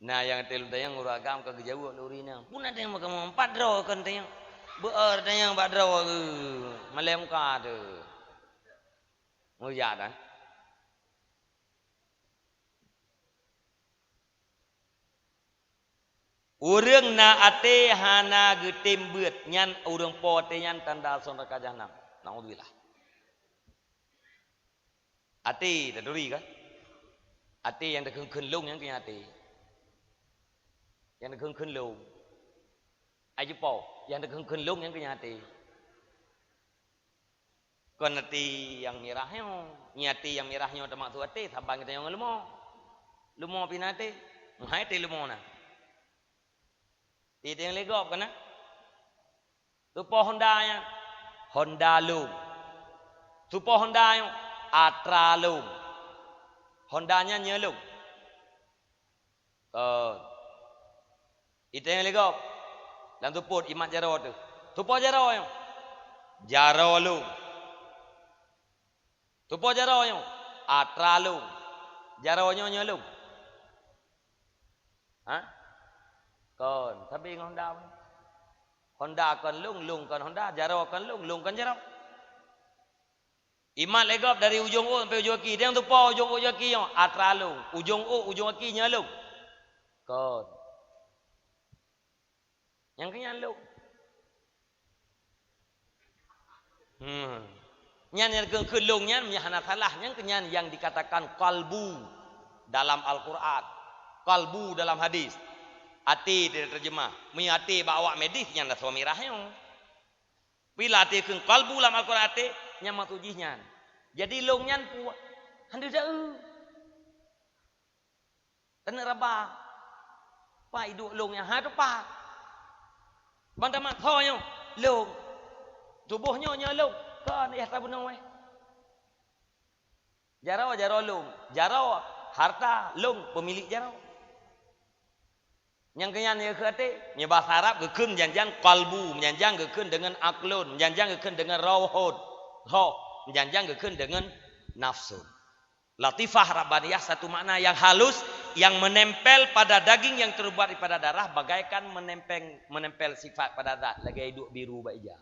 Na nyang teuh lôn tanyong ureuëng agam ka geujaweueb lé ureuëng inong. Peue na tanyong bak kamoe, pat droe kon tanyong. Beuer tanyong bak droe, malée muka teuh. Meujak dah. Ureuëng na até hana geutem beuet, nyan ureuëng po até nyan tanda asoe neuraka jahanam. Naudzubillah. Até taturi kan? Até nyang takheun-kheun lôn nyan keuh nyan até. Nyang takheun-kheun lôn. Ai jipo, nyang takheun-kheun lôn nyan keuh nyan até. Kon até nyang mirah nyoe. Nyan até nyang mirah nyoe teumasok até saban geutanyoe ngon leumo. Leumo pih na até. Meuhai até leumo na. Até nyang lé gob kana. Tupo Honda nyan. Honda lôn. Tupo Honda nyoe. Atra lôn. Honda nyan nyoe lôn. Kon. Iteng lé gob. Lam tupot imat jaroe teuh. Tupo jaroe nyoe. Jaroe lôn. Tupo jaroe nyoe. Atra lôn. Jaroe nyoe nyoe lôn. Ha? Kon. Sabe ngon Honda. Honda kon lôn, lôn kon Honda. Jaroe kon lôn, lôn kon jaroe. Imat lé gob dari ujong ôk sampai ujong aki. Deng tupo ujong ôk ujong aki nyoe atra lôn. Ujong ôk ujong aki nyoe lôn. Kon. Nyang keu nyan lôn. Hmm. Nyan nyang keu, keu lôn nyan meunyo hana salah, nyang keu nyan yang dikatakan qalbu dalam Al-Quran. Qalbu dalam hadis. Até teuteurjeumah. Meunyo até bak awak medis nyan dah suami rahyong. Bila até kheun qalbu lam Al-Quran até, nyang maksud jih nyan. Jadi lôn nyan pu-, hana deuh. Taneuk raba. Pai duek lôn nyan ha teumpat. Ban tamat tho nyoe lôn. Tuboh nyoe nyoe lôn. Kon yah tabunoe. Jaroe, jaroe lôn. Jaroe, harta lôn, peumilék jaroe. Nyang keu nyan nyang keu até, nyoe basa Arab geukheun meujanjang qalbu, meujanjang geukheun deungon aqlun, meujanjang geukheun deungon rauhun, roh, meujanjang geukheun deungon nafsun. Latifah Rabbaniyah satu makna yang halus, yang menempel pada daging yang terbuat daripada darah, bagaikan menempel, menempel sifat pada zat, lagée duek biru bak ija.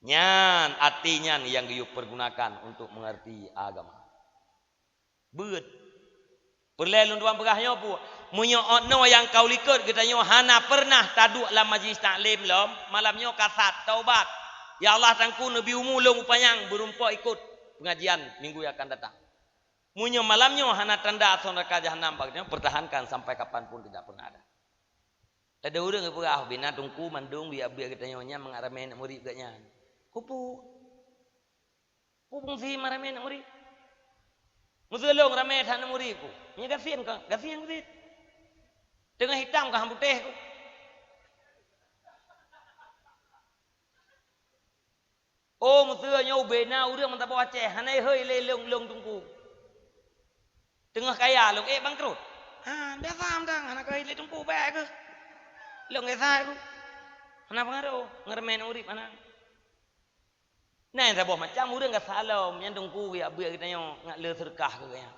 Nyan até nyan nyang geuyue pergunakan untuk mengerti agama. Beuet. Peureulée lôn tuan peugah nyoe pu, meunyoe inoe nyang ka u likot geutanyoe hana peureunah taduek lam majlis taklim lom, malam nyoe ka sat, taubat. Ya Allah, Teungku, neubi umu lôn upanyang beurumpok ikot pengajian minggu nyang akan datang. Meunyoe malam nyoe hana tanda asoe neuraka jahanam bak geutanyoe, pertahankan sampai kapan pun tidak pernah ada. Ladôm ureuëng geupeugah, "Bina Teungku mandum biak-biak geutanyoe nyan mangat ramé aneuk murit geuh nyan." Kupu. Peue fungsi maramé aneuk murit? Meuseulong ramé that aneuk murit ku. Nyan gasien ka, gasien cit. Teungoh hitam ka han putéh ku. Oh, meuseue nyoe ubé na ureuëng meutabah Aceh, hana ihôi lé lông-lông teungku. Teungoh kaya lông ék bangkrot. Ha, biasa mantong, hana keuhôi lé teungku bék keuh. Lông ék sai ku. Hana peungaroh, ngeureumen urip hana. Na saboh macam ureuëng ka salom, nyan teungku geujak beuet geutanyoe ngat le seudeukah keu geuhnyan.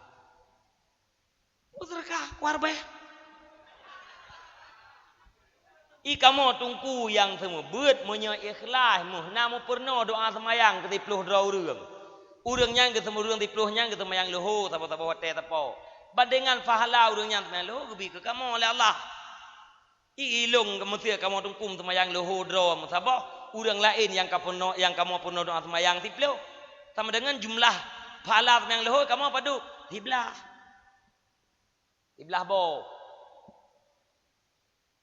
Oh, seudeukah, kuah reubeh. I kamoe teungku nyang seumeubeuet meunyoe ikhlaih, meuhna mupeurunoe doa seumayang keu siploh droe ureuëng. Ureuëng nyan geuseumeureueng siploh nyan geuseumayang leuho saboh-saboh watée sapo. Bandengan pahala ureuëng nyan seumayang leuho geubi keu kamoe lé Allah. I ilong meusé kamoe teungku seumayang leuho droe meusaboh, ureuëng laén nyang ka peurunoe, nyang kamoe peurunoe doa seumayang siploh. Sama dengan jumlah pahala seumayang leuho kamoe padub? Siblaih. Siblaih boh.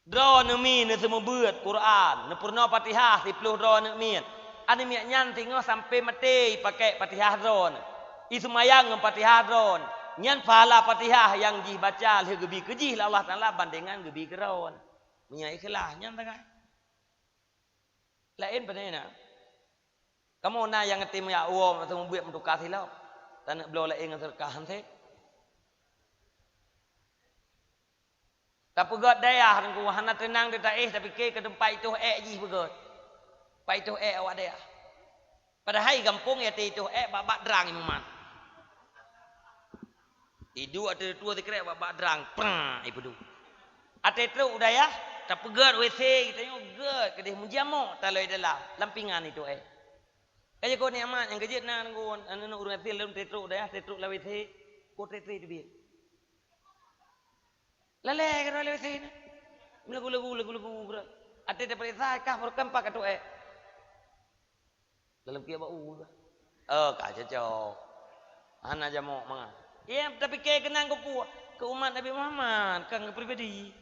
Droeneuh mi neuseumeubeuet Quran, neupeurunoe Fatihah siploh droeneuh miet. Aneuk miet nyan singoh sampoe maté ipakék Fatihah droeneuh. Iseumayang ngon Fatihah droeneuh. Nyan pahala Fatihah nyang jih baca lheueh geubi keu jih lé Allah Taala bandengan geubi keu droeneuh. Meunyoe ikhlaih nyan sagai. Laén pane na. Kamoe na nyang até meuyak uwoe meuteumeubuet meutuka silop. Taneuk bloe laén ngon seudeukah han sép. Tapeugét dayah teungku, hana teunang di taéh, tapike keu teumpat itoh ék jih peugét. Pat itoh ék awak dayah. Padahai gampông ya até itoh ék bak-bak drang imumat. Iduek ateueh tutoe sikrek bak-bak drang, prang, ipeuduek. Até trok u dayah, tapeugét W C, tanyoe gét keudeh meujamok taloi dalam, lam pingan itoh ék. Ka jikôt nikmat nyang keujeuet na ngon aneuk ureuëng asil lom trok dayah, trok lam W C, ko trok teubiet. Lalée keudroe lam W C na. Meulagu-lagu, lagu-lagu keudroe. Até tapeuriksa kah meureukem pat ka trok ék. Dalam kiek bak u. Oh, ka cocok. Hana jamok mangat. Iya, tapike keunan keu peue? Keu umat Nabi Muhammad, kan keu pribadi.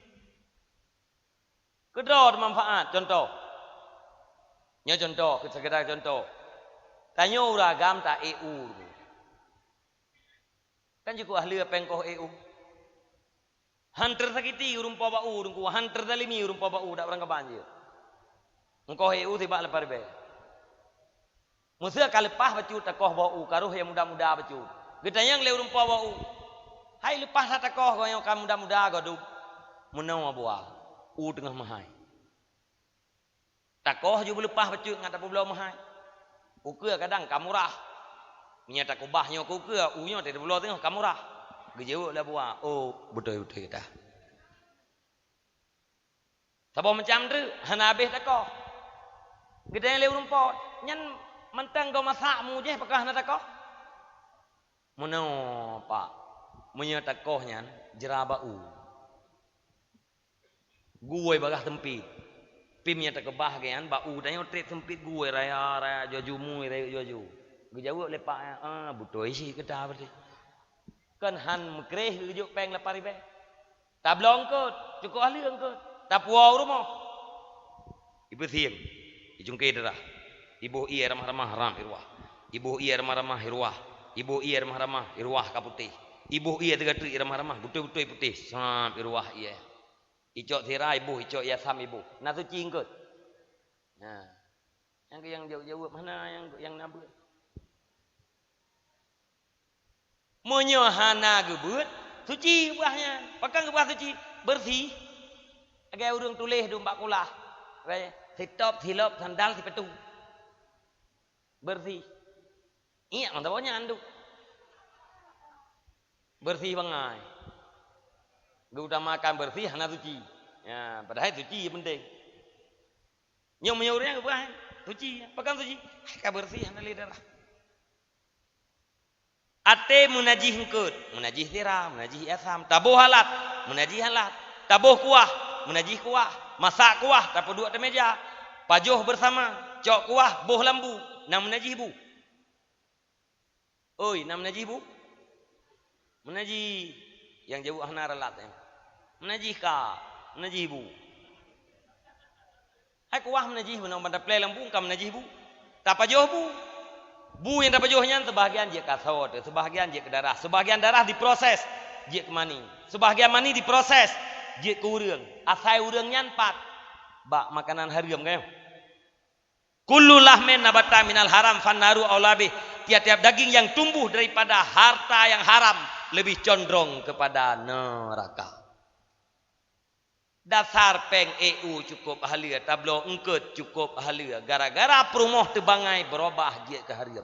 Keudroe teumanfaat, contoh. Nyoe contoh, keu sekedar contoh. Tanyoe ureuëng agam ta ék u. Kan jikôt ahli péng koh ék u. Han teusakiti ureuëng po bak u, teungku, han teuzalimi ureuëng po bak u, dak ureuëng kaban jih. Engkoh ék u sibak lapar ribée. Meusé ka leupah bacut takoh bak u, ka roh nyang muda-muda bacut. Geutanyong lé ureuëng po bak u, "Hai leupah that takoh goe nyang ka muda-muda goe dum?" "Meunoe, Abuwa, u teungoh meuhai." Takoh ju beuleupah bacut ngat tapeubloe meuhai. Ukeue kadang ka murah. Meunyoe takeubah nyoe keu ukeue, u nyoe tapeubloe teungoh ka murah. Geujaweueb lé Abuwa, "Oh, beutôi-beutôi gata." Saboh macam treuk, hana habéh takoh. Geutanyong lé ureuëng po, "Nyan mantong goe masak mu jih pakon hana takoh?" "Meunoe, Pak, meunyoe takoh nyan jra bak u." Gui bagaih seumpit. Pih nyang takeubah geuh nyan bak u tanyoe treb seumpit gui raya-raya, juju mui rayeuk juju. Geujaweueb lé pak nyan, "Ah, beutôi cit gata berarti." Kon han meukreh geujok péng lapar ribée. Tabloe eungkôt, cukôp ahli eungkôt. Tapuwoe u rumoh. Ipeusieng, icungke darah. Iboh ié ramah-ramah ram iruwah. Iboh ié ramah-ramah iruwah. Iboh ié ramah-ramah iruwah ka putéh. Iboh ié teuga teuk ié ramah-ramah, beutôi-beutôi putéh. Sam iruwah ié. Icok sira iboh, icok ié asam iboh. Na suci eungkôt. Nah. Nyang, nyang jaweueb-jaweueb hana nyang, nyang na beuet. Meunyoe hana geubeuet, suci geupeugah nyan. Pakon geupeugah suci? Beureusi. Lagée ureuëng tuléh dum bak kulah. Sitop, silop, sandal, sipatu. Beureusi. Ingat mantong nyan tu. Beureusi bangai. Geutamakan beureusi hana suci. Ya, padahai suci nyang penting. Nyoe meunyoe ureuëng geupeugah suci, pakon suci? Hai ka beureusi hana lé darah. Até meunajih eungkôt, meunajih sira, meunajih ié asam, taboh alat, meunajih alat, taboh kuah, meunajih kuah, masak kuah, tapeuduek ateueh meja, pajoh beusama, cok kuah, boh lam bu, na meunajih bu. Oi, na meunajih bu? Meunajih. Nyang jaweueb hana ralat nyan. Meunajih ka, meunajih bu. Hai kuah meunajih, meunan ban taplé lam bu ka meunajih bu. Tapajoh bu. Bu nyang tapajoh nyan seubahgian jeuet keu asoe, seubahgian jeuet keu darah, seubahgian darah diproses jeuet keu mani, seubahgian mani diproses jeuet keu ureuëng. Asai ureuëng nyan pat bak makanan hareuem, kan? Kullu lahmin nabata minal haram fannaru aula bih. Tiap-tiap daging yang tumbuh daripada harta yang haram lebih condrong kepada neraka. Dasar péng E U cukôp haleue, tabloe eungkôt cukôp haleue. Gara-gara peurumoh teubangai, beurubah jeuet keu hareuem.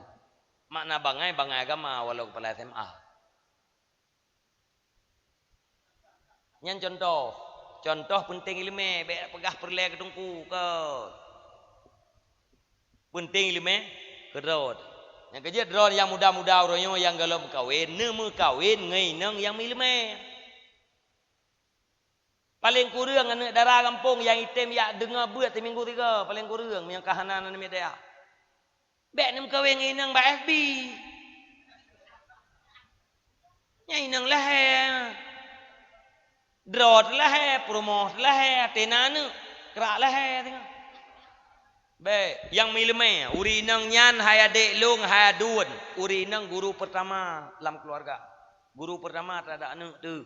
Makna bangai, bangai agama walau keupeula S M A. Nyan cuntoh. Cuntoh peunteng iéleumé, bék peugah peureulée keu teungku keu. Peunteng iéleumé keudroe. Nyang keujeuet droe nyang muda-muda uroe nyoe nyang gohlom meukawen, neumeukawen ngon inong nyang meuiéleumé. Paleng kureueng aneuëk dara gampông nyang item jak deungoe beuet siminggu tiga, paleng kureueng meunyoe ka hana na miet dayah. Bék neumeukawen ngon inong bak F B. Nyan inong lahé. Droe teulahé, peurumoh teulahé, até na aneuëk, krak lahé teungoh. Bék, nyang meuiéleumé, ureuëng inong nyan hai adék lôn, hai aduen, ureuëng inong guru peurtama lam keuluwarga. Guru peurtama teuhadap aneuëk teuh.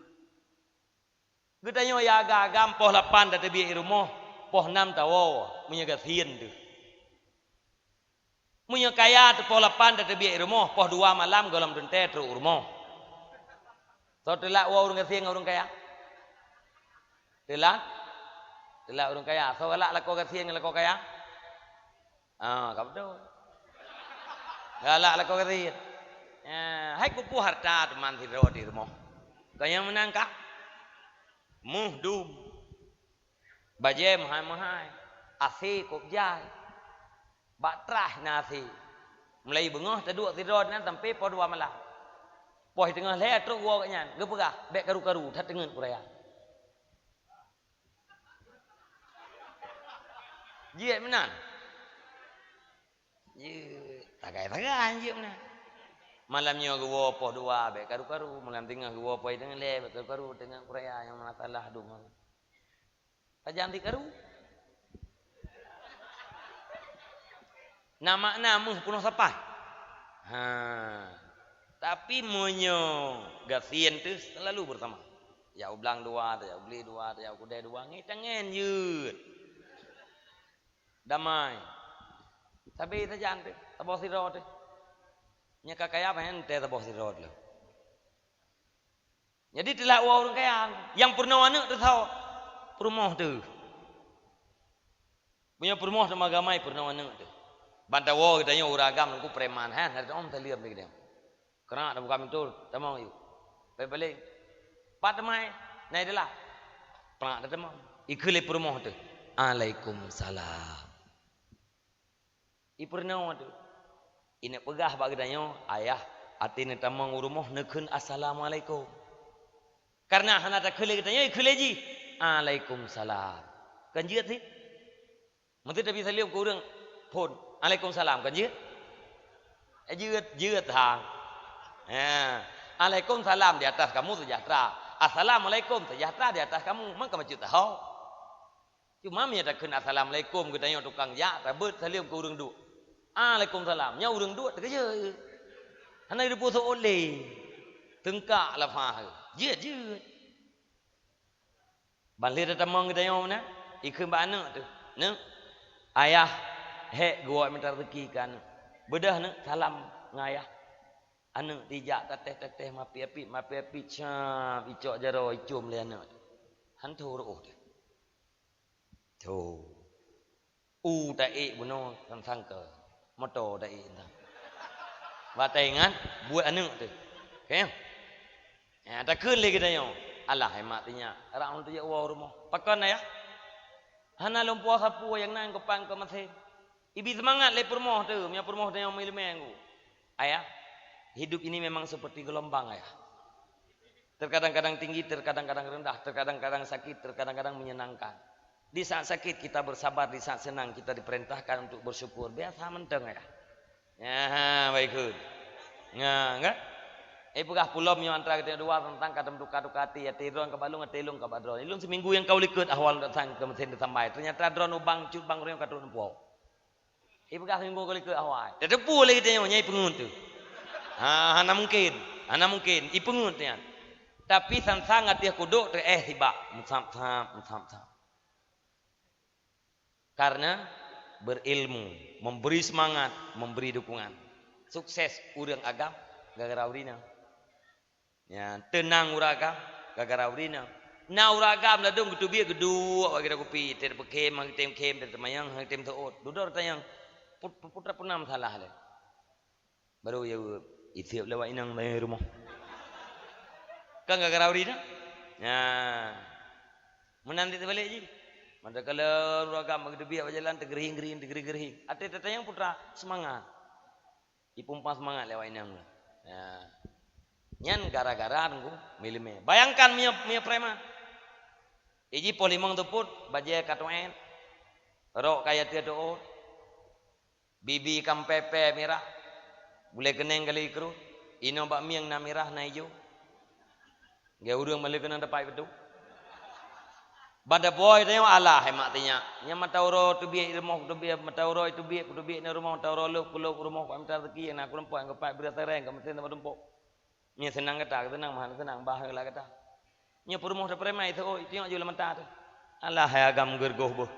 Geutanyoe nyang agam-agam poh lapan tateubiet i rumoh, poh nam tawoe, meunyoe gasien teuh. Meunyoe kaya teuh poh lapan tateubiet i rumoh, poh dua malam gohlom teuntée trok u rumoh. Soe teulak woe ureuëng gasien ngon ureuëng kaya? Teulak? Teulak ureuëng kaya. Soe galak lakoe gasien ngon lakoe kaya? Ah, ka beutôi. Galak lakoe gasien. Ya, hai kupu harta teuma sidroe di rumoh. Kon nyang meunan kah? Méuh dum. Bajée meuhai-meuhai. Asé kôb jai. Bak traih na asé. Mulai beungoh taduek sidroe nan sampai poh dua malam. Poh teungoh lhée trok woe gobnyan, geupeugah, "Bék karu-karu, that teungeut kuraya." Jeuet meunan. Jeuet, tagai-tagai jeuet meunan. Malam nyoe geuwoe poh dua, bék karu-karu. Malam teungoh geuwoe poh teungoh lhée, bék karu-karu. Teungeut kuraya nyang meusalah dum. Sajan di karu. Na makna méuh peunoh sapai. Ha. Tapi meunyoe gasien teuh selalu bersama. Jak u blang dua, tajak u Bli dua, tajak u Kudée dua, ngieng tangen jeuet. Damai. Sabe sajan teuh, saboh sidroe teuh. Nyoe ka kaya paih teuntée saboh sidroe teuh. Jadi teulak woe ureuëng kaya, nyang peurunoe aneuëk teuh saboh, peurumoh teuh. Meunyoe peurumoh teuma gamai peurunoe aneuëk teuh. Ban tawoe geutanyoe ureuëng agam nungku preman, ha, na teuom saleuem lé geutanyoe. Keunak tabuka pintoe, tamong yue. Paléng-paléng, "Pat teuma, na ideulah?" Keunak tatamong. Ikheun lé peurumoh teuh, "Alaikumsalam." Ipeurunoe teuh. Ineuk peugah bak geutanyoe, ayah, até neutamong u rumoh neukheun assalamualaikum. Kareuna hana takheun lé geutanyoe, ikheun lé jih, "Alaikumsalam." Kan jeuet cit? Meunteuk tabi saleuem keu ureuëng phon, "Alaikumsalam," kan jeuet? Eh, jeuet, jeuet ha. Ya. "Alaikumsalam di atas kamu sejahtera. Assalamualaikum sejahtera di atas kamu." Maka bacut taho. Cuma meunyoe takheun assalamualaikum, geutanyoe tukang jak, tabeuet saleuem keu ureuëng duek. "Alaikumsalam." Nyan ureuëng duek teukeujeuet. Hana geuteupeue soe lé. Teungkak lafah. Jeuet, jeuet. Ban lheueh tatamong geutanyoe meunan, ikheun bak aneuëk teuh, "Neuk, ayah hék geuwoe mita raseuki keu aneuëk. Beudôh neuk salam ngon ayah." Aneuëk tijak tatéh-tatéh, mapiet-apiet, mapiet-apiet, cap, icok jaroe, icom lé aneuëk teuh. Han tho reuôh teuh. Tho. U taék bunoe sang-sangka, moto taék entah. Watée ingat buet aneuëk teuh. Oke? Ya, takheun lé geutanyoe, "Alah, hai mak teuh nyak, rak lôn teujak woe u rumoh." "Pakon, ayah?" "Hana lôn puwoe sapeue nyang na keupan keu maséng." Ibi seumangat lé peurumoh teuh, meunyoe peurumoh teuh nyang meuiéleumé ngon, "Ayah, hidup ini memang seperti gelombang, ayah. Terkadang-kadang tinggi, terkadang-kadang rendah, terkadang-kadang sakit, terkadang-kadang menyenangkan. Di saat sakit kita bersabar, di saat senang kita diperintahkan untuk bersyukur. Biasa mantong, ayah." Nyan, baik kheueh. Nyan, kan? Eh, peugah pulom nyoe antara geutanyoe dua teuntang ka teumeutuka-tuka até, até droe ka bak lôn, até lôn ka bak droe. Lôn siminggu nyang ka u likot ahwal datang keu meusén teusambai. Ternyata droe ubang cut bang ureuëng ka trok neupue. Ipeugah minggu keu likot awai. Tateupeue lé geutanyoe nyang ipeungeut teuh. Ha, hana mungken. Hana mungken. Ipeungeut nyan. Tapi sang-sang ateueh kudok teuh éh sibak. Meusab-sab, meusab-sab. Karena berilmu, memberi semangat, memberi dukungan. Sukses ureuëng agam gara-gara ureuëng inong. Ya, teunang ureuëng agam gara-gara ureuëng inong. Na ureueng agam ladôm geuteubiet geuduek bak gata kupi, teupeukhem, han tem khem, teumayang, han tem seuôt. Dudoe tanyong, put-, put-, putra puna masalah lé. Baru ya, isiep lewat inong dari rumah. Kan gara-gara uri dah? Nah. Meunan di teubalik jih. Mantakalon ureueng agam geuteubiet bak jalan teugerihing-gerihing, teugerihing-gerihing. Até tatanyong putra seumangat. Ipeumpang seumangat lé awak inong. Ya. Nyan gara-gara teungku meuileumé. Bayangkan meunyoe, meunyoe preman. Iji poh limong teupot, bajée ka tuet. Rok ka ya teuôt. Bibi ka meupeue-peue mirah. Gulée keuneng ka lheueh kreueh. Inong bak mieng na mirah na ijo. Geu ureueng malée keunong dapat beutôi. Ban dapoe tanyoe alah hai mak tinyak. Nyang mata uroe teubiet rumoh, teubiet mata uroe teubiet, teubiet na rumoh, mata uroe lôb, kulôb rumoh, bak mita rezeki, na kuleumpok, geupat beurasa reng, ka meuteun teuma tumpok. Nyoe seunang gata, seunang meuhan seunang, bah lah gata. Nyoe peurumoh teupeuremai teuôt, tiyok ju lam mata teuh. Alah hai agam geureugoh beuh.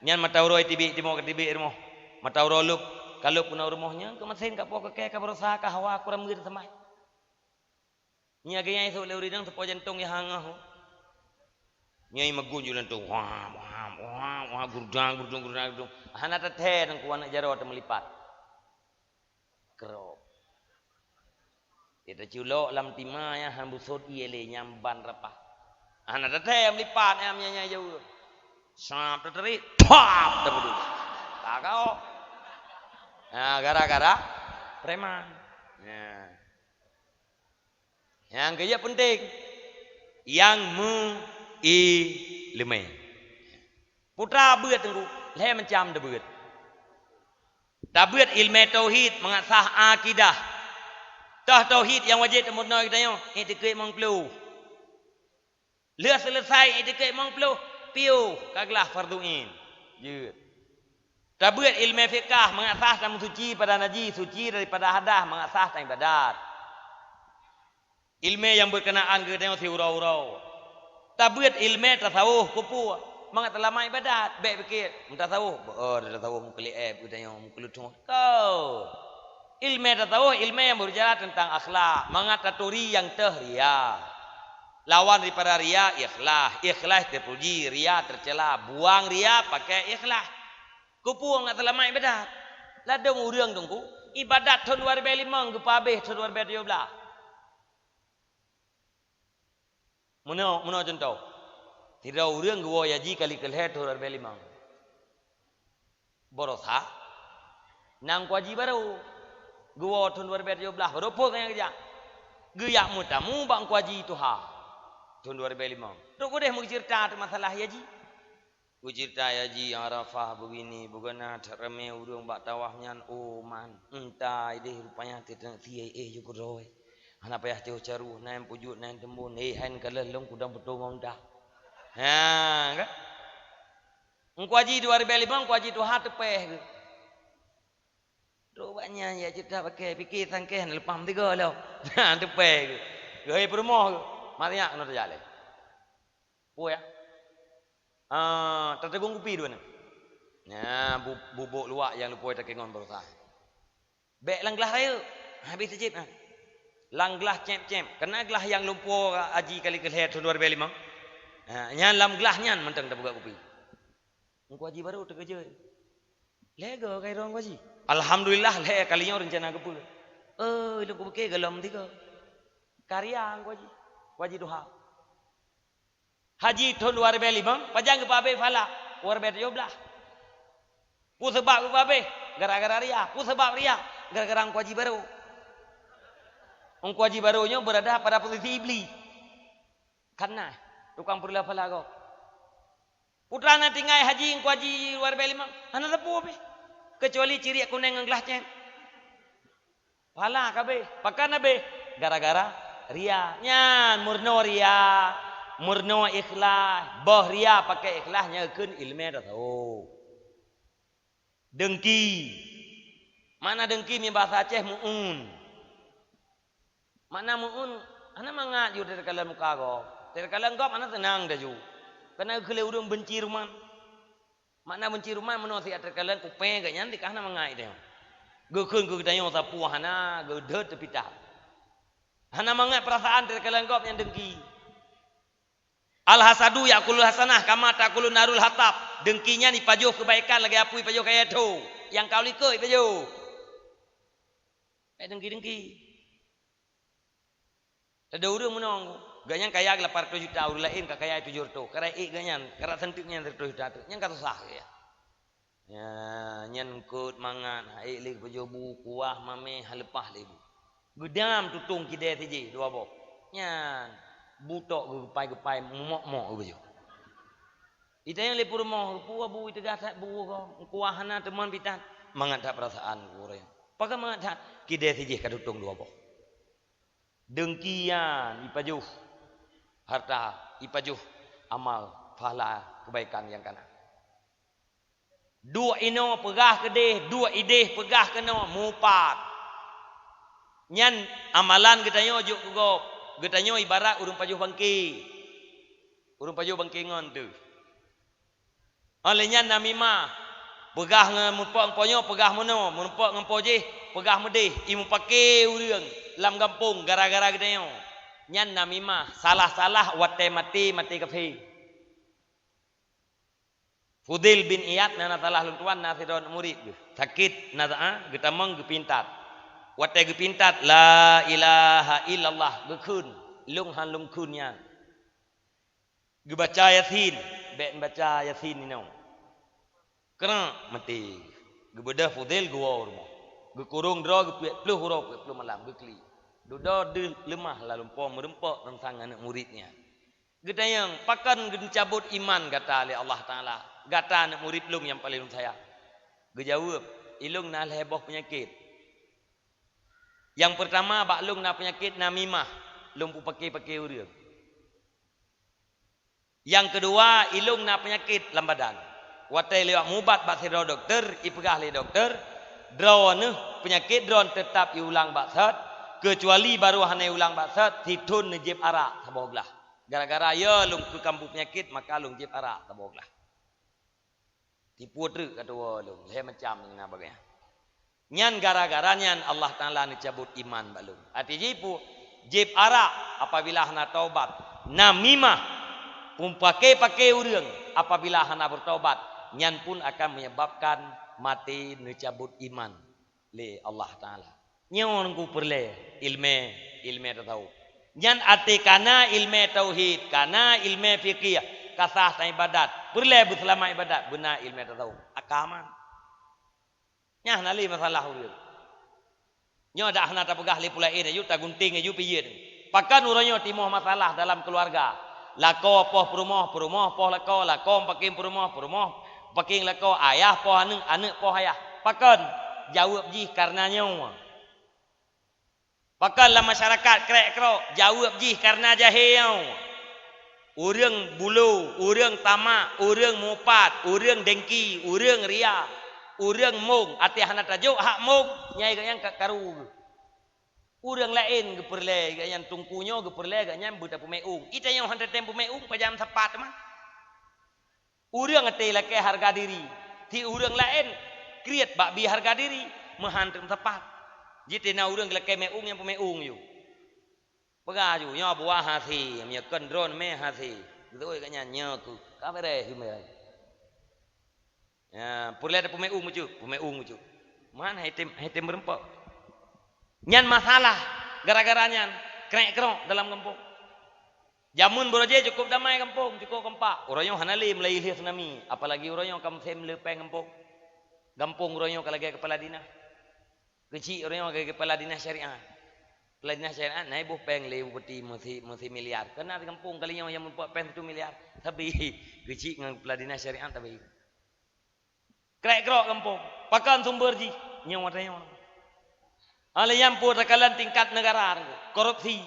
Nyan mata uroe teubiet, timoh ka teubiet rumoh. Mata uroe lôb, ka lôb keunoe rumoh nyan, keumasen ka po keu kée, ka beurasa, ka hawa, kurang meugeut seumai. Nyan geunyai sôk lé ureueng nyang teupo jantong nyang hangah. Nyai magun ju lantong. Wah, wah, wah, wah, gurudang, gurudang, gurudang, gurudang. Hana teuthée teungku aneuk jaroe teumeulipat. Krop. Ita culok lam tima nyang han busot ié lé nyang ban rapah. Hana teuthée meulipat nyang nyan jauh. Sab teuterit, pap, teubuduk. Ka kaok. Nah, gara-gara preman. Nah. Nyang keujeuet peunteng, nyang meuileumé. Putra beuet teungku, lhée macam tabeuet. Tabeuet ileumé tauhid mangat sah akidah. Toh tauhid nyang wajéb tameurunoe geutanyoe, iktikeuet limong ploh. Lheueh seuleusai iktikeuet limong ploh, piôh ka glah fardhu ain. Jeuet. Tabeuet ileumé fikah mangat sah tameusuci pada najih, suci daripada hadas mangat sah taibadat. Ileumé nyang beukeunaan keu geutanyoe siuroe-uroe. Tabeuet ileumé tasawuf, keupeue? Mangat teulama ibadat. Bék piké, meutasawuf, beu-, oh, tasawuf meukeuleueb geutanyoe, meukeuleuthot. Ko. Ileumé tasawuf, ileumé nyang beubicara teuntang akhlak. Mangat taturi nyang teuh ria. Lawan daripada ria, ikhlas. Ikhlas teupuji, ria teucela. Buang ria, pakai ikhlas. Keupeue mangat teulama ibadat? Ladôm ureueng teungku, ibadat thon dua ribée limong geupeuhabéh thon dua ribée tujoh blaih. Meunoe, meunoe cuntoh. Sidroe ureueng geuwoe haji kali keulhée thon dua ribée limong. Baroesa, na Teungku Haji barô. Geuwoe thon dua ribée tujoh blaih, barô phon nyang geujak. Geujak meutamu bak Teungku Haji tuha. Thon dua ribée limong. Trok udeh meuceurita teuh masalah haji. Geuceurita haji Arafah beubini, beugana that ramé ureueng bak tawaf nyan, oh man. Entah ideh rupanya teuteuk C I A ju keudroe. Hana payah teuh caruh, nan pujut, nan teumbon. Hei, han kalon lôn kudang peutoe ngon dah. Ha, kan? Teungku Haji dua ribée limong, Teungku Haji tuha teupéh geuh. Trok bak nyan, ya ceurita paké, piké sangkeh na leupah meusigoe lom. Teupéh geuh. Geuhôi peurumoh geuh. Mariak keunoe tajak lé. Peue ya? Ah, tateugong kupi dua nyan. Nya, bu-, bubôk luwak nyang lupôi takengon baroesa. Bék lam glah rayeuk. Habéh teujieb, ha. Lam glah céb-céb. Kana glah nyang lumpo haji kali keulhée thon dua ribée limong. Ha, nyan lam glah nyan mantong tapeugah kupi. Teungku Haji barô teukeujot. Lhée goe ka irong Teungku Haji. Alhamdulillah, lhée kali nyoe reuncana geupeue. Oh, ilôn kupiké gohlom tiga. Ka ria Teungku Haji. Teungku Haji tuha. Haji thon dua ribée limong, pajan geupeuhabéh pahala? Dua ribée tujoh blaih. Peue sabab geupeuhabéh? Gara-gara ria. Peue sabab ria? Gara-gara Teungku Haji barô. Teungku Haji barô nyoe beurada pada posisi Iblih. Khannas, tukang peureuloh pahala gob. Peue teuma na tinggai haji Teungku Haji dua ribée limong? Hana sapeue pih. Keucuali ciriek kuneng ngon glah céb. Pahala ka habéh. Pakon habéh? Gara-gara ria. Nyan, meurunoe ria, meurunoe ikhlas. Boh ria pakai ikhlas nyan geukheun ileumé tasawuf. Deungki. Makna deungki meunan basa Aceh meu'un. Makna meu'un, hana mangat ju takalon muka gob. Takalon gob hana seunang taju. Kana geukheun lé ureueng beunci ruman. Makna beunci ruman meunoe siat takalon kupée geuh nyan dikah hana mangat tanyoe. Geukheun keu geutanyoe sapeue hana, geudhôt teupitat. Hana mangat peurasaan takalon gob nyan deungki. Al-hasadu ya'kulul hasanah kama ta'kulun narul hatab. Dengki nyan ipajoh keubaikan lagée apui ipajoh kayée thô. Nyang ka u likot ipajoh. Bék dengki-dengki. Ada ureuëng meunong, gobnyan kaya lapan ratus juta, ureuëng laén ka kaya tujoh ratus. Kara ék gobnyan, kara seunteuk nyan seratus juta teuk. Nyan ka susah ya. Ya, nyan eungkot mangat, hai lé geupajoh bu, kuah, mamèh, haleupah lé bu. Geudam tutong kidée sijih dua boh. Nyan, bu tok geupai-geupai, mumok-mok geupajoh. Itanyong lé peurumoh, "Peue bu iteugah that bu ko? Kuah hana teumon pitan." Mangat that peurasaan ureuëng. Pakon mangat that? Kidée sijih ka tutong dua boh. Dengki nyan ipajoh harta, ipajoh amal, pahala keubaikan nyang kana. Duek inoe peugah keudeh, duek ideh peugah keunoe, mupat. Nyan amalan geutanyoe jok keu gob. Geutanyoe ibarat ureuëng pajoh bangke. Ureuëng pajoh bangke ngon teuh. Óh lheueh nyan namimah, peugah ngon meurumpok ngon po nyoe, peugah meunoe, meurumpok ngon po jéh, peugah meudeh, imupake ureuëng lam gampông gara-gara geutanyoe. Nyan namimah, salah-salah watée maté, maté kafé. Fudail bin Iyad na, na salah lôn tuan, na sidroe murit geuh. Sakét na, geutamong geupintat. Watée geupintat, "La ilaha illallah," geukheun. Lôn han lôn kheun nyan. Geubaca Yasin, bék baca Yasin inoe. Keuneuk maté. Geubeudôh Fudail geuwoe u rumoh. Geukurong droe geupiek ploh uroe, piek ploh malam, geuklik. Dudoe deuh leumah lalom po meurumpok teuntang aneuëk murit nyan. Geutanyong, "Pakon geuncabot iman gata lé Allah Taala? Gata aneuëk murit lôn nyang paleng lôn sayang." Geujaweueb, "Ilôn na lhée boh peunyakét. Nyang peurtama bak lôn na peunyakét namimah, lôn peupaké-paké ureuëng. Nyang keudua, ilôn na peunyakét lam badan. Watée lewat mubat bak sidroe dokto, ipeugah lé dokto, droeneuh peunyakét droen teutab iulang bak sot, keucuali barô hana iulang bak sot, sithon neujieb arak saboh glah. Gara-gara yo lôn keu kamoe peunyakét, maka lôn jieb arak saboh glah." Tipu treuk ka tuwoe lôn, lhée macam na bagée nyan. Nyan gara-gara nyan Allah Taala neucabot iman bak lôn. Até jipu, jieb arak apabila hana taubat, namimah, peupaké-paké ureuëng apabila hana beutaubat, nyan pun akan menyebabkan maté neucabot iman lé Allah Taala. Nyoe nungku peureulée iéleumé, iéleumé tasawuf. Nyan até kana iéleumé tauhid, kana iéleumé fikih, ka sah tan ibadat, peureulée beuseulamat ibadat, beuna iéleumé tasawuf. Akaman. Nyan hana lé masalah ureuëng. Nyoe dak hana tapeugah lé pula éh aju, tagunting aju piyet. Pakon uroe nyoe timoh masalah dalam keuluwarga. Lakoe poh peurumoh, peurumoh poh lakoe, lakoe meupakéng peurumoh, peurumoh meupakéng lakoe, ayah poh aneuëk, aneuëk poh ayah. Pakon? Jaweueb jih kareuna nyoe. Pakon lam masyarakat krek-krok? Jaweueb jih kareuna jahé nyoe. Ureuëng bulo, ureuëng tamak, ureuëng mupat, ureuëng dengki, ureuëng ria, ureuëng mong, até hana tajok hak mong, nyai geuh nyang ka karu geuh. Ureuëng laén geupeureulée geuh nyang teungku nyoe geupeureulée geuh nyang beutapeuméueng. Ita nyoe hana tem peuméueng pajan sapat teuma. Ureuëng até lakée hareuga diri, ti ureuëng laén kriet bak bi hareuga diri, meuhan teuk meusapat. Jiteuh na ureuëng lakée méueng nyang peuméueng yue. Peugah ju, "Nyoe buah hase, meunyoe kon droen mé hase." Beutôi geuh nyan, "Nyoe keuh." Ka beureh, beureh. Ya, peureulée tapeuméueng bacut, peuméueng bacut. Man hai tem, hai tem meurumpok. Nyan masalah, gara-gara nyan krek-krok dalam gampông. Jameun beurojée cukôp damai gampông, cukôp kompak. Uroe nyoe hana lé meulayeue lheueh tsunami, apalagi uroe nyoe ka musém le péng gampông. Gampông uroe nyoe ka lagée keupala dinas. Keuchik uroe nyoe lagée keupala dinas syariat. Keupala dinas syariat na boh péng lé bupati meusi, meusi miliar. Keunan gampông kali nyoe nyang meupeue péng satu miliar. Tapi keuchik ngon keupala dinas syariat tapi. Krek-krok gampông. Pakon sumber jih? Nyoe watée nyoe. Alai nyang peue takalon tingkat negara, korupsi,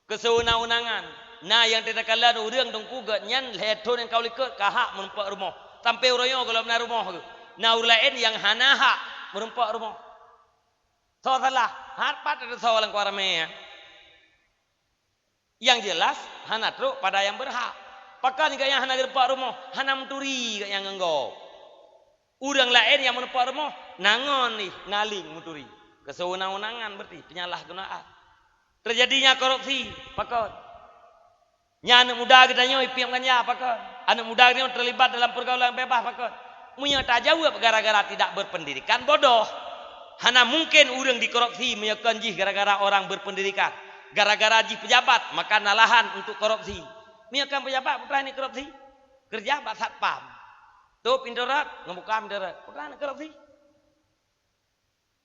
keuseuwenang-wenangan. Na nyang takalon ureuëng teungku geuh nyan lhée thon nyang ka u likot ka hak meurumpok rumoh. Sampoe uroe nyoe gohlom na rumoh geuh. Na ureuëng laén nyang hana hak meurumpok rumoh. Soe salah? Hat pat teusoe lam kuah ramé, ya. Nyang jeulaih, hana trok pada nyang beurhak. Pakon gobnyan hana geurumpok rumoh, hana meuturi gobnyan ngon gob. Ureuëng laén nyang meurumpok rumoh, na ngon ih, na link meuturi. Keuseuwenang-wenangan berarti, penyalahgunaan. Teujadinya korupsi, pakon? Nyan aneuk muda geutanyoe ipiep ganja pakon? Aneuk muda geutanyoe terlibat dalam pergaulan bebas pakon? Meunyoe tajaweueb gara-gara tidak berpendidikan, bodoh. Hana mungken ureuëng dikorupsi meunyoe kon jih gara-gara orang berpendidikan. Gara-gara jih pejabat, maka na lahan untuk korupsi. Meunyoe kon pejabat, peue teuma korupsi? Keureuja bak satpam. Tôp pintoe rot, ngon buka pintoe rot. Peue teuma korupsi?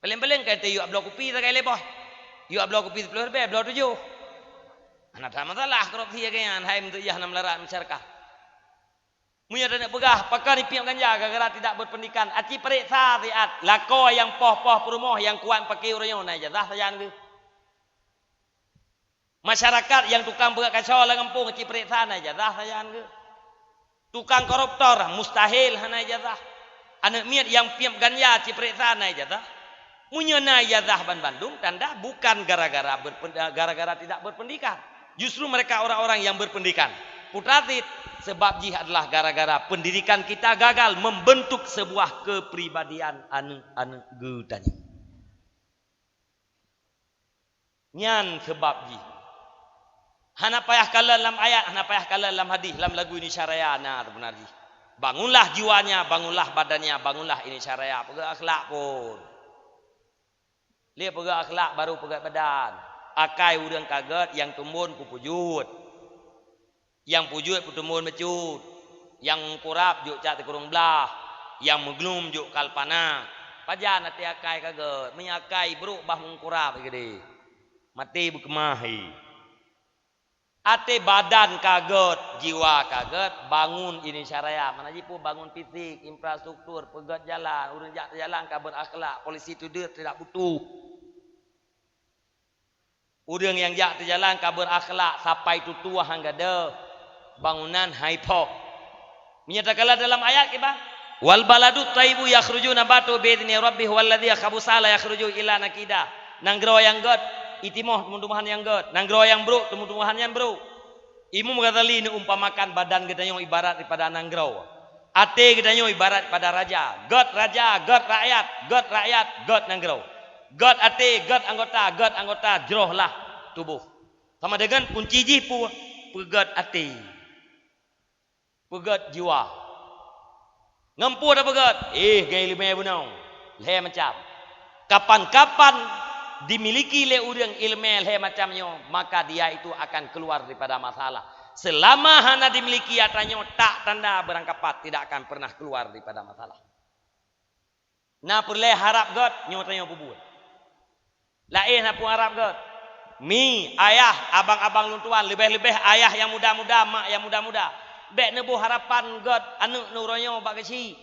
Paleng-paleng ka teu yue bloe kupi sagai lhèe boh. Yue bloe kupi siplôh ribèe, bloe tujoh. Hana that masalah korupsi lagèe nyan, hai meunteuk yah na meularat masyarakat. Meunyoe taneuk peugah, pakon ipiep ganja gara-gara tidak berpendidikan, aci pareksa siat lakoe nyang poh-poh peurumoh nyang kuat paké uroe nyoe na ijazah sajan geuh. Masyarakat nyang tukang peugöt kaco lam gampông, aci pareksa na ijazah sajan geuh. Tukang koruptor mustahil hana ijazah. Aneuk miet nyang piep ganja aci pareksa na ijazah. Meunyoe na ijazah banmandum, tanda bukan gara-gara berpen-, gara-gara tidak berpendidikan. Justru mereka orang-orang yang berpendidikan. Peue teuma cit, sebab jih adalah gara-gara pendidikan kita gagal membentuk sebuah kepribadian aneuk-aneuk geutanyoe. Nyan seubab jih. Hana payah kalon lam ayat, hana payah kalon lam hadih, lam lagu Indonesia Raya na teupeuna jih. Bangunlah jiwanya, bangunlah badannya, bangunlah Indonesia Raya. Peugöt akhlak phon. Lé peugöt akhlak baru peugöt badan. Akai ureuëng ka gét nyang tumbon kupeujeuet. Nyang peujeuet peutumbon bacut, nyang meungkurab jok cak sikureueng blah, nyang meuglum jok kalpana. Pajan até akai ka gét, meunyoe akai brôk bah meungkurab geude. Maté beukeumah he. Até badan ka gét, jiwa ka gét, bangun Indonesia Raya. Mana jipeue bangun fisik, infrastruktur, peugét jalan, ureuëng jak teujalan ka beurakhlak, polisi tudeuk tidak butuh. Ureuëng nyang jak teujalan ka beurakhlak, sapai tutoe han gadôh, bangunan hai phoh. Meunyoe takalon dalam ayat kiban, "Wal baladut thayyibu yakhruju nabatu bi idzni rabbih, walladzi khabutha la yakhruju illa nakida." Nanggroe nyang gét, itimoh teumeutumahan nyang gét. Nanggroe nyang brôk, teumeutumahan nyang brôk. Imam Ghazali neuumpamakan badan geutanyoe ibarat daripada nanggroe. Até geutanyoe ibarat pada raja. Gét raja, gét rakyat, gét rakyat, gét nanggroe. Gét até, gét anggota, gét anggota, jroh lah tuboh. Sama deungon kunci jih peue? Peugét até. Peugét jiwa. Ngon peue tapeugét? Eh, ngon iéleumé bunoe. Lhée macam. Kapan-kapan dimiliki lé ureuëng iéleumé lhée macam nyoe, maka dia itu akan keluar daripada masalah. Selama hana dimiliki atra nyoe, tak tanda beurangkapat tidak akan pernah keluar daripada masalah. Na peureulée harab gét, nyoe tanyoe peubuet. Laén na peuharab gét. Mi, ayah, abang-abang lôn tuan, leubeh-leubeh ayah nyang muda-muda, mak nyang muda-muda. Bék neuboh harapan gét aneuëk neuroe nyoe bak geuchik.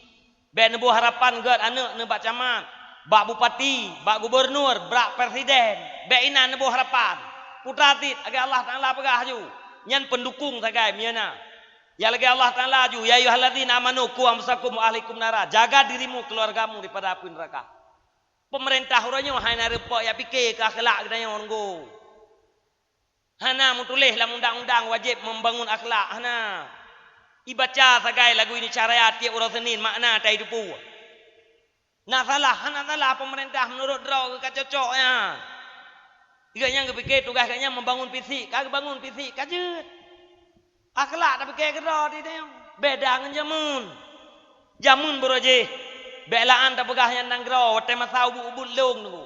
Bék neuboh harapan gét aneuëk neuh bak camat, bak bupati, bak gubunur, bak presiden. Bék inan neuboh harapan. Putra cit, lagée Allah Taala peugah laju, nyan peundukong sagai meunyoe na. Nyang lagée Allah Taala laju, "Ya ayyuhalladzina amanu qu anfusakum wa ahlikum nara." Jaga dirimu, keluargamu daripada api neraka. Peumeurintah uroe nyoe hai na reupok jak pike keu akhlak geutanyoe nunggu. Hana meutuléh lam undang-undang wajéb membangun akhlak, hana. Ibaca sagai lagu Indonesia Raya tieb uroe Senin makna tai teupeue. Na salah, hana salah peumeurintah meunurot droe geuh ka cocok nyan. Geuh nyang geupike tugaih geuh nyan membangun fisik, ka geubangun fisik ka jeuet. Akhlak tapike keudroe di tanyoe. Beda ngon jameun. Jameun beurojéh, bék laan tapeugah nyan nanggroe watée masa ubit-ubit lông nunggu.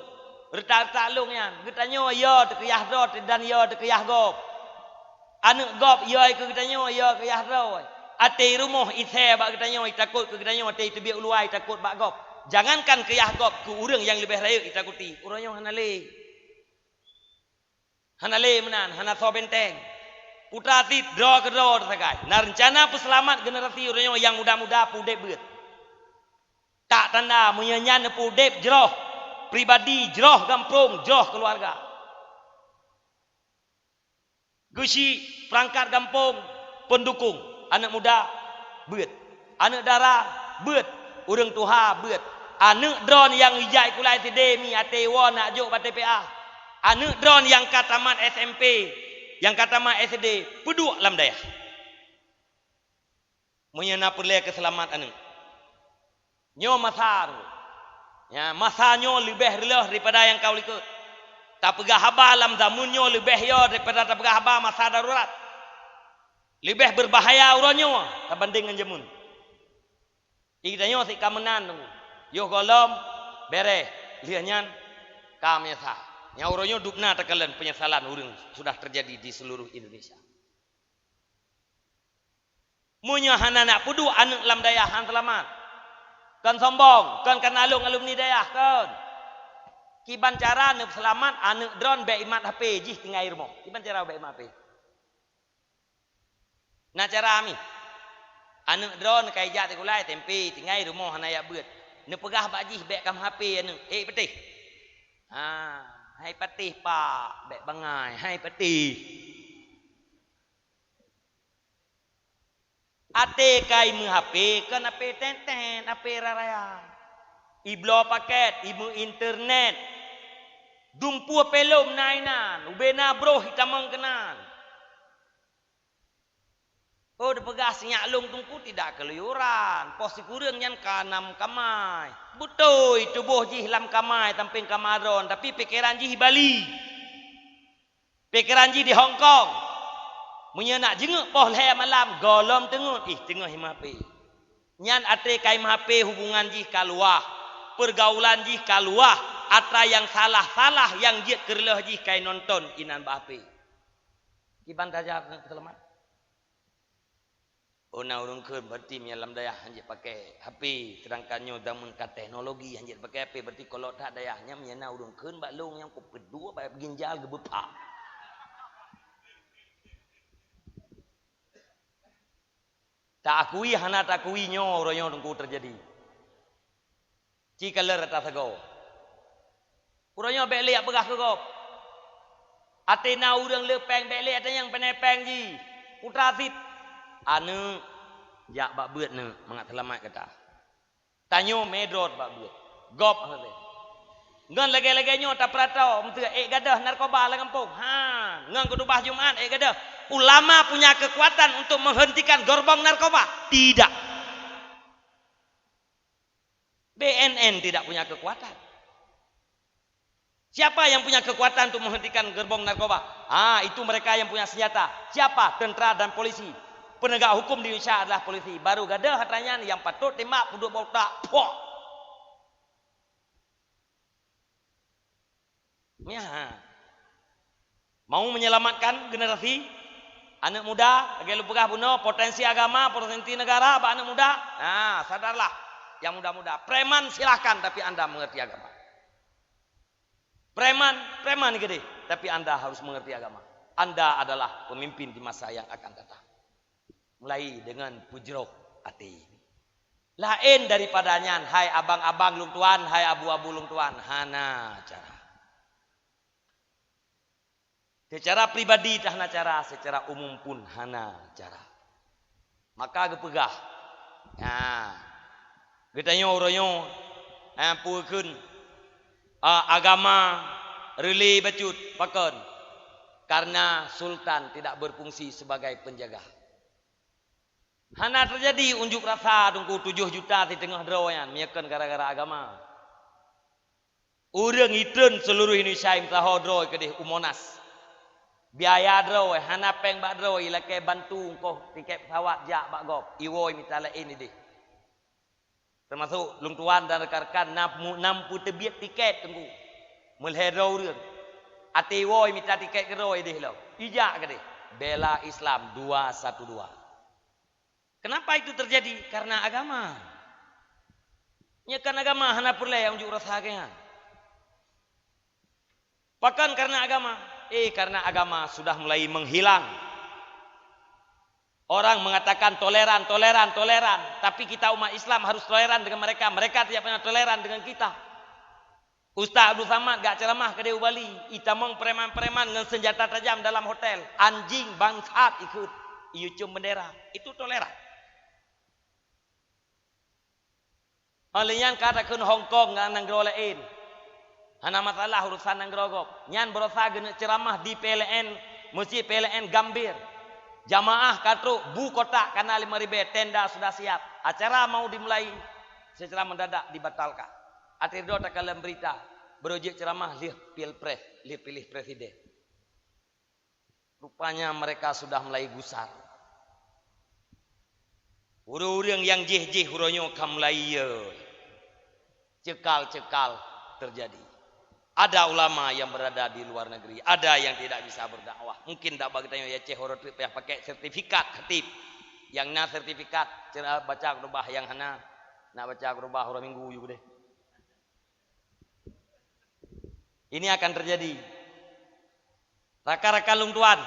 Reutak-reutak lông nyan, geutanyoe yo teukeuyah droe dan yo teukeuyah gob. Aneuëk gob yo keu geutanyoe yo keuyah droe. Até rumoh isé bak geutanyoe itakot keu geutanyoe, até teubiet uluwa itakot bak gob. Jangankan keuyah gob, keu ureuëng nyang leubeh rayeuk itakuti, uroe nyoe hana lé. Hana lé meunan, hana soe benteng. Putra cit droe keudroe teusagai. Na reuncana peuseulamat generasi uroe nyoe nyang muda-muda peudeb beuet. Tak tanda meunyoe nyan peudeb jroh pribadi, jroh gampông, jroh keuluwarga. Geuchik peurangkat gampông peundukong, aneuëk muda beuet. Aneuëk dara beuet, ureuëng tuha beuet. Aneuëk droeneuh nyang ijak sikula SD mi até woe nak jok bak TPA. Aneuëk droeneuh nyang ka tamat SMP, nyang ka tamat SD, peuduek lam dayah. Meunyoe na peureulée keuseulamat aneuëk. Nyoe masa nyoe. Ya, masa nyoe leubeh reuloh daripada nyang ka u likot. Tapeugah haba lam zameun nyoe leubeh yo daripada tapeugah haba masa darurat. Leubeh beubahaya uroe nyoe tabandeng ngon jameun. Di tanyoe sit ka meunan, yoh gohlom, bereh, lheueh nyan ka meunyeusal. Nyang uroe nyoe dubna takalon peunyesalan ureuëng sudah teujadi di seuluruh Indonesia. Meunyoe hana neupeuduek aneuëk lam dayah han seulamat, kon sombong, kon kana lôn alumni dayah, kon. Kiban cara neupeuseulamat aneuëk droen bék imat H P jih tinggai rumoh. Kiban cara bék imat H P. Na cara mi. Aneuëk droen ka ijak sikulai, tempe, tinggai rumoh hana jak beuet. Neupeugah bak jih bék kam H P aneuëk, ék patéh. Ha, hai patéh pak, bék bangai, hai patéh. Até kai meu-H P kon H P tenten, H P raya-raya. Ibloe paket, imeu internet. Dumpeue pelom na inan, ubena broh itamong keunan. Oh, dipeugah sinyak lông teungku tidak keluyuran. Poh sikureueng nyan ka nam kamai. Beutôi, tuboh jih lam kamai, tampéng kama droen, tapi pikeran jih Bali. Pikeran jih di Hong Kong. Meunyoe nak jingeuek poh lhée malam, gohlom teungeut, ih, teungoh imeu H P. Nyan até kai imeu H P hubungan jih ka luwah, peurgaulan jih ka luwah, atra nyang salah-salah nyang jeuet keureuloh jih kai nonton inan bak H P. Kiban tajak keu seulamat. Oh, na ureuëng kheun berarti meunyo lam dayah hanjeuet pakai H P, sedangkan nyoe zaman ka teknologi hanjeuet pakai H P, berarti kolok that dayah nyan meunyo na ureuëng kheun bak lông nyang peuduek bak ginjal geubeupak. Taakui hana taakui nyoe uroe nyoe teungku teujadi. Ci kalon rata sagoe. Uroe nyoe bék lé jak peugah keu gob. Até na ureuëng le péng bék lé, até nyang pane péng jih. Putra sit. Aneuëk, jak bak beuet neuëk mangat seulamat gata. Tanyoe mé droe bak beuet. Gob hana lé. Ngon lagée-lagée nyoe tapeuratoe meuseuet ék gadôh narkoba lam gampông. Ha, ngon keutubah Jumat ék gadôh. Ulama punya kekuatan untuk menghentikan gerbong narkoba? Tidak. B N N tidak punya kekuatan. Siapa yang punya kekuatan untuk menghentikan gerbong narkoba? Ah, itu mereka yang punya senjata. Siapa? Tentara dan polisi. Penegak hukum di Indonesia adalah polisi. Baru gadôh atra nyan nyang patôt tembak peuduek bak utak. Poh! Nyan. Mau menyelamatkan generasi aneuk muda, lagée lôn peugah bunoe, potensi agama, potensi negara bak aneuk muda. Nah, sadarlah yang muda-muda. Preman silahkan, tapi anda mengerti agama. Preman, preman keudeh, tapi anda harus mengerti agama. Anda adalah pemimpin di masa yang akan datang. Mulai dengan peujroh até. Laén daripada nyan, hai abang-abang lôn tuan, hai abu-abu lôn tuan, hana cara. Secara pribadi dah hana cara, secara umum pun hana cara. Maka geupeugah, nah, geutanyoe uroe nyoe, eh, peue kheun, ah, agama reulée bacut, pakon? Karena sultan tidak berfungsi sebagai penjaga. Hana teujadi unjuk rasa teungku tujoh juta siteungoh droe nyan, meunyoe kon gara-gara agama. Ureuëng itreun seuluruh Indonesia imeusaho droe keudeh u Monas. Biaya droe, hana péng bak droe, ilakée bantu ongkoh tiket pesawat jak bak gob, iwoe mita laén ideh. Teumasok lôn tuan dan rekan-rekan na mu-, na meupeuteubiet tiket teungku. Meulhée droe ureuëng. Até iwoe mita tiket keudroe ideh lom. Ijak keudeh. Bela Islam dua satu dua. Kenapa itu terjadi? Karena agama. Nyoe kan agama hana peureulée unjuk rasa keu nyan. Pakon karena agama? Eh, karena agama sudah mulai menghilang. Orang mengatakan toleran, toleran, toleran. Tapi kita umat Islam harus toleran dengan mereka. Mereka tidak pernah toleran dengan kita. Ustaz Abdul Samad gak ceramah keudeh u Bali, itamong preman-preman ngon senjata tajam dalam hotel. Anjing bangsat ikheun, iyue cium bendera. Itu toleran. Óh lheueh nyan ka takheun Hong Kong ngon nanggroe laén. Hana masalah urusan nanggroe gob. Nyan baroesa geuneuk ceuramah di P L N, Masjid P L N Gambir. Jamaah ka trok, bu kotak kana limong ribée, tenda sudah siap. Acara mau dimulai secara mendadak dibatalkan. Até droe takalon beurita, baroe jeuet ceuramah lheueh pilpres, lheueh piléh presiden. Rupanya mereka sudah mulai gusar. Ureuëng-ureuëng nyang jih-jih uroe nyoe ka mulai, ya, cekal-cekal terjadi. Ada ulama yang berada di luar negeri, ada yang tidak bisa berdakwah. Mungkin dak bagi tanyoe ya Aceh orang tu payah pakai sertifikat khatib. Yang na sertifikat cara baca khutbah, yang hana nak baca khutbah uroe Minggu ju deh. Ini akan terjadi. Rakan-rakan lôn tuan,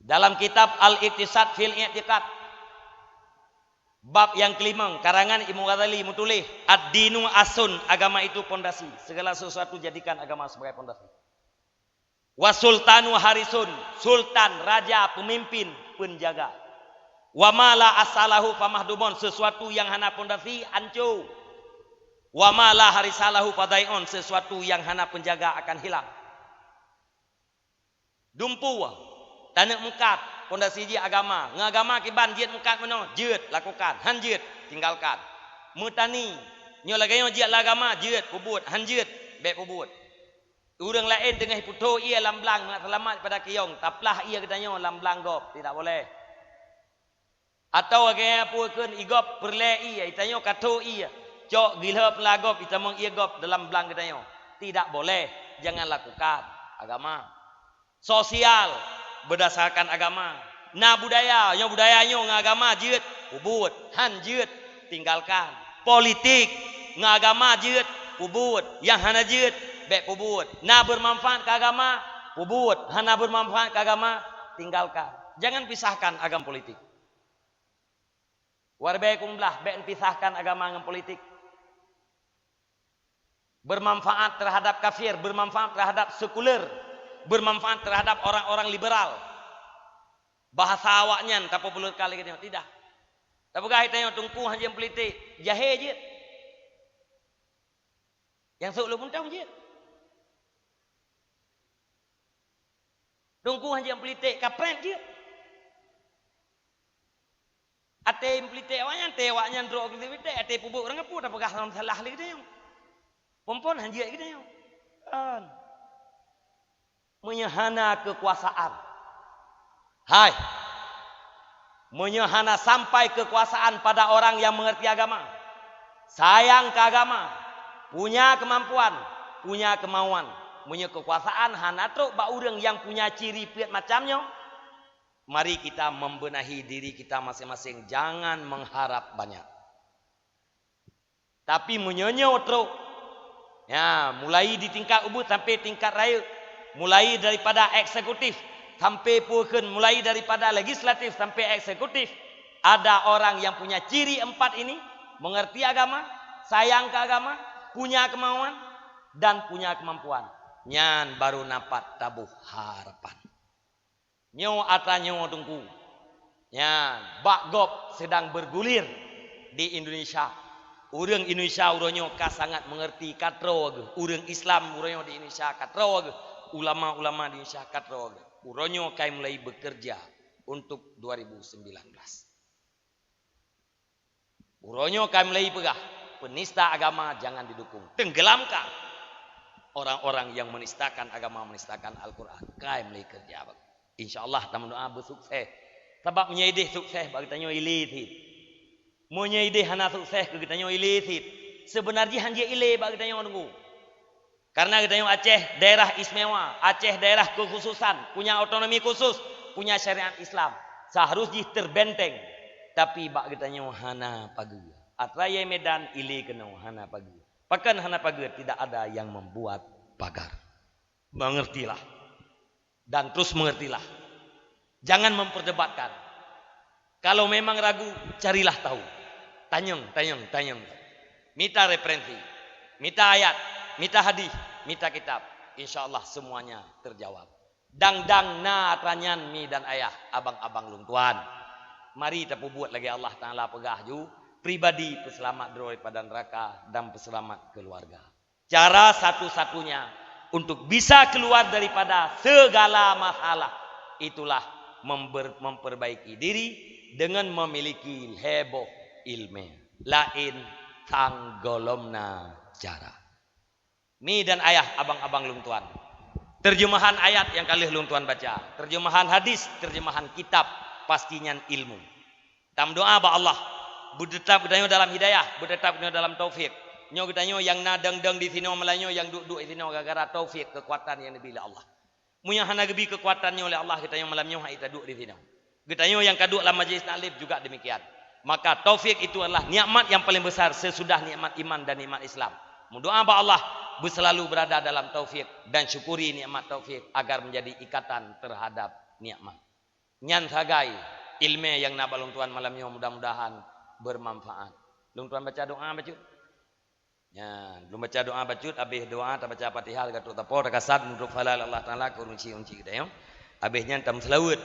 dalam kitab Al-Iqtisad fil I'tiqad, bab yang kelima, karangan Imam Ghazali, meutuléh, "Ad-dinu asun, agama itu pondasi. Segala sesuatu jadikan agama sebagai pondasi. Wa sultanu harisun, sultan, raja, pemimpin, penjaga. Wa ma la asalahu famahdumon, sesuatu yang hana pondasi, hancô. Wa ma la harisalahu fadai'un, sesuatu yang hana penjaga akan hilang." Dumpu, taneuk meukat, pondasi jih agama. Ngon agama kiban jeuet meukat meunoe, jeuet, lakukan. Han jeuet, tinggalkan. Meutani, nyoe lagée nyoe jeuet lam agama, jeuet, peubuet. Han jeuet, bék peubuet. Ureuëng laén teungoh putôh ié lam blang, mangat seulamat pada kiyong, taplah ié geutanyoe lam blang gob, tidak boleh. Atawa gaya peue kheun, i gob peureulée ié, i tanyoe ka tho ié, cok gilhô peula gob, i tamong ié gob dalam blang geutanyoe. Tidak boleh, jangan lakukan. Agama. Sosial, berdasarkan agama. Na budaya, nyoe budaya nyoe ngon agama jeuet, peubuet, han jeuet, tinggalkan. Politik, ngon agama jeuet, peubuet, nyang hana jeuet, bék peubuet. Na bermanfaat keu agama, peubuet, hana bermanfaat keu agama, tinggalkan. Jangan pisahkan agama politik. Waribée kong blah, bék neupisahkan agama ngon politik. Bermanfaat terhadap kafir, bermanfaat terhadap sekuler, bermanfaat terhadap orang-orang liberal. Bahasa awaknyan tapeupulurkan lagée nyoe, tidak. Tapeugah tanyoe teungku hanjeuet politik, jahé jeuet. Nyang sôk lôn mantong jeuet. Teungku hanjeuet politik, kaprét jeuet. Até politik awaknyan, até awaknyan droe politik, até peubuet ureuëng peue, tapeugah lom salah lé geutanyoe. Phon-phon hanjeuet geutanyoe. Kan. Meunyoe hana kekuasaan. Hai. Meunyoe hana sampai kekuasaan pada orang yang mengerti agama, sayang ke agama, punya kemampuan, punya kemauan. Meunyoe kekuasaan hana trok bak ureuëng yang punya ciri peuet macam nyoe, mari kita membenahi diri kita masing-masing, jangan mengharap banyak. Tapi meunyoe nyoe trok, ya, mulai di tingkat ubit sampai tingkat rayeuk, mulai daripada eksekutif sampai peue kheun, mulai daripada legislatif sampai eksekutif, ada orang yang punya ciri empat ini, mengerti agama, sayang ke agama, punya kemauan, dan punya kemampuan. Nyan baru na pat taboh harapan. Nyoe atra nyoe teungku. Nyan, bak gob sedang bergulir di Indonesia. Ureuëng Indonesia uroe nyoe ka sangat mengerti, ka troe geuh. Ureuëng Islam uroe nyoe di Indonesia ka troe geuh. Ulama-ulama di Indonesia ka troe geuh. Uroe nyoe ka mulai bekerja untuk dua ribu sembilan belas. Uroe nyoe ka mulai peugah, penista agama jangan didukung. Tenggelamkan orang-orang yang menistakan agama, menistakan Al-Quran. Ka mulai kerja bagoe. Insya Allah tameudoa beusukses. Sabab meunyoe ideh sukses bak geutanyoe ilée cit. Meunyoe ideh hana sukses keu geutanyoe ilée cit. Seubeuna jih hanjeuet ilée bak geutanyoe teungku. Karena geutanyoe Aceh daerah istimewa, Aceh daerah kekhususan, punya otonomi khusus, punya syariat Islam. Seharus jih terbenteng. Tapi bak geutanyoe hana pageue. Atra yai Medan ilée keunoe hana pageue. Pakon hana pageue? Tidak ada yang membuat pagar. Mengertilah. Dan terus mengertilah. Jangan memperdebatkan. Kalau memang ragu, carilah tahu. Tanyong, tanyong, tanyong. Mita referensi. Mita ayat. Mita hadis. Mita kitab. Insya Allah semuanya terjawab. Dang-dang na atra nyan mi dan ayah, abang-abang lôn tuan. Mari tapeubuet lagée Allah Taala peugah ju, pribadi peuseulamat droe daripada neuraka dan peuseulamat keuluwarga. Cara satu-satunya untuk bisa keluar daripada segala masalah, itulah member-, memperbaiki diri dengan memiliki lhée boh iéleumé. Laén sang gohlom na cara. Mi dan ayah, abang-abang lôn tuan. Terjemahan ayat nyang ka lheueh lôn tuan baca, terjemahan hadis, terjemahan kitab, Pasti nyan ilmu. Tameudoa bak Allah, beuteutab geutanyoe dalam hidayah, beuteutab geutanyoe dalam taufik. Nyoe geutanyoe nyang na dong-dong di sinoe, meulayeue nyang duek-duek di sinoe gara-gara taufik, keukuatan nyang neubi lé Allah. Meunyoe hana geubi keukuatan nyoe lé Allah, geutanyoe malam nyoe hana taduek di sinoe. Geutanyoe nyang ka duek lam majlis taklim juga demikian. Maka taufik itu adalah nikmat yang paling besar sesudah nikmat iman dan nikmat Islam. Meudoa bak Allah, beuselalu berada dalam taufik dan syukuri nikmat taufik agar menjadi ikatan terhadap nikmat. Nyan sagai ileumèe nyang na bak lôn tuan malam nyoe, mudah-mudahan bermanfaat. Lôn tuan baca doa bacut. Nyan, lôn baca doa bacut, abéh doa tabaca Fatihah lé geutanyoe tapoh, takasad meunurot pahala lé Allah Taala keu ureueng chik-ureueng chik geutanyoe. Abéh nyan tameuseulaweuet.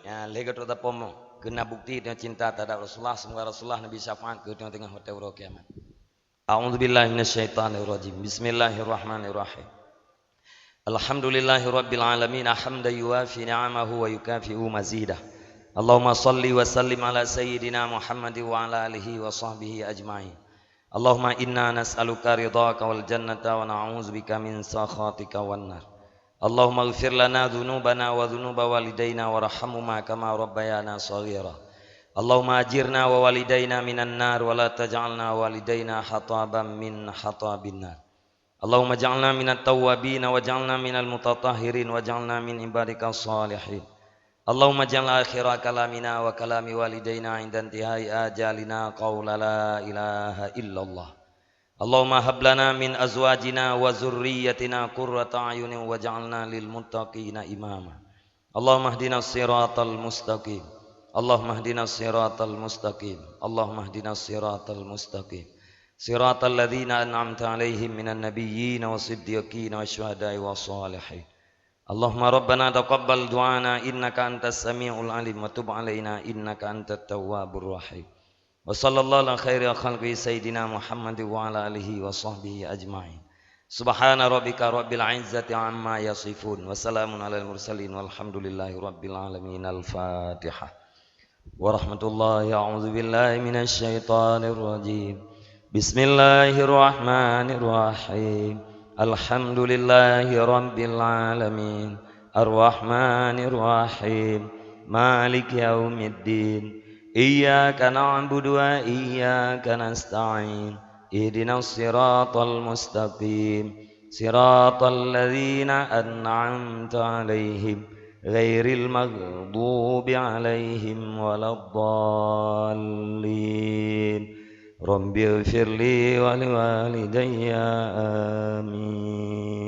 Nyan, lé geutanyoe tapoh mo. Keu na bukti tanyoe cinta terhadap Rasulullah, semoga Rasulullah neubri syafaat keu tanyoe teungoh watèe uroe kiamat. A'udzubillahi minasyaitonirrajim. Bismillahirrahmanirrahim. Alhamdulillahirabbil alamin, hamdan yuwafi ni'amahu wa yukafi'u mazidah. Allahumma shalli wa sallim ala sayyidina Muhammadin wa ala alihi wa sahbihi ajma'in. Allahumma inna nas'aluka ridhaka wal jannata wa na'udzubika min sakhatika wan nar. Allahumma ighfir lana dzunubana wa dzunuba walidaina warhamhuma kama rabbayana shaghira. Allahumma ajirna wa walidaina minan nar wa la taj'alna walidaina hataban min hatabin nar. Allahumma ja'alna minat tawwabin waj'alna minal mutatahhirin waj'alna min ibadika shalihin. Allahumma ja'al akhira kalamina wa kalami walidaina 'inda intihai ajalina qaula la ilaha illallah. Allahumma hab lana min azwajina wa dzurriyyatina qurrata a'yunin waj'alna lil muttaqina imama. Allahumma ihdinas siratal mustaqim. Allahumma ihdinas siratal mustaqim. Allahumma ihdinas siratal mustaqim. Siratal ladzina an'amta 'alaihim minan nabiyyin was siddiqin wasy syuhada'i was shalihin. Allahumma rabbana taqabbal du'ana innaka antas samiul alim wa tub 'alaina innaka antat tawwabur rahim. Wa sallallahu ala khairi khalqihi sayyidina Muhammad wa ala alihi wa sahbihi ajma'in. Subhana rabbika rabbil izzati amma yasifun. Wa salamun alal mursalin walhamdulillahi rabbil alamin. Al-Fatihah. Warahmatullahi, a'udzubillahi minasyaitonirrajim. Bismillahirrahmanirrahim. Alhamdulillahi rabbil alamin. Arrahmanirrahim. Maliki yaumiddin. Iyyaka na'budu wa iyyaka nasta'in. Ihdinas siratal mustaqim. Siratal ladzina an'amta 'alaihim, ghairil maghdubi 'alaihim waladdallin. Rabbighfirli wa liwalidayya. Amin.